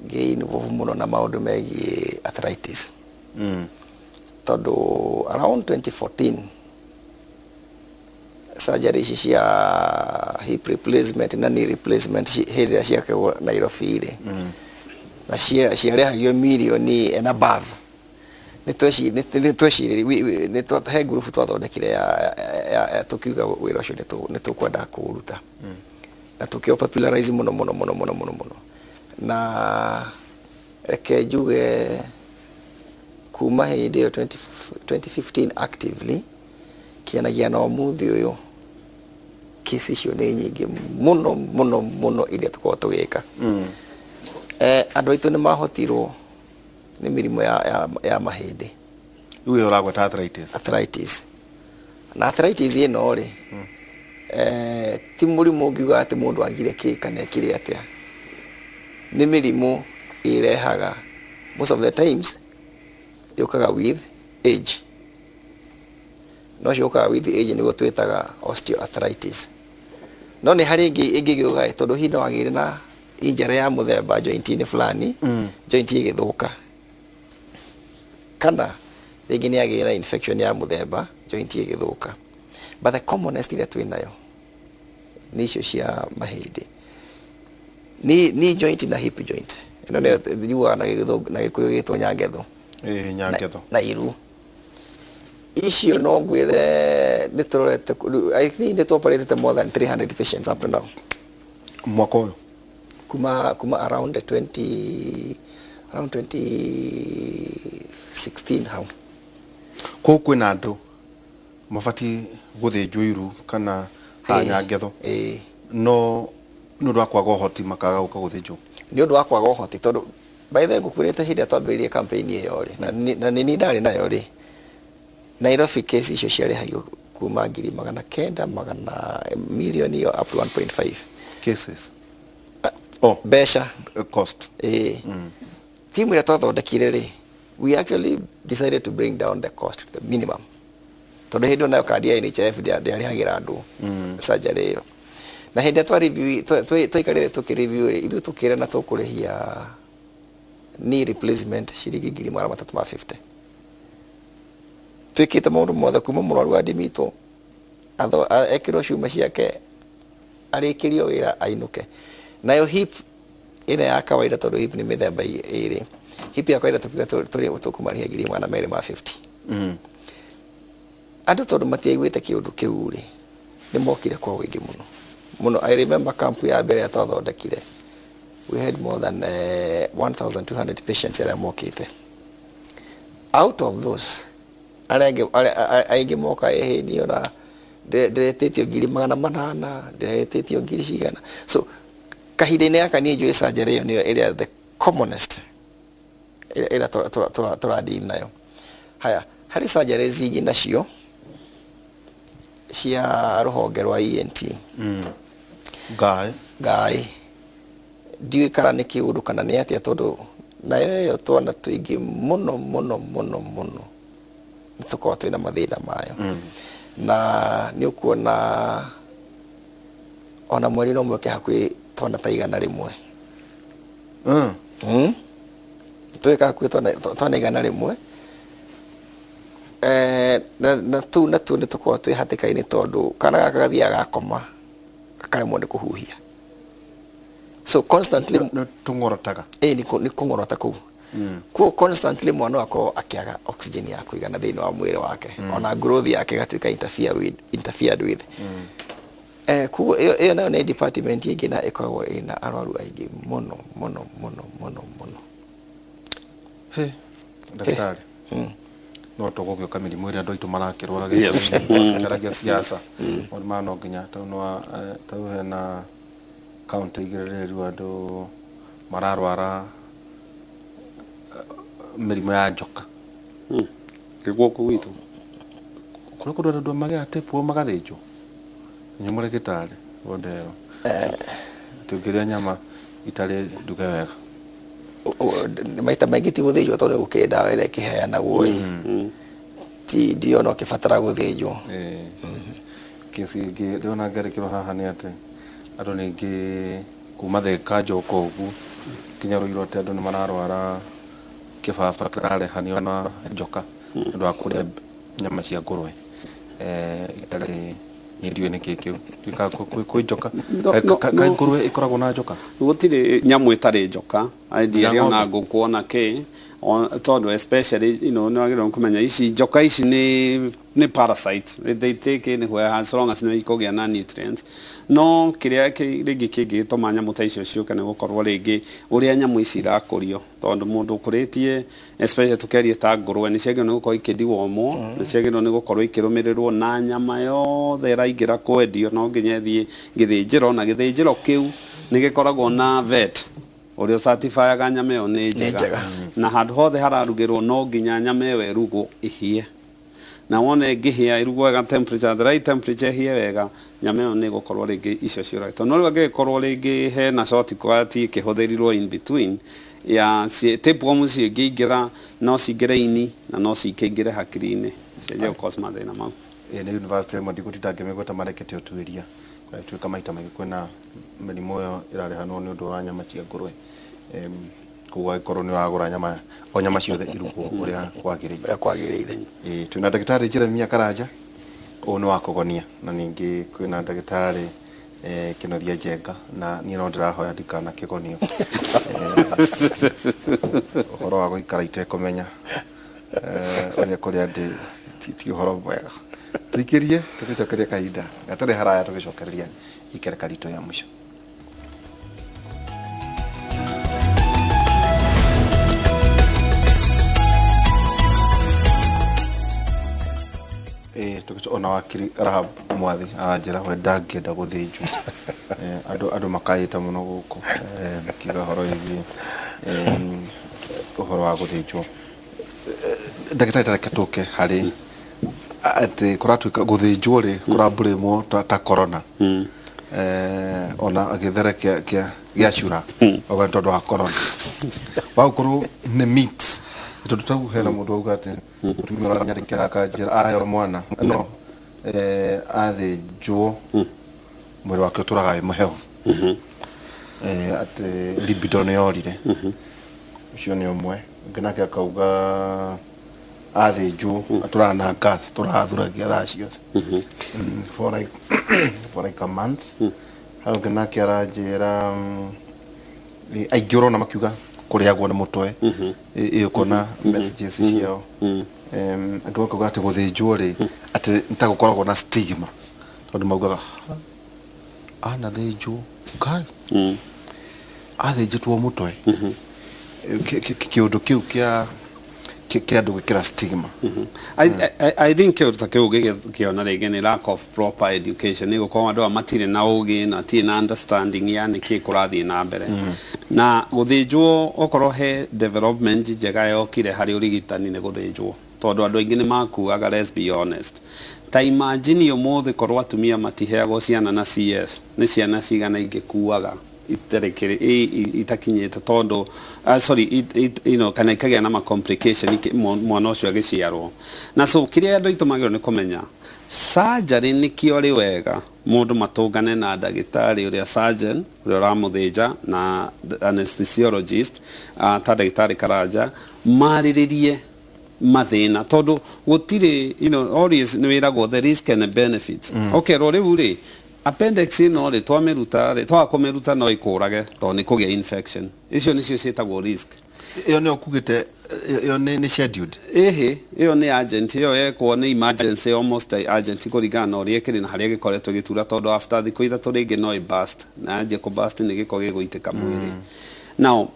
ngĩ involve mũno na maũndũ megiĩ arthritis, tondũ around 2014 surgery ici cia hip replacement na knee replacement hĩndĩ ĩrĩa ciakagwo Nairobi rĩ, na ciarehagio mirioni and above, nĩ twecirĩrie he group twathondekire ya tũkiuga wĩra ũcio nĩ tũkwenda kũũruta, na tũkĩo popularize mũno mũno mũno mũno mũno mũno. Na reke njuge kuma hĩndĩ ĩyo 20 2015 actively kianagia na ũmũthĩ ũyũ, kesi icio nĩ nyingĩ mũno mũno mũno iria tũkoragwo tũgĩka. Andũ aitũ nĩ mahotirwo nĩ mĩrimũ ya mahĩndĩ. Rĩu ĩyo ũragweta arthritis. Arthritis, na arthritis ĩno rĩ, ti mũrimũ ũngiuga atĩ mũndũ agire kĩ kana ekire atĩa. Nĩ mĩrimũ ĩrehaga, most of the times yũkaga with age, no cio ũkaga with age nĩguo twĩtaga osteoarthritis. No nĩ harĩ ĩngĩ ĩngĩgĩũka tondũ hihi no agĩire na injury ya mũthemba joint-inĩ fulani, joint ĩgĩthũka, kana rĩngĩ nĩ agĩire na infection ya mũthemba, joint ĩgĩthũka. But the commonest ĩrĩa twĩ nayo nĩ icio cia mahĩndĩ, ni joint na hip joint. Ĩno nĩyo njugaga na Gĩthũngũ, na Gĩkũyũ gĩtwo nyangetho. Ĩĩ, nyangetho. Na iru icio no ngwĩre nĩ tũrorete I think nĩ tũoperatĩte more than 300 patients up to now. Mwaka ũyũ? Kuma around 20 around 2016 hau. Kũu kwĩna andũ mabatiĩ gũthĩnjwo iru kana haha nyangetho, no nĩ ũndũ wa kwaga ũhoti makaga gũka gũthĩnjwo. Nĩ ũndũ wa kwaga ũhoti, tondũ by the way ngũkwĩrĩte hĩndĩ ĩrĩa twambĩrĩirie campaign ĩyo rĩ, na nĩ niĩ ndarĩ nayo rĩ, Nairobi case icio ciarĩhagio kuma 900,000 magana milioni ĩyo up to 1.5. Cases, oh. Mbeca. Cost. Ĩĩ. Timu ĩrĩa twathondekire rĩ, we actually decided to bring down the cost to the minimum, tondũ hĩndĩ ĩyo nayo kandi ya NHIF ndĩarĩhagĩra andũ surgery ĩyo. Na hĩndĩ ĩrĩa twa review twaikarire tũkĩ review rĩ, ithuĩ tũkĩrana tũkũrĩhia knee replacement ciringi 350,000, twĩkĩte maũndũ mothe kuma mũrwaru adimitwo, ekĩrwo ciuma ciake, arĩkĩrio wĩra, ainũke. Nayo hip ĩrĩa ya kawaida, tondũ hip nĩ mĩthemba ĩrĩ, hip ya kawaida tukiuga tũkũmarĩhia 250,000. Andũ tondũ matiaiguĩte kĩũndũ kĩu rĩ, nĩ mokire kwa ũingĩ mũno mũno. I remember camp ya mbere ĩrĩa twathondekire, we had more than 1200 patients arĩa mokĩte. Out of those, arĩa angĩ aingĩ moka ĩhĩ niĩ ona ndĩretĩtio 800,000, ndĩretĩtio ngiri cigana. So kahinda-inĩ gaka niĩ njũĩ surgery ĩyo nĩyo ĩrĩa the commonest ĩrĩa tũradeal nayo. Haya, harĩ surgeries ingĩ nacio cia rũhonge rwa ENT. Ngaĩ. Ngaĩ ndiũĩ kana nĩ kĩũndũ kana nĩ atĩa, tondũ nayo ĩyo twana tũingĩ mũno mũno mũno mũno nĩ tũkoragwo twĩna mathĩna mayo, na nĩ ũkuona ona mweri no mweke hakuhĩ twana ta 100. Twĩkaga hakuhĩ twana 100. Na tũu natuo nĩ tũkoragwo twĩ hatĩka-inĩ, tondũ kana gaka gathiaga gakoma gakaremwo nĩ kũhuhia, so constantly Nĩ tũng'orotaga? Ĩ, nĩ kũng'orota kũu. Koguo constantly mwana ũyũ akorwo akĩaga oxygen ya kũigana thĩinĩ wa mwĩrĩ wake, ona growth yake ĩgatuĩka interfered with. Koguo ĩyo nayo nĩ department ĩngĩ na ĩkoragwo ĩna arwaru aingĩ mũno mũno mũno mũno mũno. He ndagĩtarĩ, no tũgũgĩũka mĩrimũ ĩrĩa andũ aitũ marakĩrwara kĩaragia siasa, maũndũ maya no nginya tondũ no tau hena kaunti igĩrĩ rĩu andũ mararwara mĩrimũ ya njoka. Gũkũ gwitũ? Kũrĩ kũndũ andũ magĩaga tapeworm magathĩnjwo. Inyuĩ mũrĩ wondero tũngĩrĩa nyama itarĩ nduge wega? Maita maingĩ ti gũthĩnjwo, tondũ nĩ gũkĩrĩ ndawa ĩrĩa ĩkĩheanagwo ĩ, ti ndirona ũkĩbatara gũthĩnjwo. Kesi ĩngĩ ndĩrona ngĩandĩkĩrwo haha nĩ atĩ andũ ningĩ kuma Thika njoka ũguo nginya Ruiru, atĩ andũ nĩ mararwara kĩbaba kĩrarehanio na njoka nĩ ũndũ wa kũrĩa nyama cia ngũrwe itarĩ. Niĩ ndiũĩ nĩkĩ kĩu. Tuĩkaga kwĩ njoka? No, no, Kaĩ no. ngũrwe ĩkoragwo na njoka? Gũtirĩ nyamũ ĩtarĩ njoka Nginya ndiarĩ ona ng'ombe? ngũkũ ona kĩ. Tondũ especially nĩ wagĩrĩirwo kũmenya ici njoka ici nĩ parasite, they take anywhere as long as nĩ ikũgĩa na nutrients. No kĩrĩa rĩngĩ kĩngĩtũma nyamũ ta icio ciũke nĩ gũkorwo rĩngĩ ũrĩa nyamũ ici irakũrio, tondũ mũndũ ũkũrĩtie, especially tũkĩaria ta ngũrwe, nĩ ciagĩrĩirwo nĩ gũkorwo ikĩndiwomwo, nĩ ciagĩrĩirwo nĩ gũkorwo ikĩrũmĩrĩrwo, na nyama yothe ĩraingĩra kwendio no nginya ĩthiĩ gĩthĩnjĩro, na gĩthĩnjĩro kĩu nĩ gĩkoragwo na vet ũrĩa ũcertifyaga nyama ĩyo nĩ njega. Njega. Na handũ hothe hararugĩrwo no nginya nyama ĩyo ĩrugwo ĩhĩe, na wone ĩngĩhĩa, ĩrugwo wega, temperature, the right temperature, ĩhĩe wega, nyama ĩyo nĩ ĩgũkorwo rĩngĩ icio ciũragĩtwo. No rĩu angĩgĩkorwo rĩngĩ hena shortcut ĩkĩhũthĩrirwo in between ya tapeworm cingĩingĩra, no cingĩre ini na no cikĩingĩre hakiri-inĩ, cianjie gũcause mathĩna mau. Ĩ nĩ university ĩmwe, ndigũtinda ngĩmĩgweta, marekete ũtuĩria tuĩka maita maingĩ kwĩna mĩrimũ ĩyo ĩrarehanwo nĩ ũndũ wa nyama cia ngũrwe. Koguo angĩkorwo nĩ wagũra nyama, o nyama ciothe irugwo ũrĩa kwagĩrĩire. Ũrĩa kwagĩrĩire. Ĩ, twĩna ndagĩtarĩ Jeremia Karanja, ũyũ nĩ wa kũgonia, na ningĩ kwĩna ndagĩtarĩ Kĩnuthia Njenga, na niĩ no ndĩrahoya ndikanakĩgonio. Ũhoro wa gũikara itekũmenya ũrĩa kũrĩa ndĩ ti ũhoro mwega. Tũikĩrie tũgĩcokeria kahinda gatarĩ haraya, tũgĩcokereria ikereka ritũ ya mũico. Ĩ, ona wakiri Rahab Mwathi aranjĩra we ndangĩenda gũthĩnjwo. Andũ makayĩte mũno gũkũ makiuga ũhoro wĩgiĩ ũhoro wa gũthĩnjwo. Ndagĩtarĩ, tareke tũke harĩ atĩ kũratuĩka gũthĩnjwo rĩ kũrambũrĩmwo ta corona, ona gĩthere kĩa cura auga nĩ tondũ wa corona, wagũkorwo nĩ myths, tondũ tau hena mũndũ auga atĩ mũtumia ũranyandĩkĩra akanjĩra aheo mwana no athĩnjwo mwĩrĩ wake ũtũraga wĩ mũhehu, atĩ libido nĩ yorire. Ũcio nĩ ũmwe. Ũngĩ nake akauga athĩnjwo atũraga na gas, tũrathuragia thaa ciothe for like a month. Hau ũngĩ nake aranjĩra aingĩ ũrona makiuga kũrĩagwo nĩ mũtwe. Ĩ ũkona messages ciao. Angĩ makauga atĩ gũthĩnjwo rĩ, atĩ nĩ ta gũkoragwo na stigma, tondũ maugaga anathĩnjwo kai athĩnjĩtwo mũtwe. Kĩũndũ kĩu kĩa andũ gwĩkĩra stigma. I think kĩũndũ ta kĩu ũngĩkĩona rĩngĩ nĩ lack of proper education, nĩ gũkorwo andũ aya matirĩ na ũgĩ na matirĩ na understanding ya nĩkĩ kũrathiĩ na mbere na gũthĩnjwo. Okorwo he development njega yokire harĩ ũrigitani nĩ gũthĩnjwo, tondũ andũ aingĩ nĩ makuaga. Let's be honest, ta imagine ũmũthĩ korwo atumia matiheagwo ciana na CS, nĩ ciana cigana ingĩkuaga? itarĩ kĩrĩ itakinyĩte tondũ sorry you know, kana ikagĩa na ma complication mwana ũcio agĩciarwo. Na so kĩrĩa andũ aitũ magĩrĩirwo nĩ kũmenya, surgery nĩkĩo rĩ wega mũndũ matũngane na ndagĩtarĩ ũrĩa surgeon ũrĩa ũramũthĩnja na anesthesiologist, ta ndagĩtarĩ Karanja, marĩrĩrie mathĩna, tondũ gũtirĩ, always nĩ wĩragwo the risk and the benefits. Ũkerwo rĩu rĩ, appendix ĩno rĩ, twamĩruta rĩ, twaga kũmĩruta no ĩkũrage tondũ nĩ kũgĩa infection. Icio nĩcio ciĩtagwo risk. Ĩyo nĩyo kugĩte ĩyo nĩ scheduled? Ĩhĩ, ĩyo nĩ urgent, ĩyo yekwo nĩ emergency, almost urgent, kũringana na ũrĩa ĩkĩrĩ na harĩa gĩkoretwo gĩtura, tondũ after thikũ 3 rĩngĩ no ĩ burst, na yanjia kũ burst nĩ gĩko gĩgũitĩka mwĩrĩ. Now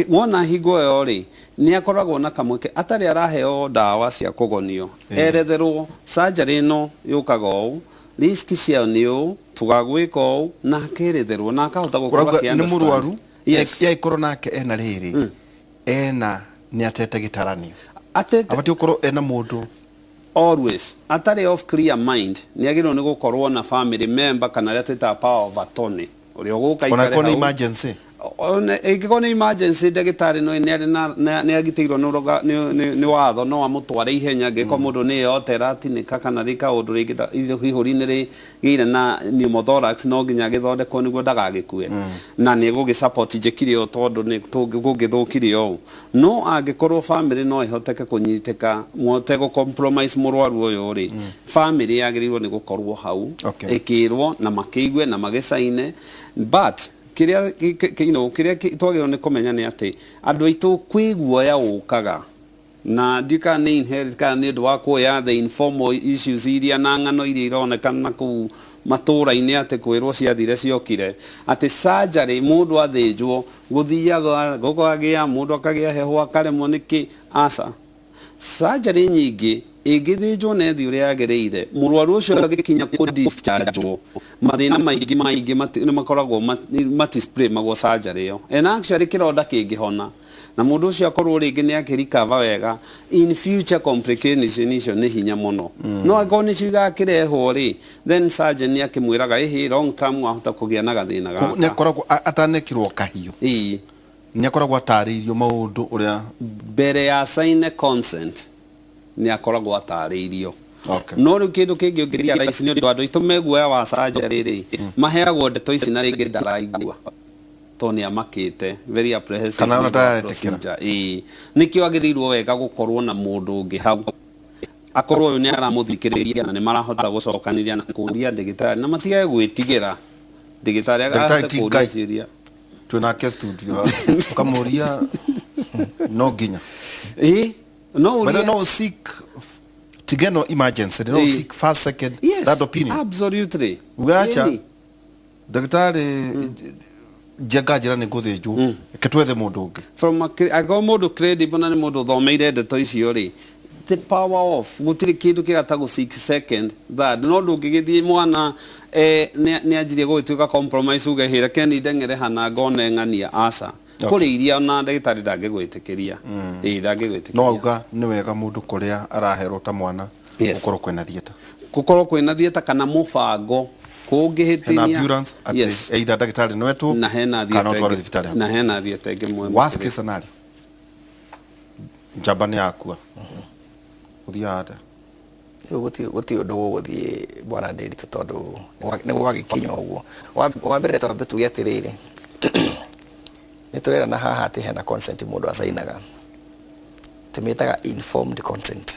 wona hingo ĩyo rĩ, nĩ akoragwo na kamweke atarĩ araheo ndawa cia kũgonio, eretherwo surgery ĩno yũkaga ũũ, risk ciayo nĩ ũũ, tũgagwĩka ũũ, na akeretherwo na akahota gũkorwo Ũrauga akĩ nĩ understand. Mũrwaru Yes. yaikorwo nake ena rĩrĩ, ena nĩ atete gĩtaranio, Atete. Abatiĩ gũkorwo ena mũndũ. Always atarĩ of clear mind, nĩ agĩrĩirwo nĩ gũkorwo na family member kana arĩa twĩtaga power of attorney, ũrĩa ũgũka Ona aikare ĩkorwo nĩ hau. emergency. Ona ĩngĩkorwo nĩ emergency, ndagĩtarĩ no nĩ arĩ na nĩ agitĩirwo nĩ watho, no amũtware ihenya angĩkorwo mũndũ nĩ eyotera atinĩka kana rĩ kaũndũ rĩngĩ ihũri nĩ rĩgĩire na pneumothorax, no nginya agĩthondekwo nĩguo ndagagĩkue, na nĩ egũgĩ support njĩkire ũũ tondũ nĩ gũngĩthũkire ũũ. No angĩkorwo family no ĩhoteke kũnyitĩka mũhote gũ compromise mũrwaru ũyũ rĩ, family yagĩrĩirwo nĩ gũkorwo hau, ĩkĩrwo na makĩigue na magĩcaine. But kĩrĩa kĩrĩa twagĩrĩirwo nĩ kũmenya nĩ atĩ andũ aitũ kwĩ guoya ũkaga, na ndiũ kana nĩ inherit kana nĩ ũndũ wa kuoya the informal issues iria na ng'ano iria ironekana na kũu matũũra-inĩ, atĩ kwĩrwo ciathire ciokire atĩ surgery mũndũ athĩnjwo gũthiaga gũkagĩa mũndũ akagĩa heho akaremwo nĩkĩ. Aca, surgery nyingĩ ĩngĩthĩnjwo na ĩthiĩ ũrĩa yagĩrĩire, mũrwaru ũcio agĩkinya kũ discharge mathĩna maingĩ maingĩ nĩ makoragwo matispray surgery ĩyo. And actually kĩronda kĩngĩhona na mũndũ ũcio akorwo rĩngĩ nĩ akĩrikava wega, in future complications icio nĩ hinya mũno. No angĩkorwo nĩcio igakĩrehwo rĩ, then surgeon nĩ akĩmwĩraga ĩhĩ long term wahota kũgĩa na gathĩna Koguo nĩ gaka. akoragwo atanekĩrwo kahiũ, nĩ akoragwo atarĩirio maũndũ ũrĩa Mbere ya sign consent nĩ akoragwo atarĩirio. No rĩu kĩndũ kĩngĩ ũngĩria thaa ici, nĩ ũndũ andũ aitũ meguoya wa surgery rĩ, maheagwo ndeto ici na rĩngĩ ndaraigua tondũ nĩ amakĩte, very apprehensive Kana ona nĩ ũndũ wa ndaretĩkĩra. procedure. Ĩĩ, nĩkĩo agĩrĩirwo wega gũkorwo na mũndũ ũngĩ hau, akorwo ũyũ nĩ aramũthikĩrĩria na nĩ marahota gũcokanĩria na kũria ndagĩtarĩ, na matigage gwĩtigĩra ndagĩtarĩ Ndagĩtarĩ ahote ti kũria Ngai. ciũria. Twĩ nake studio haha. Ũkamũria no nginya Ĩĩ, no Whether ũrie. no seek tigeno emergency, no seek first, second, third opinion. Absolutely. Ugacha. Ĩni. Ndagĩtarĩ njenga njĩra nĩ ngũthĩnjwo, reke twethe mũndũ ũngĩ. From a angĩkorwo mũndũ credible na nĩ mũndũ ũthomeire ndeto icio rĩ, the power of gũtirĩ kĩndũ kĩgata gũ seek second, third. No ndũngĩgĩthiĩ mwana nĩ anjirie gũgĩtuĩka compromise uge hĩ reke ni ndeng'ere hana ngone ng'ania, aca. Kũrĩ iria ona ndagĩtarĩ ndangĩgwĩtĩkĩria, ĩĩ, ndangĩgwĩtĩkĩria. No auga nĩ wega mũndũ kũrĩa araherwo ta mwana gũkorwo kwĩna theatre. Gũkorwo kwĩna theatre kana mũbango kũngĩhĩtĩria. Hena ambulance atĩ either ndagĩtarĩ no etwo Na hena kana theatre ũtwarwo ĩngĩ. thibitarĩ. Na hena theatre ĩngĩ mwena. Worst case scenario, njamba nĩ yakua, ũthiaga atĩa? Rĩu gũtirĩ ũndũ gũgũthiĩ, bwana Ndiritu, tondũ nĩ gwagĩkinya ũguo. Wa mbere twambe tuge atĩrĩrĩ, nĩ tũrerana haha atĩ hena consent mũndũ acainaga, tũmĩtaga informed consent.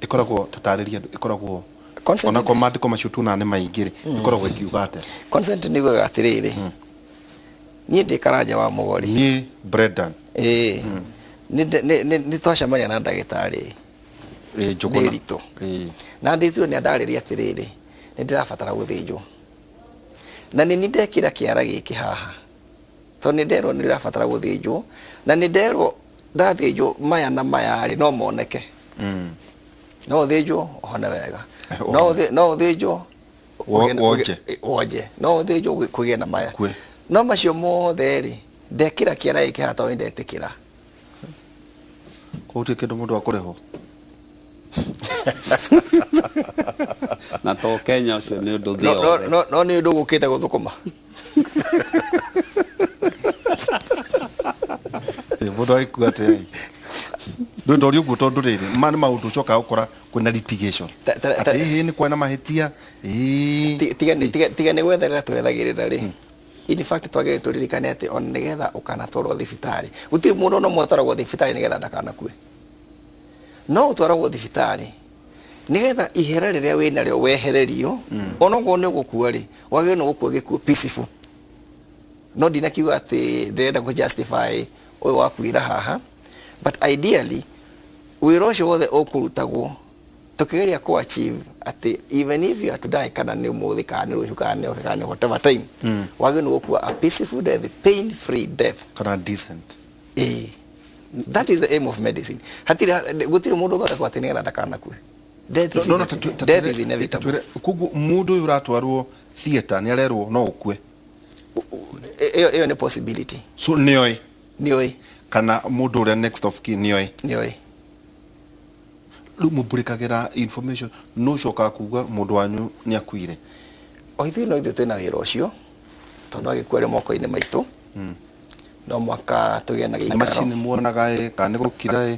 Ĩkoragwo, tatarĩria andũ, ĩkoragwo Consent ona kwa maandĩko macio tuonaga nĩ maingĩ rĩ, ĩkoragwo ĩkiuga atĩa? Consent nĩ ugaga atĩrĩrĩ, niĩ ndĩ Karanja wa Mũgori, Niĩ Brendan, ĩĩ, nĩ twacemania na ndagĩtarĩ Njũgũna. Ndiritu, na Ndiritu nĩ andarĩria atĩrĩrĩ, nĩ ndĩrabatara gũthĩnjwo, na nĩ ni ndekĩra kĩara gĩkĩ haha tondũ nĩ nderwo nĩ ndĩrabatara gũthĩnjwo, na nĩ nderwo ndathĩnjwo maya na maya rĩ no moneke. No ũthĩnjwo ũhone wega, no ũthĩnjwo Wonje. Wonje, no ũthĩnjwo kũgĩe na maya. Kue. No macio mothe rĩ, ndekĩra kĩara gĩkĩ haha tondũ nĩ ndetĩkĩra. Koguo gũtirĩ kĩndũ mũndũ akũrĩhwo. Na to Kenya, ũcio nĩ ũndũ thĩ No, yothe. no nĩ ũndũ gũkĩte gũthũkũma. Mũndũ agĩkua atĩa ndå ndoria ũguo tondũ rĩrĩ ma nĩ maũndũ ũcokaga gũkora kwĩna litigation atĩ ĩhĩ nĩ kwena mahĩtia ĩĩ. Tiga nĩ gwetherera twethagĩrĩra rĩ, in fact twagĩrĩire tũririkane atĩ ona nĩgetha ũkanatwarwo thibitarĩ, gũtirĩ mũndũ ona ũmwe ũtwaragwo thibitarĩ nĩgetha ndakanakue, no ũtwaragwo thibitarĩ nĩgetha ihera rĩrĩa wĩnarĩo wehererio. Onokorwo nĩ ũgũkua rĩ, wagĩrĩirwo nĩ gũkua gĩkuũ peaceful. No ndinakiuga atĩ ndĩrenda kũ justify ũyũ wakuira haha, but ideally wĩra ũcio wothe ũkũrutagwo tũkĩgeria kũ achieve atĩ even if you are to die, kana nĩ ũmũthĩ, kana nĩ rũciũ, kana nĩ oke, kana nĩ whatever time, wagĩrĩirwo nĩ gũkua a peaceful death, pain free death. Kana decent. Ĩĩ, that is the aim of medicine. Hatirĩ, gũtirĩ mũndũ ũthondekwo atĩ nĩgetha ndakanakue. Death is No, no, inevitable. Death is inevitable. Koguo mũndũ ũyũ ũratwarwo theatre nĩ arerwo no ũkue? Ĩyo nĩ possibility. So nĩoĩ? Nĩoĩ. Kana mũndũ ũrĩa next of kin nĩoĩ? Nĩoĩ. Rĩu mũmbũrĩkagĩra information no ũcokaga kuga mũndũ wanyu nĩ akuire? O ithuĩ no ithuĩ twĩna wĩra ũcio, tondũ agĩkua arĩ moko-inĩ maitũ, no mwaka tũgĩe na nĩ gĩikaro. Macini muonaga ĩ kana nĩ gũkira ĩ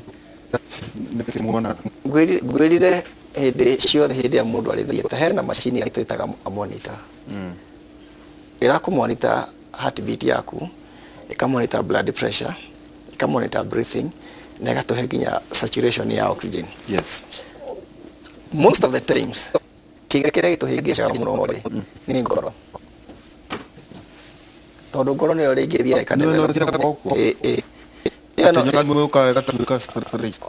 nĩkĩ muonaga? Ngwĩrire hĩndĩ ciothe, hĩndĩ ĩrĩa mũndũ arĩ theatre, hena macini twĩtaga a monitor, ĩrakũ heartbeat yaku, ĩkamonitor blood pressure, ĩkamonitor breathing, na ĩgatũhe nginya saturation ya oxygen. Most of the times kĩga kĩrĩa gĩtũhĩngĩcaga mũno rĩ nĩ ngoro, tondũ ngoro nĩyo rĩngĩ ĩthiaga Nĩyo ĩkadevelop. ĩthiaga ũguo? Ĩ, ĩyo atĩ nyoka yũkaga ĩgatuĩka straight?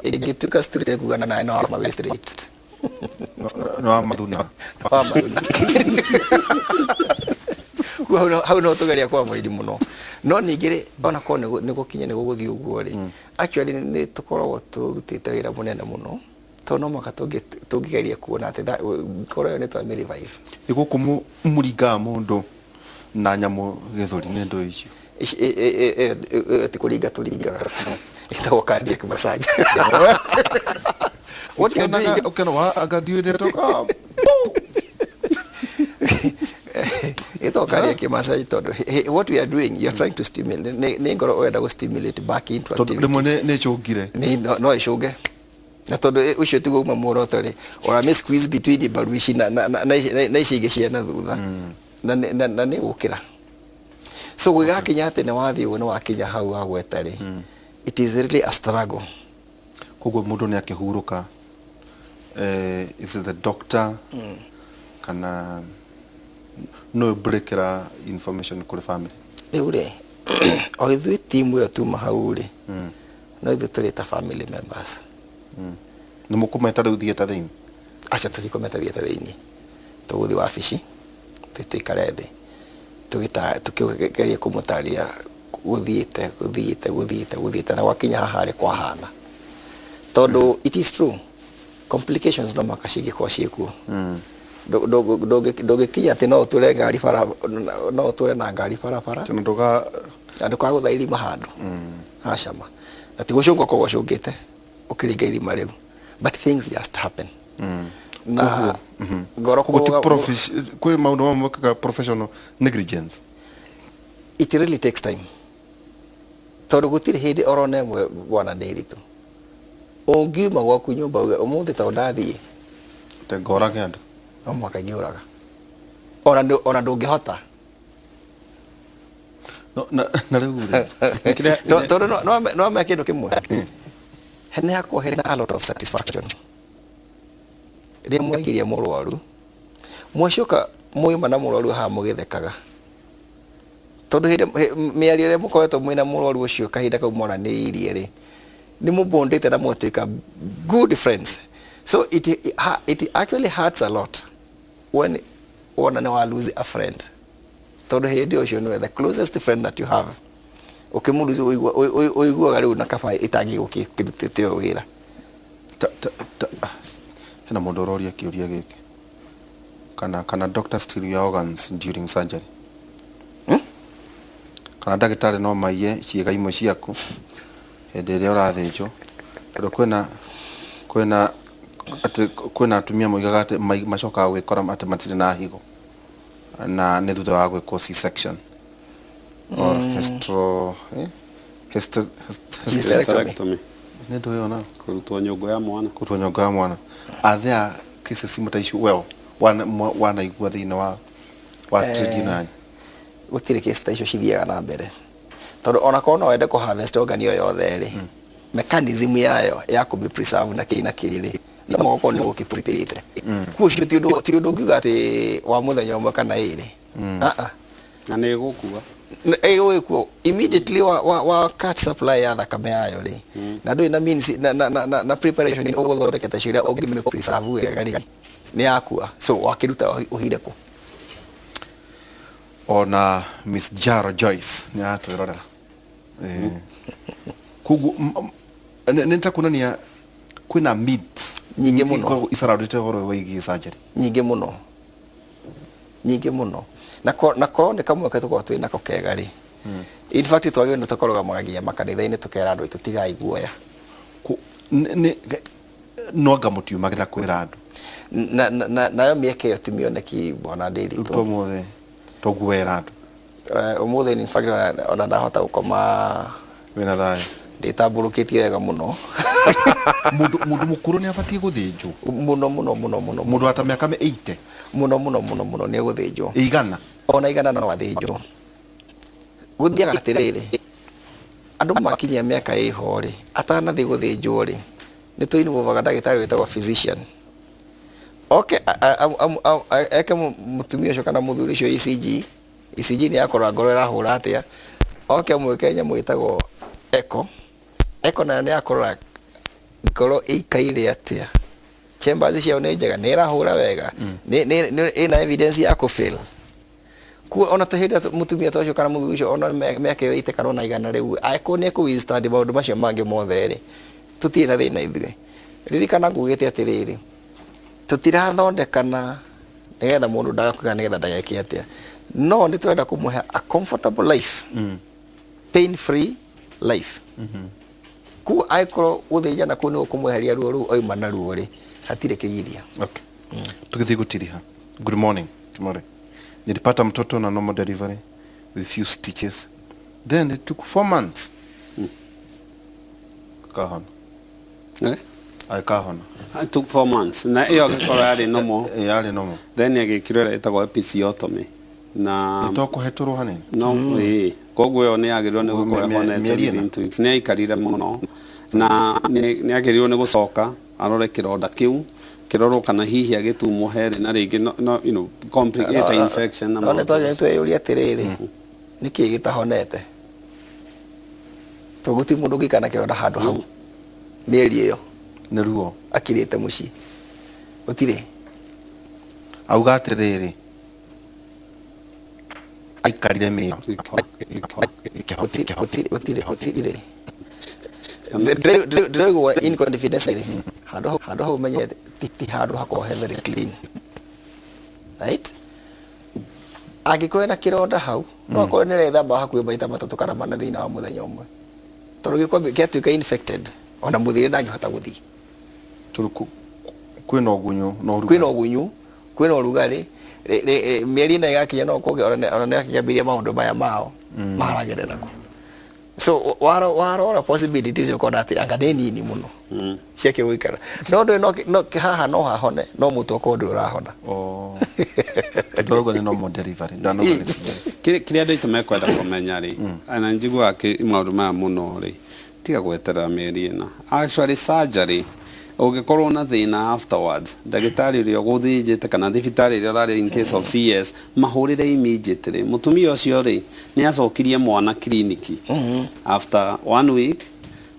Ĩngĩtuĩka straight ĩkuga na no wĩ straight. Nĩ wa mathuna. Wa mathuna. Koguo hau no tũgeria kwa avoid mũno. No ningĩ rĩ, ona korwo nĩ gũkinya nĩ gũgũthiĩ ũguo rĩ, actually nĩ tũkoragwo tũrutĩte wĩra mũnene mũno, tondũ no mũhaka tũngĩgeria kuona atĩ ngoro ĩyo nĩ twamĩ revive. Ĩ gũkũ mũringaga mũndũ na nyamũ gĩthũri nĩ ndũ icio? Ĩyo ti kũringa tũringaga, ĩtagwo cardiac massage. What you are doing ũkĩona wa anga ndiũĩ nĩ ĩtagwo cardiac massage tondũ what we are doing, you are trying to stimulate, nĩ ngoro ũrenda gũ stimulate back into tondũ activity. Rĩmwe nĩ ĩcũngire. Nĩ no ĩcũnge, na tondũ ũcio tiguo uma muoroto rĩ, ũramĩ squeeze between mbaru ici na ici ingĩ cia na thutha, na nĩ gũkĩra. So gũgĩgakinya atĩ nĩ wathiĩ ũguo, nĩ wakinya hau wagweta rĩ, it is really a struggle. Koguo mũndũ nĩ akĩhurũka, is it the doctor kana no breakera information kũrĩ family? Rĩu rĩ, o ithuĩ timu ĩyo tuma hau rĩ, no ithuĩ tũrĩ ta family members. Nĩ mũkũmeta rĩu theatre thĩinĩ? Aca, tũthiĩ kũmeta theatre thĩinĩ, tũgũthiĩ wabici tũikare thĩ, tũkĩgerie kũmũtarĩria gũthiĩte gũthiĩte gũthiĩte gũthiĩte na gwakinya haha rĩ kwahana, tondũ it is true, complications no mũhaka cingĩkorwo ciĩkuo. Ndũngĩkinya atĩ no ũtũre ngari bara, no ũtũre na ngari barabara tondũ ndũga na ndũkagũtha irima handũ hacama, na ti gũcũnga ũkoragwo ũcũngĩte ũkĩringa irima rĩu, but things just happen na ngoro koguo ti kwĩ maũndũ mamwe mekaga professional negligence. It really takes time, tondũ gũtirĩ hĩndĩ orona ĩmwe, bwana Ndĩritũ, ũngiuma gwaku nyũmba uge ũmũthĩ tondũ ndathiĩ te ngorage andũ. No mũhaka ingĩũraga, ona ndũngĩhota. No, na rĩu rĩ Tondũ no ame kĩndũ kĩmwe, nĩ hakoragwo hena a lot of satisfaction rĩrĩa mwaingĩria mũrwaru, mwacoka mwauma na mũrwaru haha mũgĩthekaga, tondũ hĩndĩ mĩario ĩrĩa mũkoretwo mwĩna mũrwaru ũcio kahinda kau mwaranĩirie rĩ, nĩ mũbondĩte na mũgatuĩka good friends. So it actually hurts a lot when wona nĩ wa lose a friend, tondũ hĩndĩ ũcio nĩwe the closest friend that you have. Ũkĩmũlose ũiguaga rĩu na kaba ĩtangĩgũkĩrutĩte ũyũ wĩra. Hena mũndũ ũroria kĩũria gĩkĩ, kana doctor steal your organs during surgery? Kana ndagĩtarĩ no maiye ciĩga imwe ciaku hĩndĩ ĩrĩa ũrathĩnjwo? Tondũ kwĩna atĩ kwĩna atumia moigaga atĩ macokaga gwĩkora atĩ matirĩ na higo. Na nĩ thutha wa gwĩkwo C-section or hystero eh? Hysterectomy. Hysterectomy. Nĩ ndũ ĩyo na Kũrutwo nyũngũ ya mwana. Kũrutwo nyongo ya mwana. Are there cases imwe ta icio well wanaigua thĩinĩ wa trade ĩno yanyu? Gũtirĩ case ta icio cithiaga na mbere, tondũ ona korwo no wende kũ harvest organ ĩyo yothe rĩ, mechanism yayo ya kũmĩ preserve na kĩ na kĩ rĩ, no mũhaka ũkorwo nĩ ũgũkĩ-prepare. Kuo ũcio ti ũndũ ũngiuga atĩ wa mũthenya ũmwe kana ĩrĩ. Ah, ah. Na nĩ ĩgũkua. Ĩgũgĩkuo immediately wa cut supply ya thakame yayo rĩ, na ndũrĩ na means na preparation ũgũthondekete cio iria ũngĩmĩ preserve wega rĩ, nĩ yakua. So wakĩruta ũhire kũ? Ona Miss Jaro Joyce nĩ aratwĩrorera. Koguo nĩ ta kuonania kwĩna myths Nyingĩ mũno. Ikoragwo icarandĩte ũhoro wĩgiĩ surgery. Nyingĩ mũno, nyingĩ mũno. Na korwo nĩ kamweke tũkoragwo twĩ nako kega rĩ, in fact twagĩrĩirwo nĩ tũkarũgamaga nginya makanitha-inĩ tũkera andũ aitũ tigai guoya. No anga mũtiumagĩra kwĩra andũ? Nayo mĩeke ĩyo ti mĩoneki, bwana Rĩu Ndĩritũ. To mothe toguo wera andũ. Ũmũthĩ in fact ona ndahota gũkoma wĩna thayũ. Ndĩtambũrũkĩtie wega mũno. Mũndũ mũkũrũ nĩ abatiĩ gũthĩnjwo? Mũno mũno mũno mũno. Mũndũ wa ta mĩaka 80? Mũno mũno mũno mũno, nĩ egũthĩnjwo. Igana? Ona 100 no athĩnjwo. Gũthiaga atĩrĩrĩ, andũ makinyia mĩaka ĩho rĩ, atanathiĩ gũthĩnjwo rĩ, nĩ tũinvolvaga ndagĩtarĩ wĩtagwo physician oke eke mũtumia ũcio kana mũthuri ũcio ECG. ECG nĩ yakũrora ngoro ĩrahũra atĩa. Oke amwĩke nyamũ ĩtagwo echo. Echo nayo nĩ yakũrora ngoro ĩikaire atĩa, chambers ciao nĩ njega, nĩ ĩrahũra wega, ĩna evidence ya kũfail kuo. Ona tũ hĩndĩ ĩrĩa mũtumia ta ũcio kana mũthuri ũcio ona mĩaka ĩyo 80 kana ona 100 rĩu, angĩkorwo nĩ ekũ withstand maũndũ macio mangĩ mothe rĩ, tũtirĩ na thĩna ithuĩ. Ririkana ngugĩte atĩrĩrĩ, tũtirathondekana nĩgetha mũndũ ndagakuga nĩgetha ndageke atĩa, no nĩ tũrenda kũmũhe a comfortable life, pain free life. Kuo angĩkorwo gũthĩnjana kũu nĩ gũkũmweheria ruo rũu auma naruo rĩ, hatirĩ kĩgiria. Okay. Tukithiĩ gũtiriha. Good morning. Kimore. Nilipata mtoto na normal delivery with few stitches. Then it took 4 months. Kahona. Eh? Akahona. It took 4 months na ĩyo angĩkorwo yarĩ normal. Eh, yarĩ normal. Then agĩkirwo ĩrĩa ĩtagwo episiotomy na Ĩto kũhetũrwo hanini. No ĩĩ, koguo ĩyo nĩ yagĩrĩirwo nĩ gũkorwo ĩhonete mĩeri 4. Within 2 weeks. Nĩ aikarire mũno na nĩ agĩrĩirwo nĩ gũcoka arore kĩronda kĩu kĩrorwo kana hihi agĩtumwo herĩ na rĩngĩ no complicate infection na No nĩ maũndũ twagĩrĩirwo macio. tweyũrie atĩrĩrĩ, nĩkĩ gĩtahonete? To gũtirĩ mũndũ ũngĩikara na kĩronda handũ hau mĩeri ĩyo. Nĩ ruo. Akirĩte mũciĩ, gũtirĩ. Auga atĩrĩrĩ, aikarire mĩeri Gũtirĩ, gũtirĩ, gũtirĩ, gũtirĩ. Ndĩraigua in confidence rĩ, handũ hau menye ti handũ hakoragwo he very clean, right? Angĩkorwo ena kĩronda hau, no akorwo nĩ arethamba hakuhĩ maita matatũ kana mana thĩinĩ wa mũthenya ũmwe, tondũ gĩko gĩatuĩka infected, ona mũthiĩre ndangĩhota gũthiĩ. Tondũ kwĩna ũgunyũ na ũrugarĩ. Kwĩna ũgunyu, kwĩna ũrugarĩ. Mĩeri 4 ĩgakinya, no ũkorwo ona nĩ akĩambĩrĩria maũndũ maya mao maragerera kũ. So warora possibilities, ũkona atĩ anga nĩ nini mũno ciake gũikara, no ndũĩ no haha no hahone, no mũtwe okorwo ndũrĩ ũrahona. Oh. Ndauga nĩ normal delivery. Ndanauga nĩ CS. Kĩrĩa andũ aitũ mekwenda kũmenya rĩ, na njiguaga maũndũ maya mũno rĩ, tiga gweterera mĩeri 4. Actually surgery, ũngĩkorwo na thĩna afterwards, ndagĩtarĩ ũrĩa ũgũthĩnjĩte kana thibitarĩ ĩrĩa ũrarĩ in case of CS, mahũrĩre immediately. Mũtumia ũcio rĩ, nĩ acokirie mwana kiriniki after one week.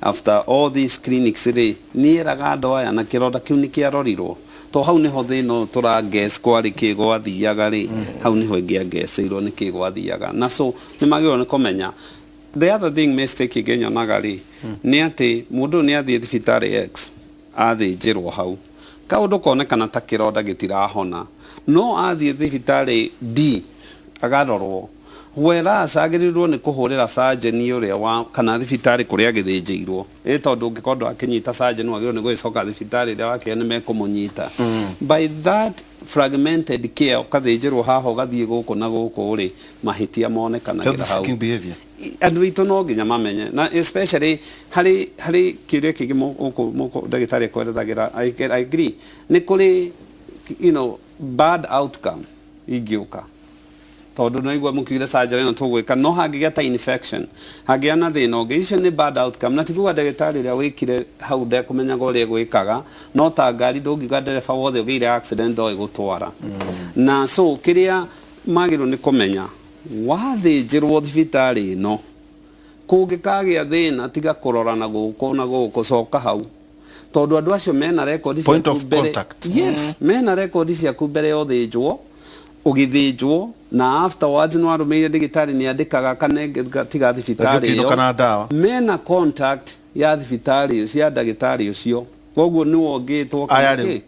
After all these clinics rĩ, nĩ eraga andũ aya na kĩronda kĩu nĩ kĩarorirwo, to hau nĩho thĩna ũyũ tũra guess kwarĩ kĩ gwathiaga rĩ, hau nĩho ĩngĩangeceirwo nĩ kĩ gwathiaga. Na so nĩ magĩrĩirwo nĩ kũmenya. The other thing, mistake ĩngĩ nyonaga rĩ, nĩ atĩ mũndũ ũyũ nĩ athiĩ thibitarĩ X, athĩnjĩrwo hau, kaũndũ konekana ta kĩronda gĩtirahona, no athiĩ thibitarĩ D agarorwo. Whereas agĩrĩirwo nĩ kũhũrĩra surgeon ũrĩa wa kana thibitarĩ kũrĩa agĩthĩnjĩirwo, ĩ tondũ ũngĩkorwo ndwakĩnyita surgeon, wagĩrĩirwo nĩ gũgĩcoka thibitarĩ ĩrĩa wakĩra nĩ mekũmũnyita. By that fragmented care, ũkathĩnjĩrwo haha, ũgathiĩ gũkũ na gũkũ rĩ, mahĩtia monekanagĩra Health hau. seeking behavior. Andũ aitũ no nginya mamenye, na especially harĩ kĩũria kĩngĩ gũkũ ndagĩtarĩ ekwerethagĩra. I agree, nĩ kũrĩ bad outcome ingĩũka, tondũ no igua mũkiugire surgery ĩno tũgwĩka, no hangĩgĩa ta infection, hangĩgĩa na thĩna ũngĩ, icio nĩ bad outcome. Na ti kuga ndagĩtarĩ ũrĩa wĩkire hau ndekũmenyaga ũrĩa egwĩkaga, no ta ngari, ndũngiuga ndereba wothe ũgĩire accident ndoĩ gũtwara. Na so kĩrĩa magĩrĩirwo nĩ kũmenya, wathĩnjĩrwo thibitarĩ ĩno, kũngĩkagĩa thĩna, tiga kũrora na gũkũ na gũkũ, coka hau, tondũ andũ acio mena rekondi Point ciaku of mbere. contact. Yes, mena rekondi ciaku mbere ya ũthĩnjwo, ũgĩthĩnjwo na afterwards. Nĩ warũmĩrĩire ndagĩtarĩ, nĩ andĩkaga kana tiga thibitarĩ Rĩngĩ ũkĩinũka ĩyo. Na ndawa. Mena contact ya thibitarĩ cia ndagĩtarĩ ũcio, koguo nĩwe ũngĩtwo Aya kana rĩu. kĩ.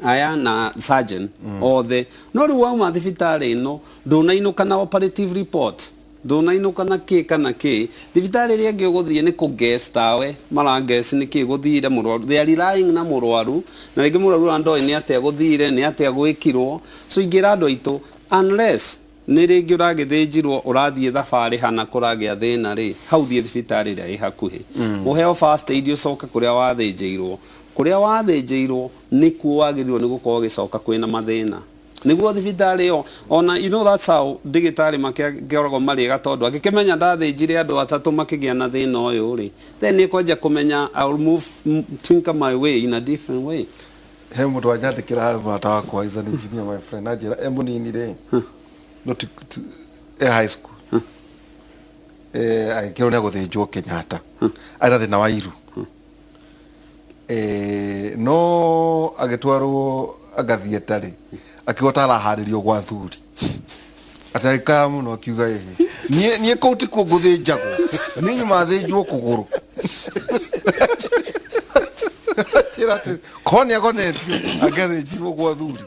Aya na surgeon othe. No rĩu wauma thibitarĩ ĩno, ndũnainũka na operative report, ndũnainũka na kĩ kana kĩ. Thibitarĩ ĩrĩa ĩngĩ ũgũthiĩ nĩ kũguess, tawe maraguess nĩ kĩ gũthire mũrwaru. They are relying na mũrwaru, na rĩngĩ mũrwaru ona ndoĩ nĩ atĩa gũthire, nĩ atĩa gwĩkirwo. So ingĩra andũ aitũ, unless nĩ rĩngĩ ũragĩthĩnjirwo, ũrathiĩ thabarĩ hana kũragĩa thĩna rĩ, hau thiĩ thibitarĩ ĩrĩa ĩ hakuhĩ, ũheo first aid, ũcoke kũrĩa wathĩnjĩirwo. Kũrĩa wathĩnjĩirwo nĩkuo wagĩrĩirwo nĩ gũkorwo ũgĩcoka kwĩna mathĩna, nĩguo thibitarĩ ĩyo ona that's how ndagĩtarĩ makĩoragwo marĩega, tondũ angĩkĩmenya ndathĩnjire andũ atatũ makĩgĩa na thĩna ũyũ rĩ, then nĩ kwanjia kũmenya, I'll move, tinker my way in a different way. He mũndũ wanyandĩkĩra haha, mũrata wakwa, is an engineer, my friend, anjĩra e mũnini rĩ, no e high school, agĩkĩrwo nĩ agũthĩnjwo Kenyatta, arĩ na thĩna wa iru, no agĩtwarwo agathiĩ rĩ, akiuga ta araharĩrio gwa thuri, atĩ agĩkaya mũno, akiuga, "Ĩhĩ, niĩ kũu tikuo ngũthĩnjagwo, niĩ nyuma thĩnjwo kũgũrũ." Anjĩra atĩ korwo nĩ agonetio angĩathĩnjirwo gwa thuri.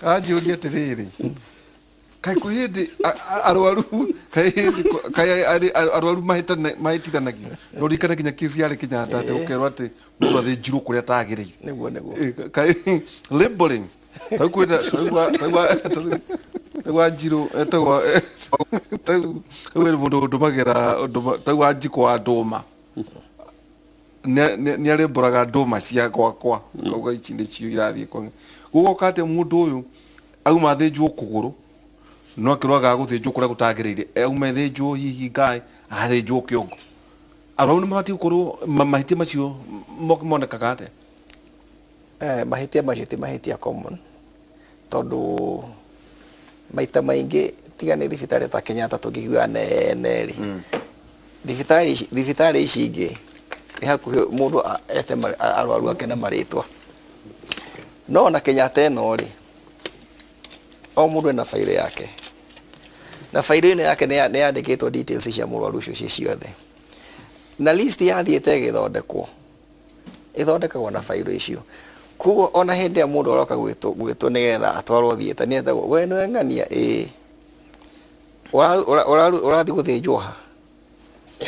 Anjũria atĩrĩrĩ, kaĩ kwĩ hĩndĩ arwaru, kaĩ hĩndĩ kaĩ arwaru mahĩtithanagio? No ririkane nginya kesi yarĩ Kenyatta, atĩ ũkerwo atĩ mũndũ athĩnjirwo kũrĩa atagĩrĩire. Nĩguo. Kaĩ labeling tau kwĩna tau Wanjirũ etagwo tau, kwĩ mũndũ ũndũmagĩra tau Wanjikũ wa ndũma, nĩ arĩmbũraga ndũma cia gwakwa, kauga ici nĩcio irathiĩ kwa gũgoka, atĩ mũndũ ũyũ auma athĩnjwo kũgũrũ, no akĩrwaga gũthĩnjwo kũrĩa gũtagĩrĩire, auma ĩthĩnjwo hihi ngaĩ, athĩnjwo kĩongo. Arwaru nĩ mabatiĩ gũkorwo mahĩtia macio monekaga atĩa? Mahĩtia macio ti mahĩtia common, tondũ maita maingĩ, tiga nĩ thibitarĩ ta Kenyatta tũngĩkiuga nene rĩ, thibitarĩ ici ingĩ nĩ hakuhĩ mũndũ ete arwaru ake na marĩtwa. No ona Kenyatta ĩno rĩ, o mũndũ ena bairo yake, na bairo ĩno yake nĩ yandĩkĩtwo details cia mũrwaru ũcio ciĩ ciothe, na list yathiĩte ĩgĩthondekwo, ĩthondekagwo na bairo icio. Koguo ona hĩndĩ ĩrĩa mũndũ aroka gwĩtwo nĩgetha atwarwo theatre, nĩ etagwo, "We nĩwe ng'ania? Ĩĩ. Ũrathiĩ gũthĩnjwo ha?"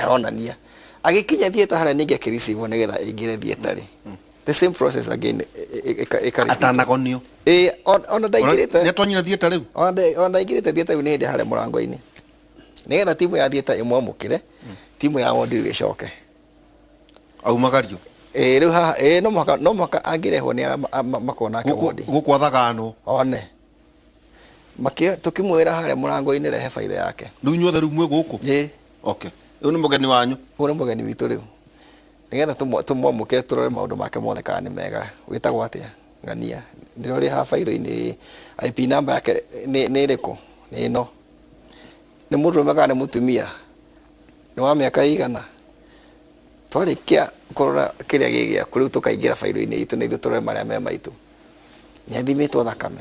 Aronania. Agĩkinya theatre harĩa, ningĩ akĩreceive nĩgetha aingĩre theatre rĩ, the same process again ĩka repeat. Atanagonio. Ĩĩ, ona ndaingĩrĩte. Nĩ atonyire theatre rĩu. Ona ndaingĩrĩte theatre rĩu, nĩ hĩndĩ harĩa mũrango-inĩ, nĩgetha timu ya theatre ĩmwamũkĩre, timu ya wondi rĩu ĩcoke. Aumagario. Ĩĩ, rĩu haha, ĩĩ, no mũhaka angĩrehwo nĩ arĩa makoragwo nake wondi. Gũkũ athaganwo. One makĩ tũkĩmwĩra harĩa mũrango-inĩ, rehe bairo yake. Rĩu inyuothe rĩu mwĩ gũkũ. Ĩĩ. Okay, rĩu nĩ mũgeni wanyu. Ũyũ nĩ mũgeni witũ rĩu, nĩgetha tũmwamũkĩre, tũrore maũndũ make mothe kana nĩ mega. "Wĩtagwo atĩa?" "Ng'ania." "Ndĩrorĩ haha bairo-inĩ." "IP number yake nĩ ĩrĩkũ?" "Nĩ ĩno." "Nĩ mũndũrũme kana nĩ mũtumia? Nĩ wa mĩaka ĩigana?" Twarĩkia kũrora kĩrĩa gĩ gĩaku, rĩu tũkaingĩra bairo-inĩ itũ na ithuĩ, tũrore marĩa me maitũ. Nĩ athimĩtwo thakame?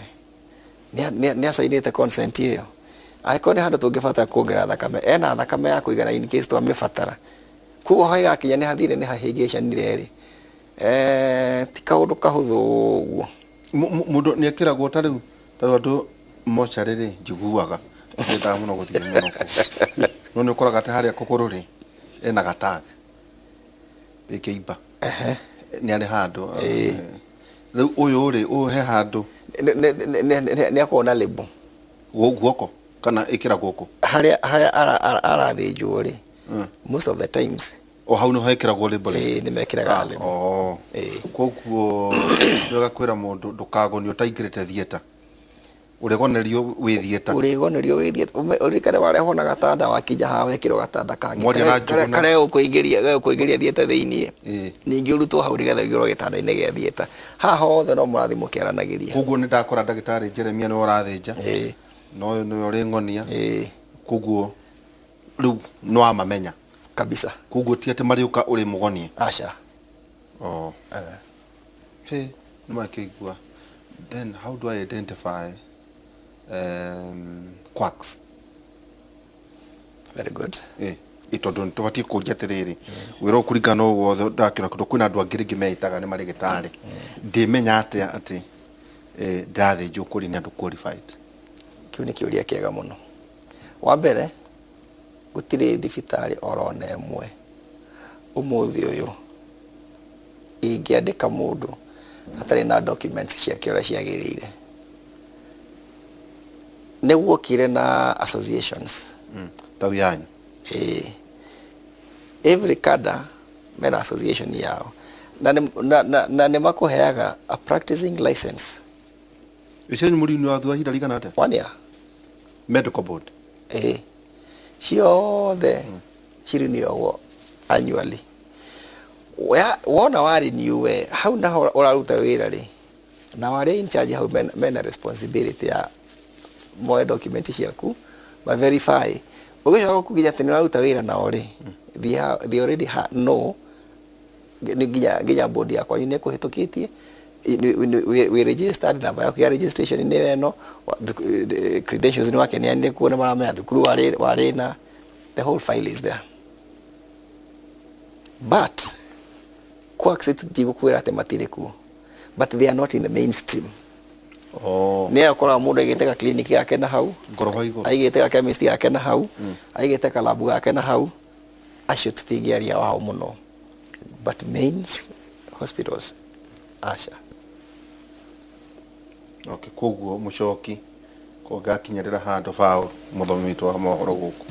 Nĩ acainĩte consent ĩyo? Angĩkorwo nĩ handũ tũngĩbatara kuongerera thakame, ena thakame ya kũigana in case twamĩbatara? Koguo hagakinya nĩ hathire, nĩ hahĩngĩcanire rĩ, ti kaũndũ kahũthũ ũguo. Mũndũ nĩ ekĩragwo ta rĩu, ta rĩu andũ Mocarĩ rĩ, njiguaga ndiendaga mũno gũthiĩ mũno kũu, no nĩ ũkoraga atĩ harĩa kũgũrũ rĩ, ena gatag ĩkĩimba nĩ arĩ handũ. Rĩu ũyũ rĩ, ũyũ he handũ? Nĩ akoragwo na label. Guoko kana ĩkĩra gũkũ? Harĩa arathĩnjwo rĩ, most of the times. O hau nĩho hekĩragwo label? Ĩĩ, nĩ mekĩraga label. Oh. Ĩĩ. Koguo nĩwega kwĩra mũndũ ndũkagonio ũtaingĩrĩte theatre, ũrĩgonerio wĩ theatre. Ũrĩgonerio wĩ theatre. Ũririkane warehwo na gatanda, wakinya haha wekĩrwo gatanda kangĩ Mwaria na Njuguna. Karĩa gegũkũingĩria theatre thĩiniĩ. Ningĩ ũrutwo hau nĩgetha ũingĩrwo gĩtanda-inĩ gĩa theatre. Haha hothe no mũrathiĩ mũkĩaranagĩria. Koguo nĩ ndakora ndagĩtarĩ Jeremia nĩwe ũrathĩnja, na ũyũ nĩwe ũrĩng'onia. Koguo rĩu nĩ wamamenya. Kabisa. Koguo ti atĩ marĩũka ũrĩ mũgonie? Aca. Oh. He nĩ makĩigua. Then how do I identify quacks? Very good. Tondũ nĩ tũbatiĩ kũria atĩrĩrĩ, wĩra ũyũ kũringana na ũũ wothe ndakĩona, tondũ kwĩna andũ angĩ rĩngĩ meĩtaga nĩ marĩgĩtarĩ, ndĩmenya atĩa atĩ ndĩrathĩnjwo kũrĩ nĩ andũ qualified? Kĩu nĩ kĩũria kĩega mũno. Wa mbere, gũtirĩ thibitarĩ oro na ĩmwe ũmũthĩ ũyũ ingĩandĩka mũndũ hatarĩ na documents ciake ũrĩa ciagĩrĩire. Nĩ guokire na associations. Tau yanyu? Ĩĩ, every kada mena association yao na nĩ makũheaga a practicing license. Icio mũrini wa ihinda rigana atĩa? One year. Medical board? Ĩĩ, ciothe cirinewagwo annually. Wona wa renew we hau naho ũraruta wĩra rĩ, na arĩa in charge hau mena responsibility ya moe document ciaku, ma verify. Ũgĩcoka kũginya atĩ nĩ ũraruta wĩra nao rĩ, they already know nĩ nginya board ya kwanyu nĩ ĩkũhĩtũkĩtie, wĩ registered, namba yaku ya registration nĩ ĩno, credentials nĩ wakeneanire kuo, nĩ maramenya thukuru warĩ na the whole file is there. But quacks, tũtigũkwĩra atĩ matirĩ kuo, but they are not in the mainstream. Nĩ ũkoraga mũndũ aigĩte ga clinic gake na hau Ngoroba igũrũ. Aigĩte ga chemist gake na hau, aigĩte kalabu gake na hau. Acio tũtingĩaria wao mũno, but mains hospitals, aca. Okay, koguo mũcoki kũngakinyĩrĩra handũ baũ, mũthomi witũ wa mohoro gũkũ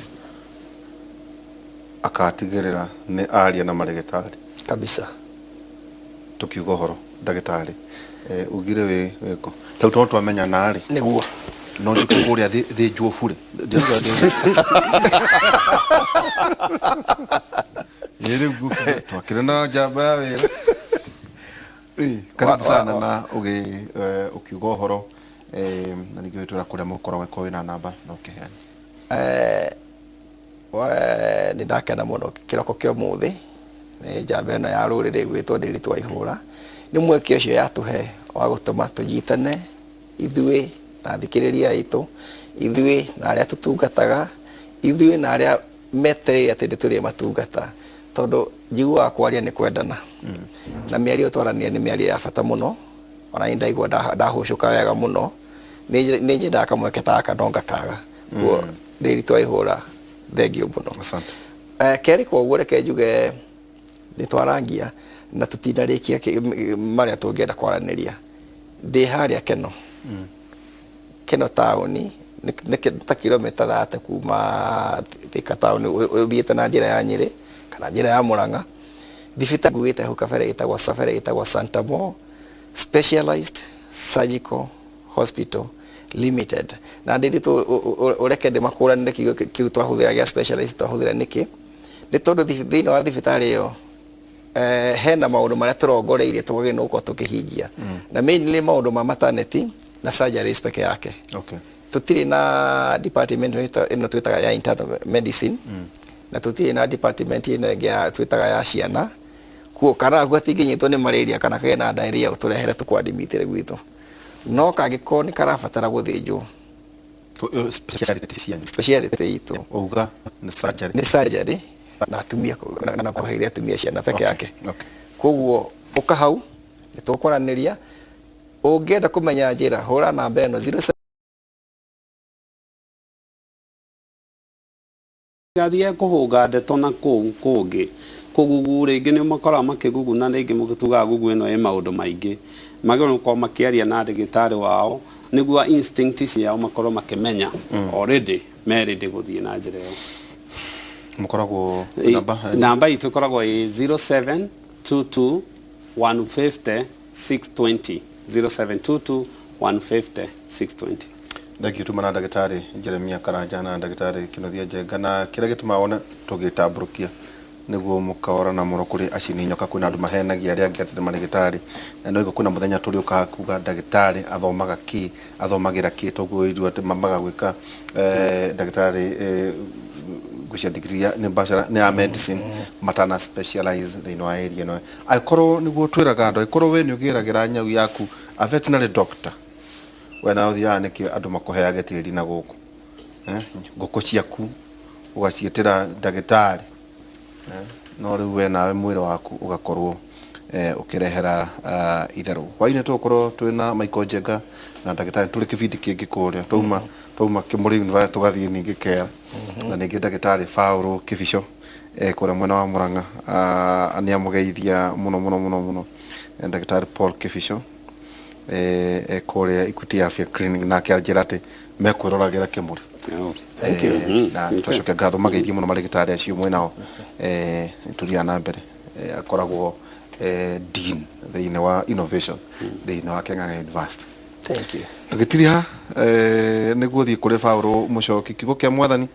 akatigĩrĩra nĩ aria na marĩgĩtarĩ. Kabisa. Tukiuga ũhoro ndagĩtarĩ, ugire wĩ wĩkũ tau tondũ twamenya narĩ? Nĩguo. No njuke kũrĩa thĩnjwo bure? Ndĩrauga ĩ rĩu twakĩrĩ na njamba ya wĩra. Karibu sana na ũkiuga ũhoro, na ningĩ wĩtwĩra kũrĩa mũkoragwo, ĩkorwo wĩna namba no ũkĩheane. Nĩ ndakena mũno kĩroko kĩa ũmũthĩ nĩ njamba ĩno ya rũrĩrĩ ĩgwĩtwo Ndĩritũ wa Ihũra, nĩ mweke ũcio yatũhe wa gũtũma tũnyitane ithuĩ na athikĩrĩria aitũ, ithuĩ na arĩa tũtungataga, ithuĩ na arĩa metereire atĩ nĩ tũrĩ matungata, tondũ njiguaga kwaria nĩ kwendana, na mĩario twarania nĩ mĩario ya bata mũno. Ona niĩ ndaigua ndahũcũka wega mũno. Nĩ nyendaga kamweke ta gaka no ngakaga. Koguo Ndĩritũ wa Ihũra, thengiũ mũno. Asante. Kerĩ, koguo reke njuge nĩ twarangia na tũtinarĩkia marĩa tũngĩenda kwaranĩria. Ndĩ harĩa Keno, Keno taũni, nĩ ta kilomita 30 kuma Thika taũni ũthiĩte na njĩra ya Nyĩrĩ kana njĩra ya Murang'a. Thibitarĩ nguĩte hau kabere ĩtagwo Safari, ĩtagwo Santa Mo Specialized Surgical Hospital Limited. Na ndĩritũ ũreke ndĩmakũranĩre kiugo kĩu twahũthĩra gĩa specialized twahũthĩra nĩkĩ? Nĩ tondũ thĩinĩ wa thibitarĩ ĩyo hena maũndũ marĩa tũrongoreirie twagĩrĩirwo nĩ gũkorwo tũkĩhingia, na mainly maũndũ ma maternity na surgeries peke yake. Tũtirĩ na department ĩno twĩtaga ya internal medicine, na tũtirĩ na department ĩno ĩngĩ ya twĩtaga ya ciana kuo. Kana gatingĩnyitwo nĩ malaria kana kagĩe na diarrhea, ũtũrehere tũkwadimitere gwitũ, no kangĩkorwo nĩ karabatara gũthĩnjwo. Speciality cianyu? Speciality itũ. Uga nĩ surgery? Nĩ surgery na atumia na kũheithia atumia ciana peke yake. Koguo ũka hau nĩ tũkwaranĩria. Ũngĩenda kũmenya njĩra, hũra namba ĩno 07 Matigathiĩ kũhũnga ndeto na kũu kũngĩ kũgugu rĩngĩ nĩ makoraga makĩguguna rĩngĩ tugaga gugu ĩno ĩ maũndũ maingĩ magĩrĩirwo gũkorwo makĩaria na ndagĩtarĩ wao nĩguo instinct ciao makorwo makĩmenya already me ready gũthiĩ na njĩra ĩyo. Mũkoragwo namba? Namba itũ ĩkoragwo ĩ 0722 150 620, 0722 150 620. Thank you. Tuma na ndagĩtarĩ Jeremia Karanja na ndagĩtarĩ Kĩnuthia Njenga, na kĩrĩa gĩtũmaga wone tũgĩtambũrũkia nĩguo mũkaorana mũno kũrĩ acini nyoka. Kwĩna andũ mahenagia arĩa angĩ atĩ nĩ marĩgĩtarĩ, na no kwĩna mũthenya tũrĩũkaga kuga ndagĩtarĩ athomaga kĩ, athomagĩra kĩ, toguo irua atĩ mambaga gwĩka ndagĩtarĩ ngwĩciria degree nĩ bachelor nĩ ya medicine matana specialize thĩinĩ wa area ĩno. Angĩkorwo nĩguo twĩraga andũ, angĩkorwo we nĩ ũgĩragĩra nyau yaku a veterinary doctor, we nawe ũthiaga nĩkĩ andũ makũheage tĩri na gũkũ, ngũkũ ciaku ũgaciĩtĩra ndagĩtarĩ, no rĩu we nawe mwĩrĩ waku ũgakorwo ũkĩrehera itherũ. Hwainĩ tũgũkorwo twĩna Michael Njenga na ndagĩtarĩ tũrĩ kĩbindi kĩngĩ kũrĩa twauma Kĩmũrĩ University tũgathiĩ ningĩ Kera, na ningĩ ndagĩtarĩ Paul Kĩbico kũrĩa mwena wa Murang'a, nĩ amũgeithia mũno mũno mũno mũno. Ndagĩtarĩ Paul Kĩbico kũrĩa Equity Afya Clinic, nake anjĩra atĩ mekwĩroragĩra Kĩmũrĩ. Thank you. Na twacokia ngatho mageithie mũno marĩgĩtarĩ acio mwĩnao. Tũthiaga na mbere, akoragwo dean thĩinĩ wa innovation thĩinĩ wa Keng'ang'a University. Thank you. Tũgĩtiriha nĩguo thiĩ kũrĩ Paũlũ Mũcoki, kiugo kĩa Mwathani.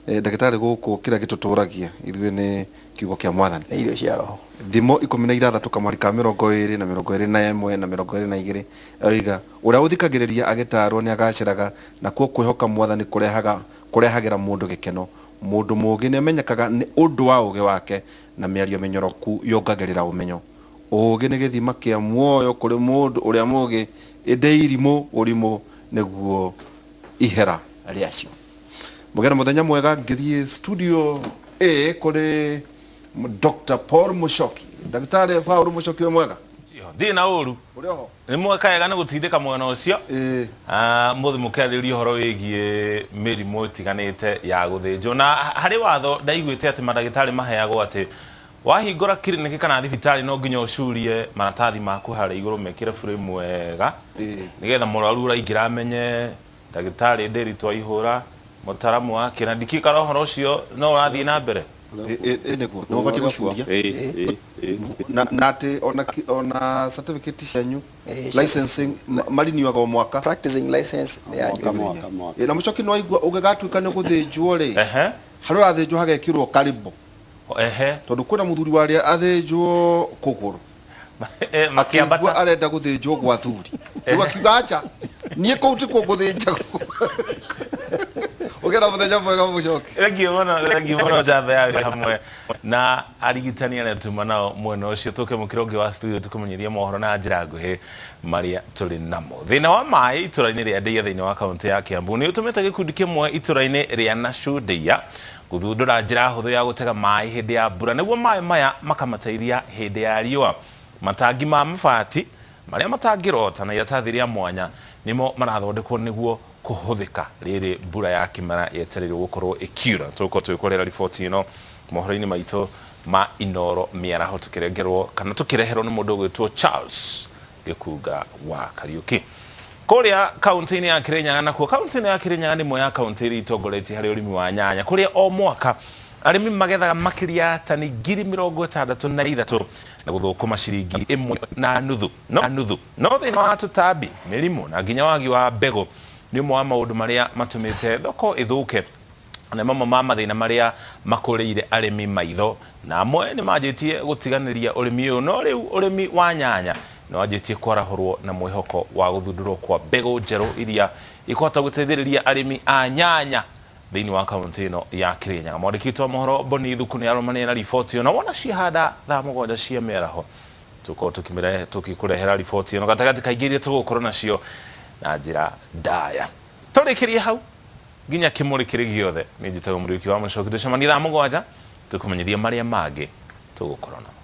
Ndagĩtarĩ, gũkũ kĩrĩa gĩtũtũragia ithuĩ nĩ kiugo kĩa Mwathani. Nĩ irio cia roho. Thimo 16 kamwari ka 20 na 21 na 22 oiga, ũrĩa ũthikagĩrĩria agĩtarwo nĩ agacĩraga, nakuo kwĩhoka Mwathani kũrehaga kũrehagĩra mũndũ gĩkeno. Mũndũ mũũgĩ nĩ amenyekaga nĩ ũndũ wa ũũgĩ wake, na mĩario mĩnyoroku yongagĩrĩra ũmenyo. Ũũgĩ nĩ gĩthima kĩa muoyo kũrĩ mũndũ ũrĩa mũũgĩ, ĩndĩ irimũ ũrimũ nĩguo ihera rĩacio. Mũgĩe na mũthenya mwega. Ngĩthiĩ studio A kũrĩ Dr. Paul Mushoki. Ndagĩtarĩ Paul Mushoki, wĩ mwega? Ndirĩ na ũru. Ũrĩ oho? Nĩ mwekega nĩ gũtindĩka mwena ũcio. Ĩĩ. Mũthĩ mũkĩarĩrĩria ũhoro wĩgiĩ mĩrimũ ĩtiganĩte ya gũthĩnjwo, na harĩ watho ndaiguĩte atĩ mandagĩtarĩ maheagwo atĩ wahingũra kiriniki kana thibitarĩ no nginya ũcurie maratathi maku harĩa igũrũ mekĩre frame wega, nĩgetha mũrwaru ũraingĩra amenye ndagĩtarĩ Ndĩritũ Aihũra, mũtaramu wa kĩna. Ndikĩkara ũhoro ũcio no ũrathiĩ na mbere. Ĩ nĩguo nĩ ũbatiĩ gũcuria na atĩ ona certificate cianyu, licensing mariniwaga o mwaka. Practicing license nĩ yanyu. Mwaka, mwaka, mwaka. Ĩ, na Mũcoki, nĩ waigua ũngĩgatuĩka nĩ gũthĩnjwo rĩ, harĩa ũrathĩnjwo hagekĩrwo karibu, tondũ kwĩna mũthuri warĩa athĩnjwo kũgũrũ, akĩigua Makĩambata. Arenda gũthĩnjwo gwa thuri, rĩu akiuga acha, niĩ kũu tikuo ngũthĩnjagwo. Ũgĩe na mũthenya mwega, Mũcoki. Thengiũ mũno, thengiũ mũno. Njamba ya wĩra hamwe na arigitani arĩa tuma nao mwena ũcio. Tũkĩmũkĩra ũngĩ wa studio tũkũmenyithia mohoro na njĩra nguhĩ marĩa tũrĩ namo. Thĩna wa maĩ itũra-inĩ rĩa Ndeiya thĩinĩ wa kaũntĩ ya Kiambu nĩ ũtũmĩte gĩkundi kĩmwe itũra-inĩ rĩa Nashu Ndeiya gũthundũra njĩra hũthũ ya gũtega maĩ hĩndĩ ya mbura, nĩguo maĩ maya makamateithia hĩndĩ ya riũa. Matangi ma mabati marĩa matangĩrota na iratathi rĩa mwanya nĩmo marathondekwo nĩguo kũhũthĩka rĩrĩ mbura ya kĩmera yetereirwo gũkorwo ĩkiura. Tũgũkorwo tũgĩkũrehera riboti ĩno mohoro-inĩ maitũ ma Inoro mĩaraho, tũkĩrengerwo kana tũkĩreherwo nĩ mũndũ ũgwĩtwo Charles Gĩkunga wa Kariũki. Kũrĩa kaunti-inĩ ya Kirinyaga nakuo, kaunti-inĩ ya Kirinyaga nĩ ĩmwe ya kaunti iria itongoretie harĩ ũrĩmi wa nyanya, kũrĩa o mwaka arĩmi magethaga makĩria ya tani 63,000 na gũthũkũma ciringi 1.5 no nuthu. No thĩna wa tũtambi, mĩrimũ na nginya wagi wa mbegũ nĩ ũmwe wa maũndũ marĩa matũmĩte thoko ĩthũke, na mamwe ma mathĩna marĩa makũrĩire arĩmi maitho, na amwe nĩ manjĩtie gũtiganĩria ũrĩmi ũyũ. No rĩu ũrĩmi wa nyanya nĩ wanjĩtie kwarahũrwo na mwĩhoko wa gũthundũrwo kwa mbegũ njerũ iria ikũhota gũteithĩrĩria arĩmi a nyanya thĩinĩ wa kaunti ĩno ya Kirinyaga. Mwandĩki witũ wa mohoro Boni Thuku nĩ arũmanĩire na riboti ĩyo, na wona ciahanda thaa 7 cia mĩaraho tũkorwo tũkĩkũrehera riboti ĩno gatagatĩ kaingĩ iria tũgũkorwo nacio na njĩra ndaya. Tũrĩkĩrie hau nginya kĩmũrĩ kĩrĩ gĩothe. Nĩ njĩtagwo Mũriũki wa Mũcoki. Tũcemanie thaa 7 tũkũmenyithia marĩa mangĩ tũgũkorwo namo.